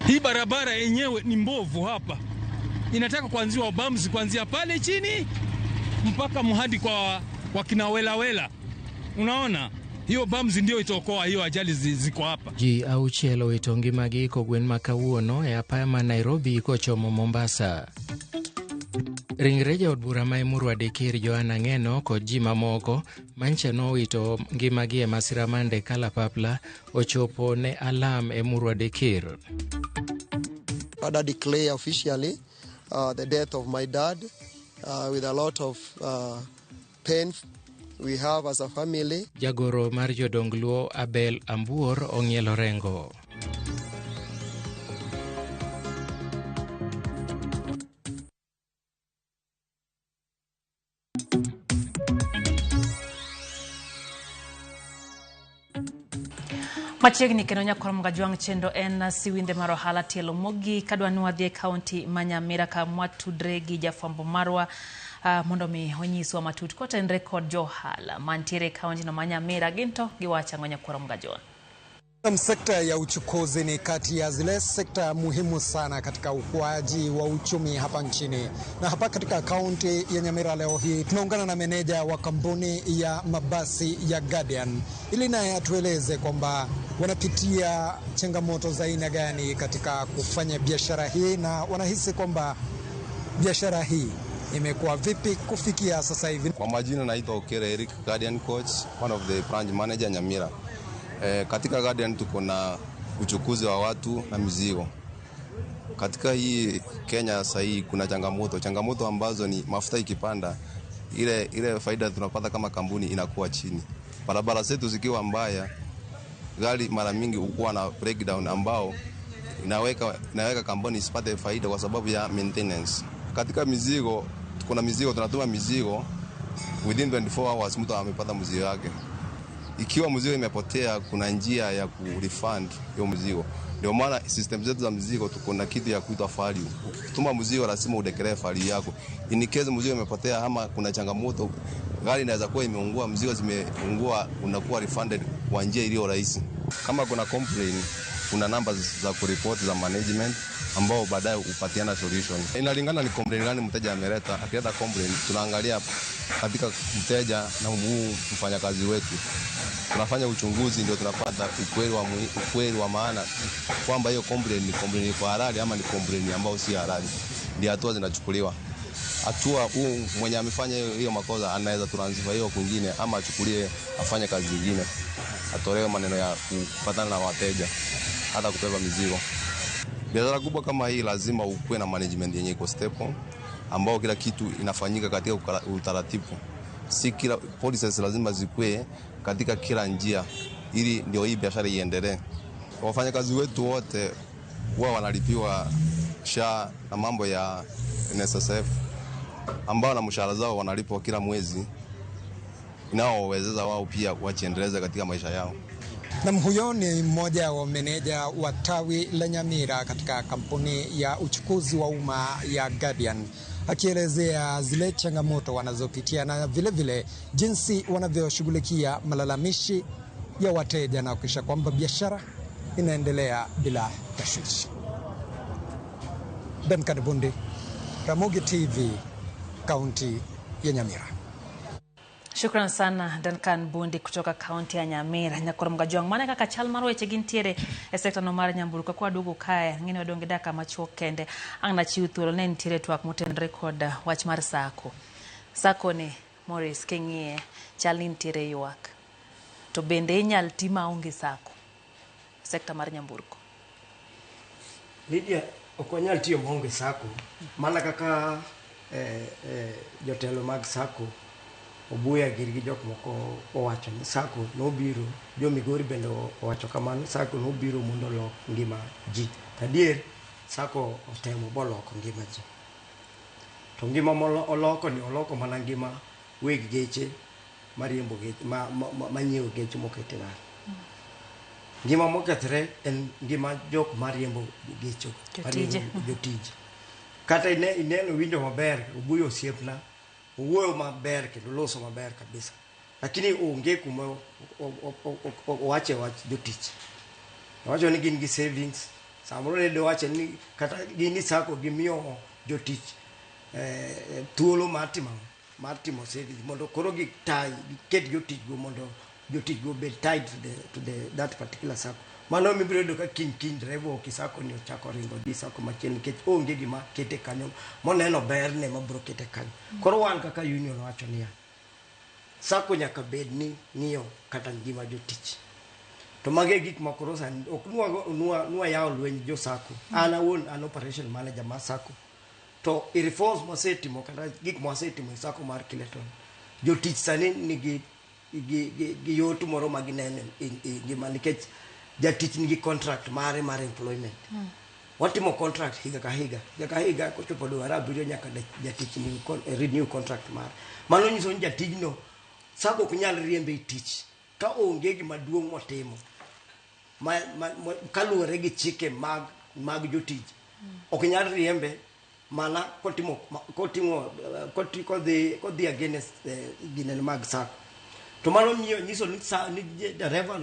Hii barabara yenyewe ni mbovu hapa. Inataka kuanziwa bumps kuanzia pale chini mpaka muhadi kwa wakina wela. Unaona? Hiyo bumps ndio itaokoa hiyo ajali ziko hapa. Ji auchiel owito ngimagi kogwen ma kawuono e apaya ma Nairobi kochomo Mombasa. Ringre jaod bura ma Emurua Dikir Joanna Ng'eno kod ji mamoko mancha nowito ngimagi e masira mar ndek kalapapla ochopo ne alam Emurua Dikir. I declare officially the death of my dad with a lot of pain we have as a family. Jagoro mar jodong Luo Abel Ambuor ong'ielo rengo. Machiegni kendo nyakwar Mgajwang' chenro en siwinde mar ohala tielo mogik kadwa ni wadhi e kaunti ma Nyamira ka watudre gi jafwambo marwa mondo mi onyiswa matut kotenre kod jo ohala mantiere e kaunti no ma Nyamira gin to giwacho ang'o nyakwar Mgajwang'. Sekta ya uchukuzi ni kati ya zile sekta muhimu sana katika ukuaji wa uchumi hapa nchini. Na hapa katika kaunti ya Nyamira leo hii tunaungana na meneja wa kampuni ya mabasi ya Guardian ili naye atueleze kwamba wanapitia changamoto za aina gani katika kufanya biashara hii na wanahisi kwamba biashara hii imekuwa vipi kufikia sasa hivi. Kwa majina naitwa Okere Eric, Guardian coach, one of the branch manager Nyamira. Katika Guardian tuko na uchukuzi wa watu na mizigo. Katika hii Kenya sasa hii kuna changamoto ambazo ni mafuta ikipanda ile faida tunapata kama kampuni inakuwa chini. Barabara zetu zikiwa mbaya, gari mara mingi hukuwa na breakdown ambao inaweka kampuni isipate faida kwa sababu ya maintenance. Katika mizigo, kuna mizigo tunatuma mizigo within 24 hours mtu amepata mzigo wake. Ikiwa mzigo imepotea, kuna njia ya kurefund hiyo mzigo. Ndio maana system zetu za mzigo tuko na kitu ya kuitwa value. Ukituma mzigo lazima udeclare value yako. In case mzigo imepotea ama kuna changamoto, gari inaweza kuwa imeungua, mzigo zimeungua, unakuwa refunded kwa njia iliyo rahisi. Kama kuna complaint, kuna namba za kuripoti za management ambao baadaye upatiana solution. Inalingana ni complaint gani mteja ameleta. Akileta complaint, tunaangalia katika mteja na huu mfanyakazi wetu, tunafanya uchunguzi, ndio tunapata ukweli wa maana kwamba hiyo complaint ni complaint kwa halali ama ni complaint ambayo si halali. Ndio hatua zinachukuliwa. Hatua huu mwenye amefanya hiyo makosa anaweza transfer hiyo kwingine ama achukulie afanye kazi nyingine, atolewe maneno ya kupatana na wateja hata kubeba mizigo. Biashara kubwa kama hii lazima ukuwe na management yenye iko stable, ambao kila kitu inafanyika katika utaratibu. Si kila policies lazima zikuwe katika kila njia, ili ndio hii biashara iendelee. Wafanyakazi wetu wote huwa wanalipiwa SHA na mambo ya NSSF, ambao na mshahara zao wanalipwa kila mwezi, inaowawezesha wao pia wajiendeleze katika maisha yao. Na huyo ni mmoja wa meneja wa tawi la Nyamira katika kampuni ya uchukuzi wa umma ya Guardian, akielezea zile changamoto wanazopitia na vile vile jinsi wanavyoshughulikia malalamishi ya wateja na kuhakikisha kwamba biashara inaendelea bila tashwishi. Duncan Bundi, Ramogi TV, kaunti ya Nyamira. Shukran sana Duncan Bundi kutoka kaunti ya Nyamira. Nyakoro Mgajwang, mana kaka chal mar weche gintiere e sekta no mar nyamburko kwa duogo kae ng'eni wadong' gi dakika machuok kende ang' nachiw thuolo ne nitiere twak motenore kod wach mar sako. Sako ni Maurice, king'iye chal ni nitiere ywak, to bende inyal ti maonge sako sekta mar nyamburko? Lydia, ok wanyal tiyo maonge sako mana kaka jotelo mag sako Obuya gir gi jok moko owacho ni sako nobiro, jo Migori bende owacho kamano, sako nobiro mondo olok ngima ji. Adier sako otemo boloko ngima ji. To ngima moloko ni oloko mana ngima weg geche mariembo geche manyiewo geche mokete ndara. Ngima mokethre en ngima jok mariembo geche, jotije. Kata ineno winjo maber, Obuya osiepna owuoyo maber kendo loso maber kabisa, lakini onge kuma owache wach jotich. Owacho ni gin gi savings, samoro ne dowache ni kata gin ni sako gimiyo jotich thuolo mar timo savings mondo koro giket jotich go mondo jotich go bed tied to the that particular sako. Mano mibiro yudo ka kiny driver ok sako ni ochako ringo dhi sako machielo nikech onge gima kete kanyo moneno berne mabiro kete kanyo. Koro wan kaka union wacho niya, sako nyaka bed ni ng'iyo kata ngima jotich. To magi e gik ma koro sani ok nwa yawo lweny jo sako. An awuon an operation manager mar sako. To i reforms mwasetimo kata gik mwasetimo e sako mar Kileton, jotich sani nigi gi yot moro ma gineno e ngima nikech jatich nigi contract mare mar employment. Watimo contract higa ka higa. Higa ka higa kochopo dwe mar abiriyo nyaka jatich ni renew contract mare. Mano nyiso ni jatijno sako ok nyal riembe e tich ka onge gima duong' motimo kaluwore gi chike mag jotich. Ok nyal riembe mana kodhi against ginene mag sako. To mano nyiso ni dereva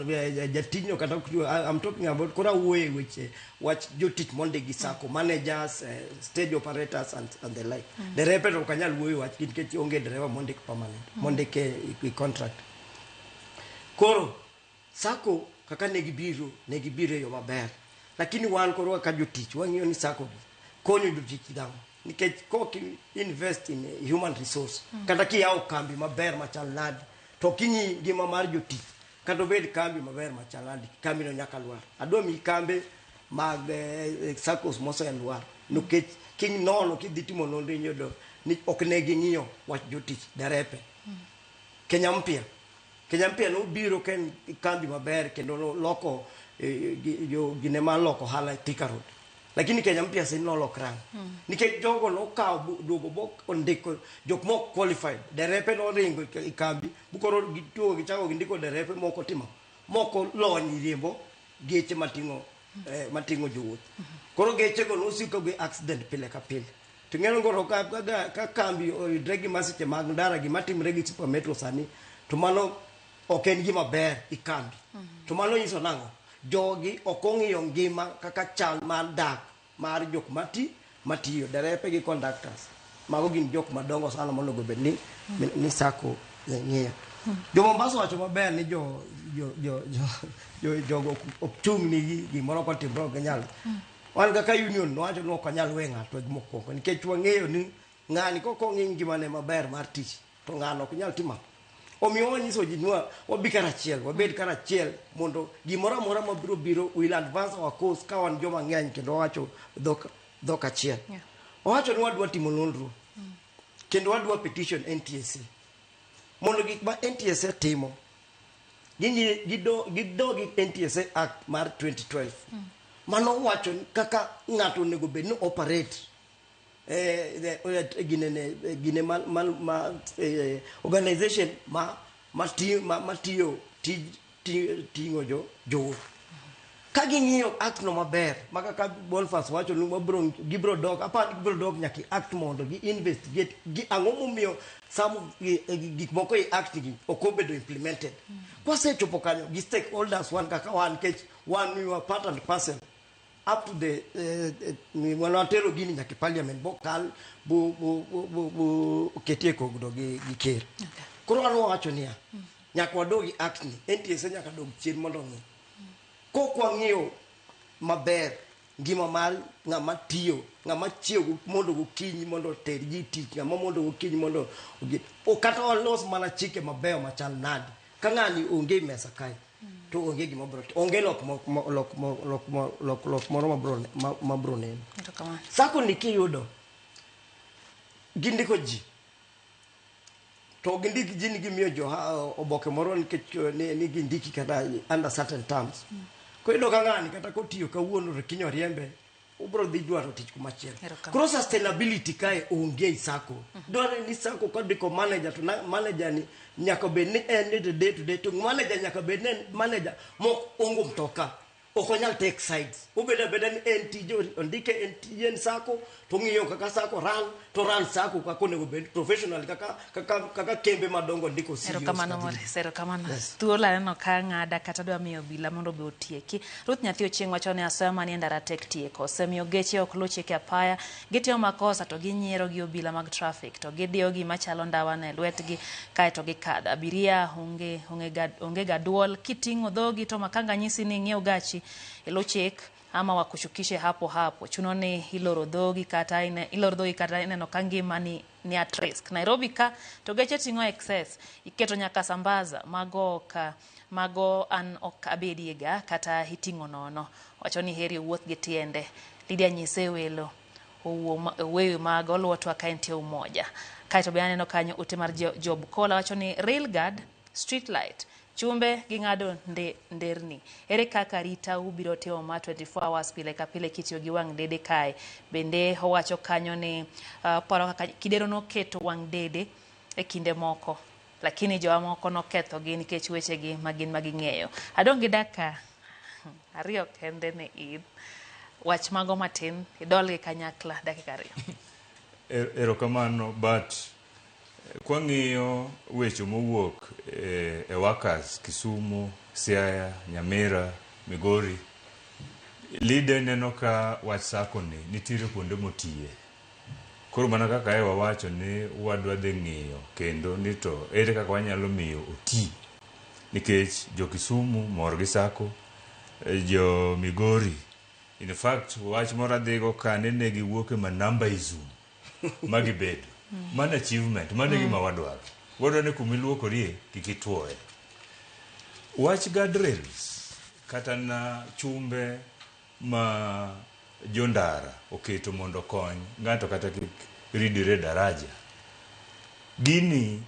jatijno kata I'm talking about koro awuoye weche wach jotich mondiki gi sako, managers, stage operators and the like. Derepe to ok anyal wuoyo wach nikech onge dereva mondik permanent, mondik e contract. Koro sako kaka ne gibiro e yo maber, lakini wan koro kaka jotich wang'iyo ni sako gi konyo jotich dhano nikech kok invest in human resource kata kiyawo kambi maber machal nadi to king'i ngima mar jotich kata obed kambi maber machal nadi, kambi no nyaka lwar. Adwa miyi kambe mag SACCOs moselwar nikech kinono kidhi timo nonro iyudo ni ok ne ging'iyo wach jotich derepe. Kenya Mpya nobiro ka en kambi maber kendo loko gine mar loko ohala Thika Road. Lakini Kenya mpya sani nolok rang. Nikech jogo nokawo duogo bo ondiko jok mok qualified. Derepe noringo e kambi, bukoro gituogo gichako gindiko derepe moko timo. Moko lony riembo geche mating'o mating'o jowuoth. Koro gechego nosiko gi accident pile ka pile. To ing'eyo koro ka kambi oyudre gi masiche mag ndara gima timre gi Super Metro sani to mano ok en gima ber i kambi. To mano nyiso nang'o? Jogi ok ong'iyo ngima kaka chal mar dak mar jok matiyo derepe gi conductors. Mago gin jok madongo sana monego bed ni sacco ng'iyo. Jo Mombasa wacho maber ni jo jo jo jo jo jogo ok chung' ni gimoro kotimre ok ginyal. Wan kaka union wacho ni ok wanyal we ng'ato mokwongo nikech wang'eyo ni ng'ani kok ong'i ngimane maber mar tich to ng'ano ok nyal timo. Omiyo wanyiso ji ni wabi karachiel, wabed karachiel mondo gimoro amora mabiro biro will advance our cause ka wan joma ng'eny kendo wawacho dhok achiel. Owacho ni wadwa timo nonro kendo wadwa petition NTSA mondo gik ma NTSA timo gidog gi NTSA Act mar 2012 mano wacho kaka ng'ato onego bed ni operate gine ma organization ma tiyo tij ting'o jowuoth. Ka ging'iyo act no maber ma kaka Boniface wacho ni wabro gibro dok apani gibro dok nyaka i act mondo gi investigate gi ang'o momiyo some gik moko e act gi ok obedo implemented. Kwasechopo kanyo gi stakeholders wan kaka wan nikech wan we were part and parcel up to the watero gini nyaka e parliament bokal bo oketie kogno gi ker. Koro an wawacho niya nyaka wadog i act ni NTSA nyaka dog chien mondo ong'i. Kok wang'iyo maber ngima mar ng'ama tiyo ng'ama chiew mondo gokinyi mondo oter ji tich ng'ama mondo gokinyi mondo kata walos mana chike mabeyo machal nade ka ng'ani onge e mesa kae to onge gima biro onge lok moro mabro neno. Sacco ni kiyudo gindiko ji to gindik ji ni gimiyo jo oboke moro nikech ni gindiki kata under certain terms. Koro iyudo ka ng'ani kata kotiyo kawuono to kiny oriembe obro dhi dwaro tich kumachielo. Koro sustainability kae onge e sacco. Dwarore ni sacco kondiko manager to manager ni nyaka bed ni en the day to day to manager nyaka bed ni en manager mok ongo mtoka. Ok onyal take sides. Obedo abeda ni en tije ondike en tije en sacco to ong'iyo kaka sacco run to run sacco kaka onego bed professional kaka kembe madongo ndiko CEOs. Erokamano Maurice, erokamano. Thuolo aneno ka ng'ada kata dwa miyo obila mondo be otieki. Ruth Nyathi Ochieng' wacho ni asoya manie ndara tek tieko. Osemiyo geche ok luw chike apaya, gitimo makosa to ginyiero gi obila mag traffic to gidiyo gima chalo ndawa e lwetgi kaeto gikadho. Abiria onge ga duol, kiting'o dhogi to makanga nyisi ni ng'iew gachi iluw chik ama wakushukishe hapo hapo. Chuno ni iloro dhogi kata iloro dhogi kata ineno ka ngima ni at risk. Nairobi ka to geche ting'o excess, iketo nyaka sambaza mago an ok abedie ga kata iting'o nono. Wacho ni heri owuoth gi tiende. Lydia nyise welo owuoyo mago oluwo twak ka entie Umoja. Kaeto be aneno kanyo ote mar Job Kola wacho ni rail guard, street light, chumbe ging'ado nderni. Ere kaka arita ubiro timo ma 24 hours pile ka pile kitiyo gi wang' dede kae? Bende owacho kanyo ni paro kaka Kidero noketo wang' dede e kinde moko, lakini jowa moko nokethogi nikech wechegi magin maging'eyo. Adong' gi dakika 2 kende ne in. Wach mago matin, idol gi kanyakla dakika 2. Erokamano, but kwang'iyo weche mowuok e workers Kisumu, Siaya, Nyamira, Migori, leader neno ka wach sacco ni nitiere kuonde motiye. Koro mana kaka e wawacho ni wadwa dhi ng'iyo kendo ni to ere kaka wanyalo miyo oti. Nikech jo Kisumu mor gi sacco, jo Migori, in fact wach moro adhigo ka ne giwuok e manambaism ma gibedo. Mano achievement, mano e gima wadwaro. Wadwaro ni kuma iluokorie kik ituoye. Wach guardrails kata na chumbe ma jondara oketo mondo okony ng'ato kata kik ridire daraja. Gini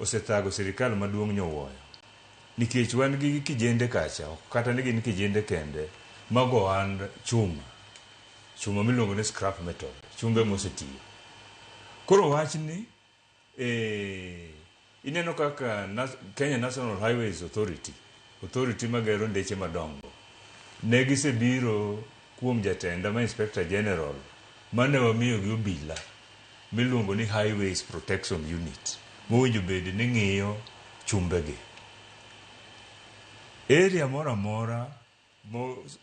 osethago sirikal maduong' nyowuoyo. Nikech wan gi kijende kacha, ok kata ni gin kijende kende, mago ohand chuma. Chuma miluongo ni scrap metal, chumbe mosetiyo. Koro wachni ineno kaka Kenya National Highways Authority, authority magero ndeche madongo, ne gisebiro kuom jatenda ma Inspector General mane wamiyogi obila miluongo ni Highways Protection Unit mowinjo bed ni ng'iyo chumbegi. Area moro amora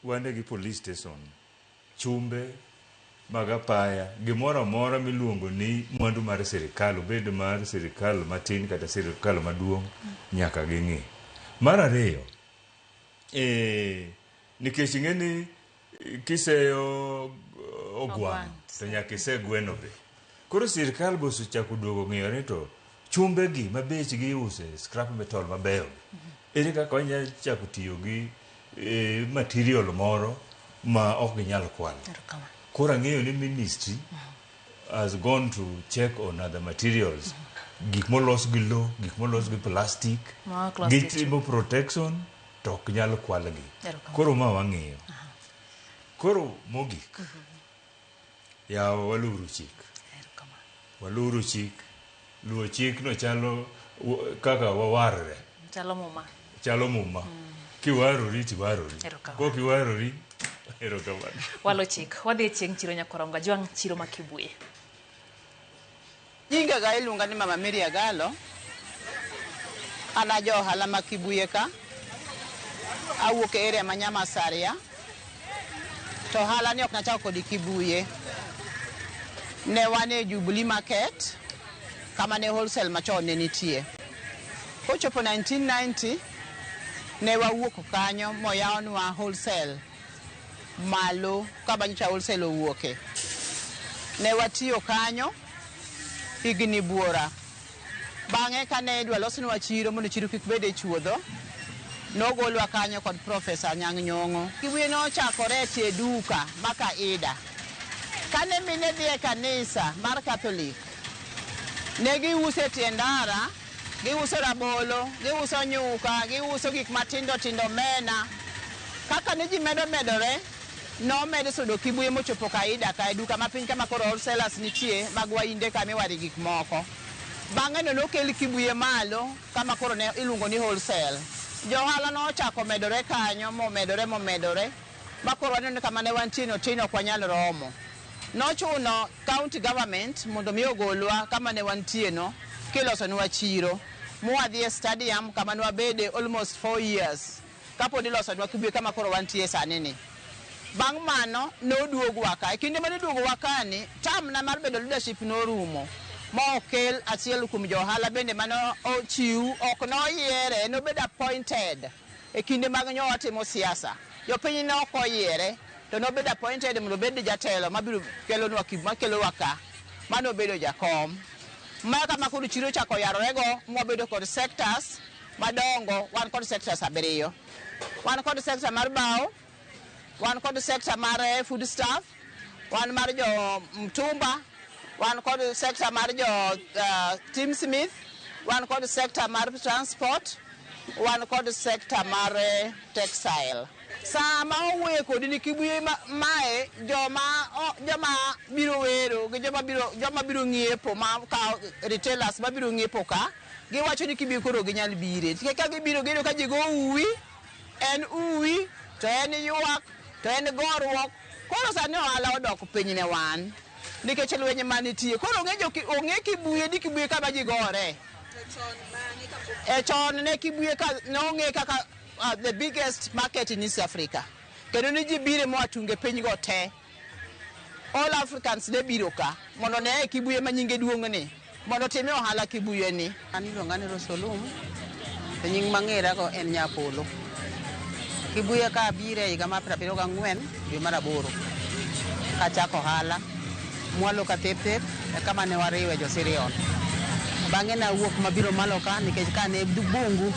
wane gi police station, chumbe mag apaya, gimoro amora miluongo ni mwandu mar sirikal, obed mar sirikal matin kata sirikal maduong', nyaka ging'i. Mar ariyo, nikech ing'e ni kiseyo ogwang' to nyaka ise gweno be. Koro sirikal be osechako duogo ng'iyo ni to chumbegi ma bechgi iuse scrap metal mabeyo gi, ere kaka wanyalo chako tiyo gi material moro ma ok ginyal kwalo. Koro ang'eyo ni ministry has gone to check on other materials, gik molos gi lo, gik molos gi plastic, gitimo protection to ok nyal kwalgi. Koro ma wang'iyo. Koro mogik, yawa waluru chik. Waluru chik. Luwo chik no chalo kaka wawarre. Chalo muma. Chalo muma. Kiwarori tiwarori. Kok iwarori, erokamano. Walo chik. Wadhi e chieng' chiro Nyakorongo. Ajwang' chiro ma Kibuye. Nyinga ga iluonga ni Mama Mary Agalo. An a ja ohala ma Kibuye ka. Awuok e area ma Nyamasaria. To ohala ni ok nachako kod Kibuye. Ne wan e Jubilee Market kama ne wholesale machon ne nitie. Kochopo 1990 ne wawuok kanyo moyawnwa wholesale malo kama nyocha wholesale owuoke. Ne watiyo kanyo higni buora. Bang'e kane idwa losnwa chiro mondo chiro kik bed e chuodho, nogolwa kanyo kod Profesa Anyang' Nyong'o. Kibuye nochakore e tie duka ma Kaida. Kane mine dhi e kanisa mar Catholic, ne giuso e tie ndara, giuso rabolo, giuso nyuka, giuso gik matindo tindo, omena. Kaka ne ji medo medore, nomed sudo Kibuye mochopo Kaida ka e duka ma piny kama koro wholesalers nitie mag wainde kama iware gik moko. Bang'e no nokel Kibuye malo kama koro ne iluongo ni wholesale. Jo ohala nochako medore kanyo momedore momedore ma koro waneno ni kama ne wantie no tin ok wanyal romo. Nochuno county government mondo mi ogolwa kama ne wantie no kilosonwa chiro. Mwadhi e stadium kama ne wabede almost 4 years kapod ilosonwa Kibuye kama koro wantie sani ni. Bang' mano noduogwa ka. E kinde mane iduogowa ka ni, term na mar bedo leadership norumo. Ma okel achiel kuom jo ohala bende mane ochiw, ok noyiere, nobedo appointed e kinde mag nyo watimo siasa. Jopiny ne ok oyiere, to nobedo appointed mondo obed jatelo mabiro kelonwa makelowa ka. Mano obedo jakom. Ma kama koro chiro ochako yarorego, mwabedo kod sectors madongo, wan kod sectors 7. Wan kod sector mar bao, wan kod sector mar food stuff, wan mar jo mtumba, wan kod sector mar jo Tim Smith, wan kod sector mar transport, wan kod sector mar textile. Sama owuoye kodi ni Kibuye mae joma biro wero gi joma biro ng'iepo ma ka retailers mabiro ng'iepo ka, giwacho ni Kibuye koro ginyal bire. Nikech ka gibiro giyudo ka ji go uwi, en uwi, to en ywak, to en goruok. Koro sani ohala odok piny ne wan nikech lweny manitie. Koro ong'e Kibuye ni Kibuye kama ji gore. E chon ne Kibuye ka nong'e kaka the biggest market in East Africa. Kendo ni ji bire moa tunge piny go te. All Africans ne biro ka mondo ne Kibuye ma nyinge duong' ni, mondo time ohala Kibuye ni. An iluonga ni Rosolum, to nying mang'era go en Nyapolo. Kibuye ka abire higa mar 74 dwe mar 8 kachako ohala mwalo ka Thep e kama ne wariwe jo Sirion. Bang'e nawuok mabiro malo ka nikech ka ne bungu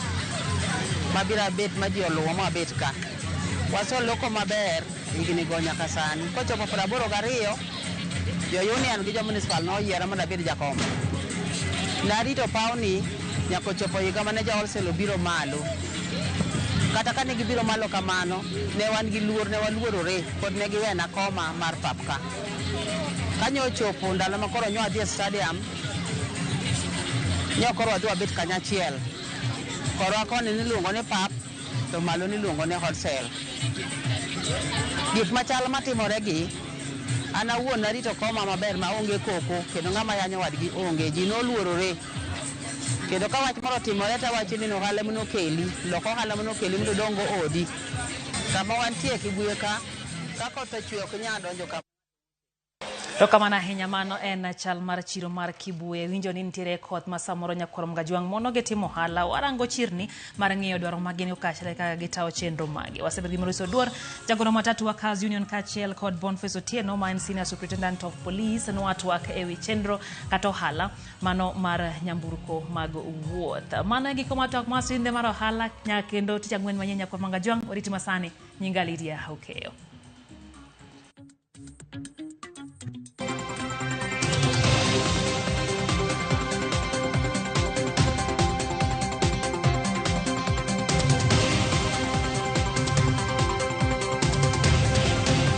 mabiro abet ma ji oluwo ma abet ka. Waseloko maber higni go nyaka sani. Kochopo 82 jo union gi jo municipal noyiera mondo abed jakom. Narito pawni nyaka ochopo higa mane jo wholesale obiro malo. Kata kane gibiro malo kamano, ne wan gi luor, ne waluorore, pod ne giwena koma mar pap ka. Kanyo ochopo ndalo ma koro nyo adhi e stadium, nyo koro wadhi wabet kanyachiel. Korwa koni niluongo ni pap, to malo niluongo ni hot cell. Gik machal matimore gi, an awuon narito koma maber ma onge koko kendo ng'ama yanyo wadgi onge. Ji noluorore. Kendo ka wach moro otimore to awacho ni ohala manokeli, lok ohala manokeli mondo odong odi. Kama wantie Kibuye ka, ka koth ochwe ok inyal donjo ka. To kamano ahinya mano en chal mar chiro mar Kibuye. Winjo ni nitiere koth ma samoro nyakwar Mgajwang' mono gi timo ohala. Warango chirni mar ng'iyo dwaro ma gin go kaachiel kaka gitawo chenro magi. Wasebedo gi Maurice Oduor, jagoro matatu wa Cars Union kaachiel kod Boniface Otieno ma en Senior Superintendent of Police nwatwak ewi chenro kata ohala mano mar nyamburko mag wuoth. Mano e giko mar twak mar sinde mar ohala nyaka kendo tich ang'wen manyien nyakwar Mgajwang' oriti masani. Nyinga Lydia Okeyo.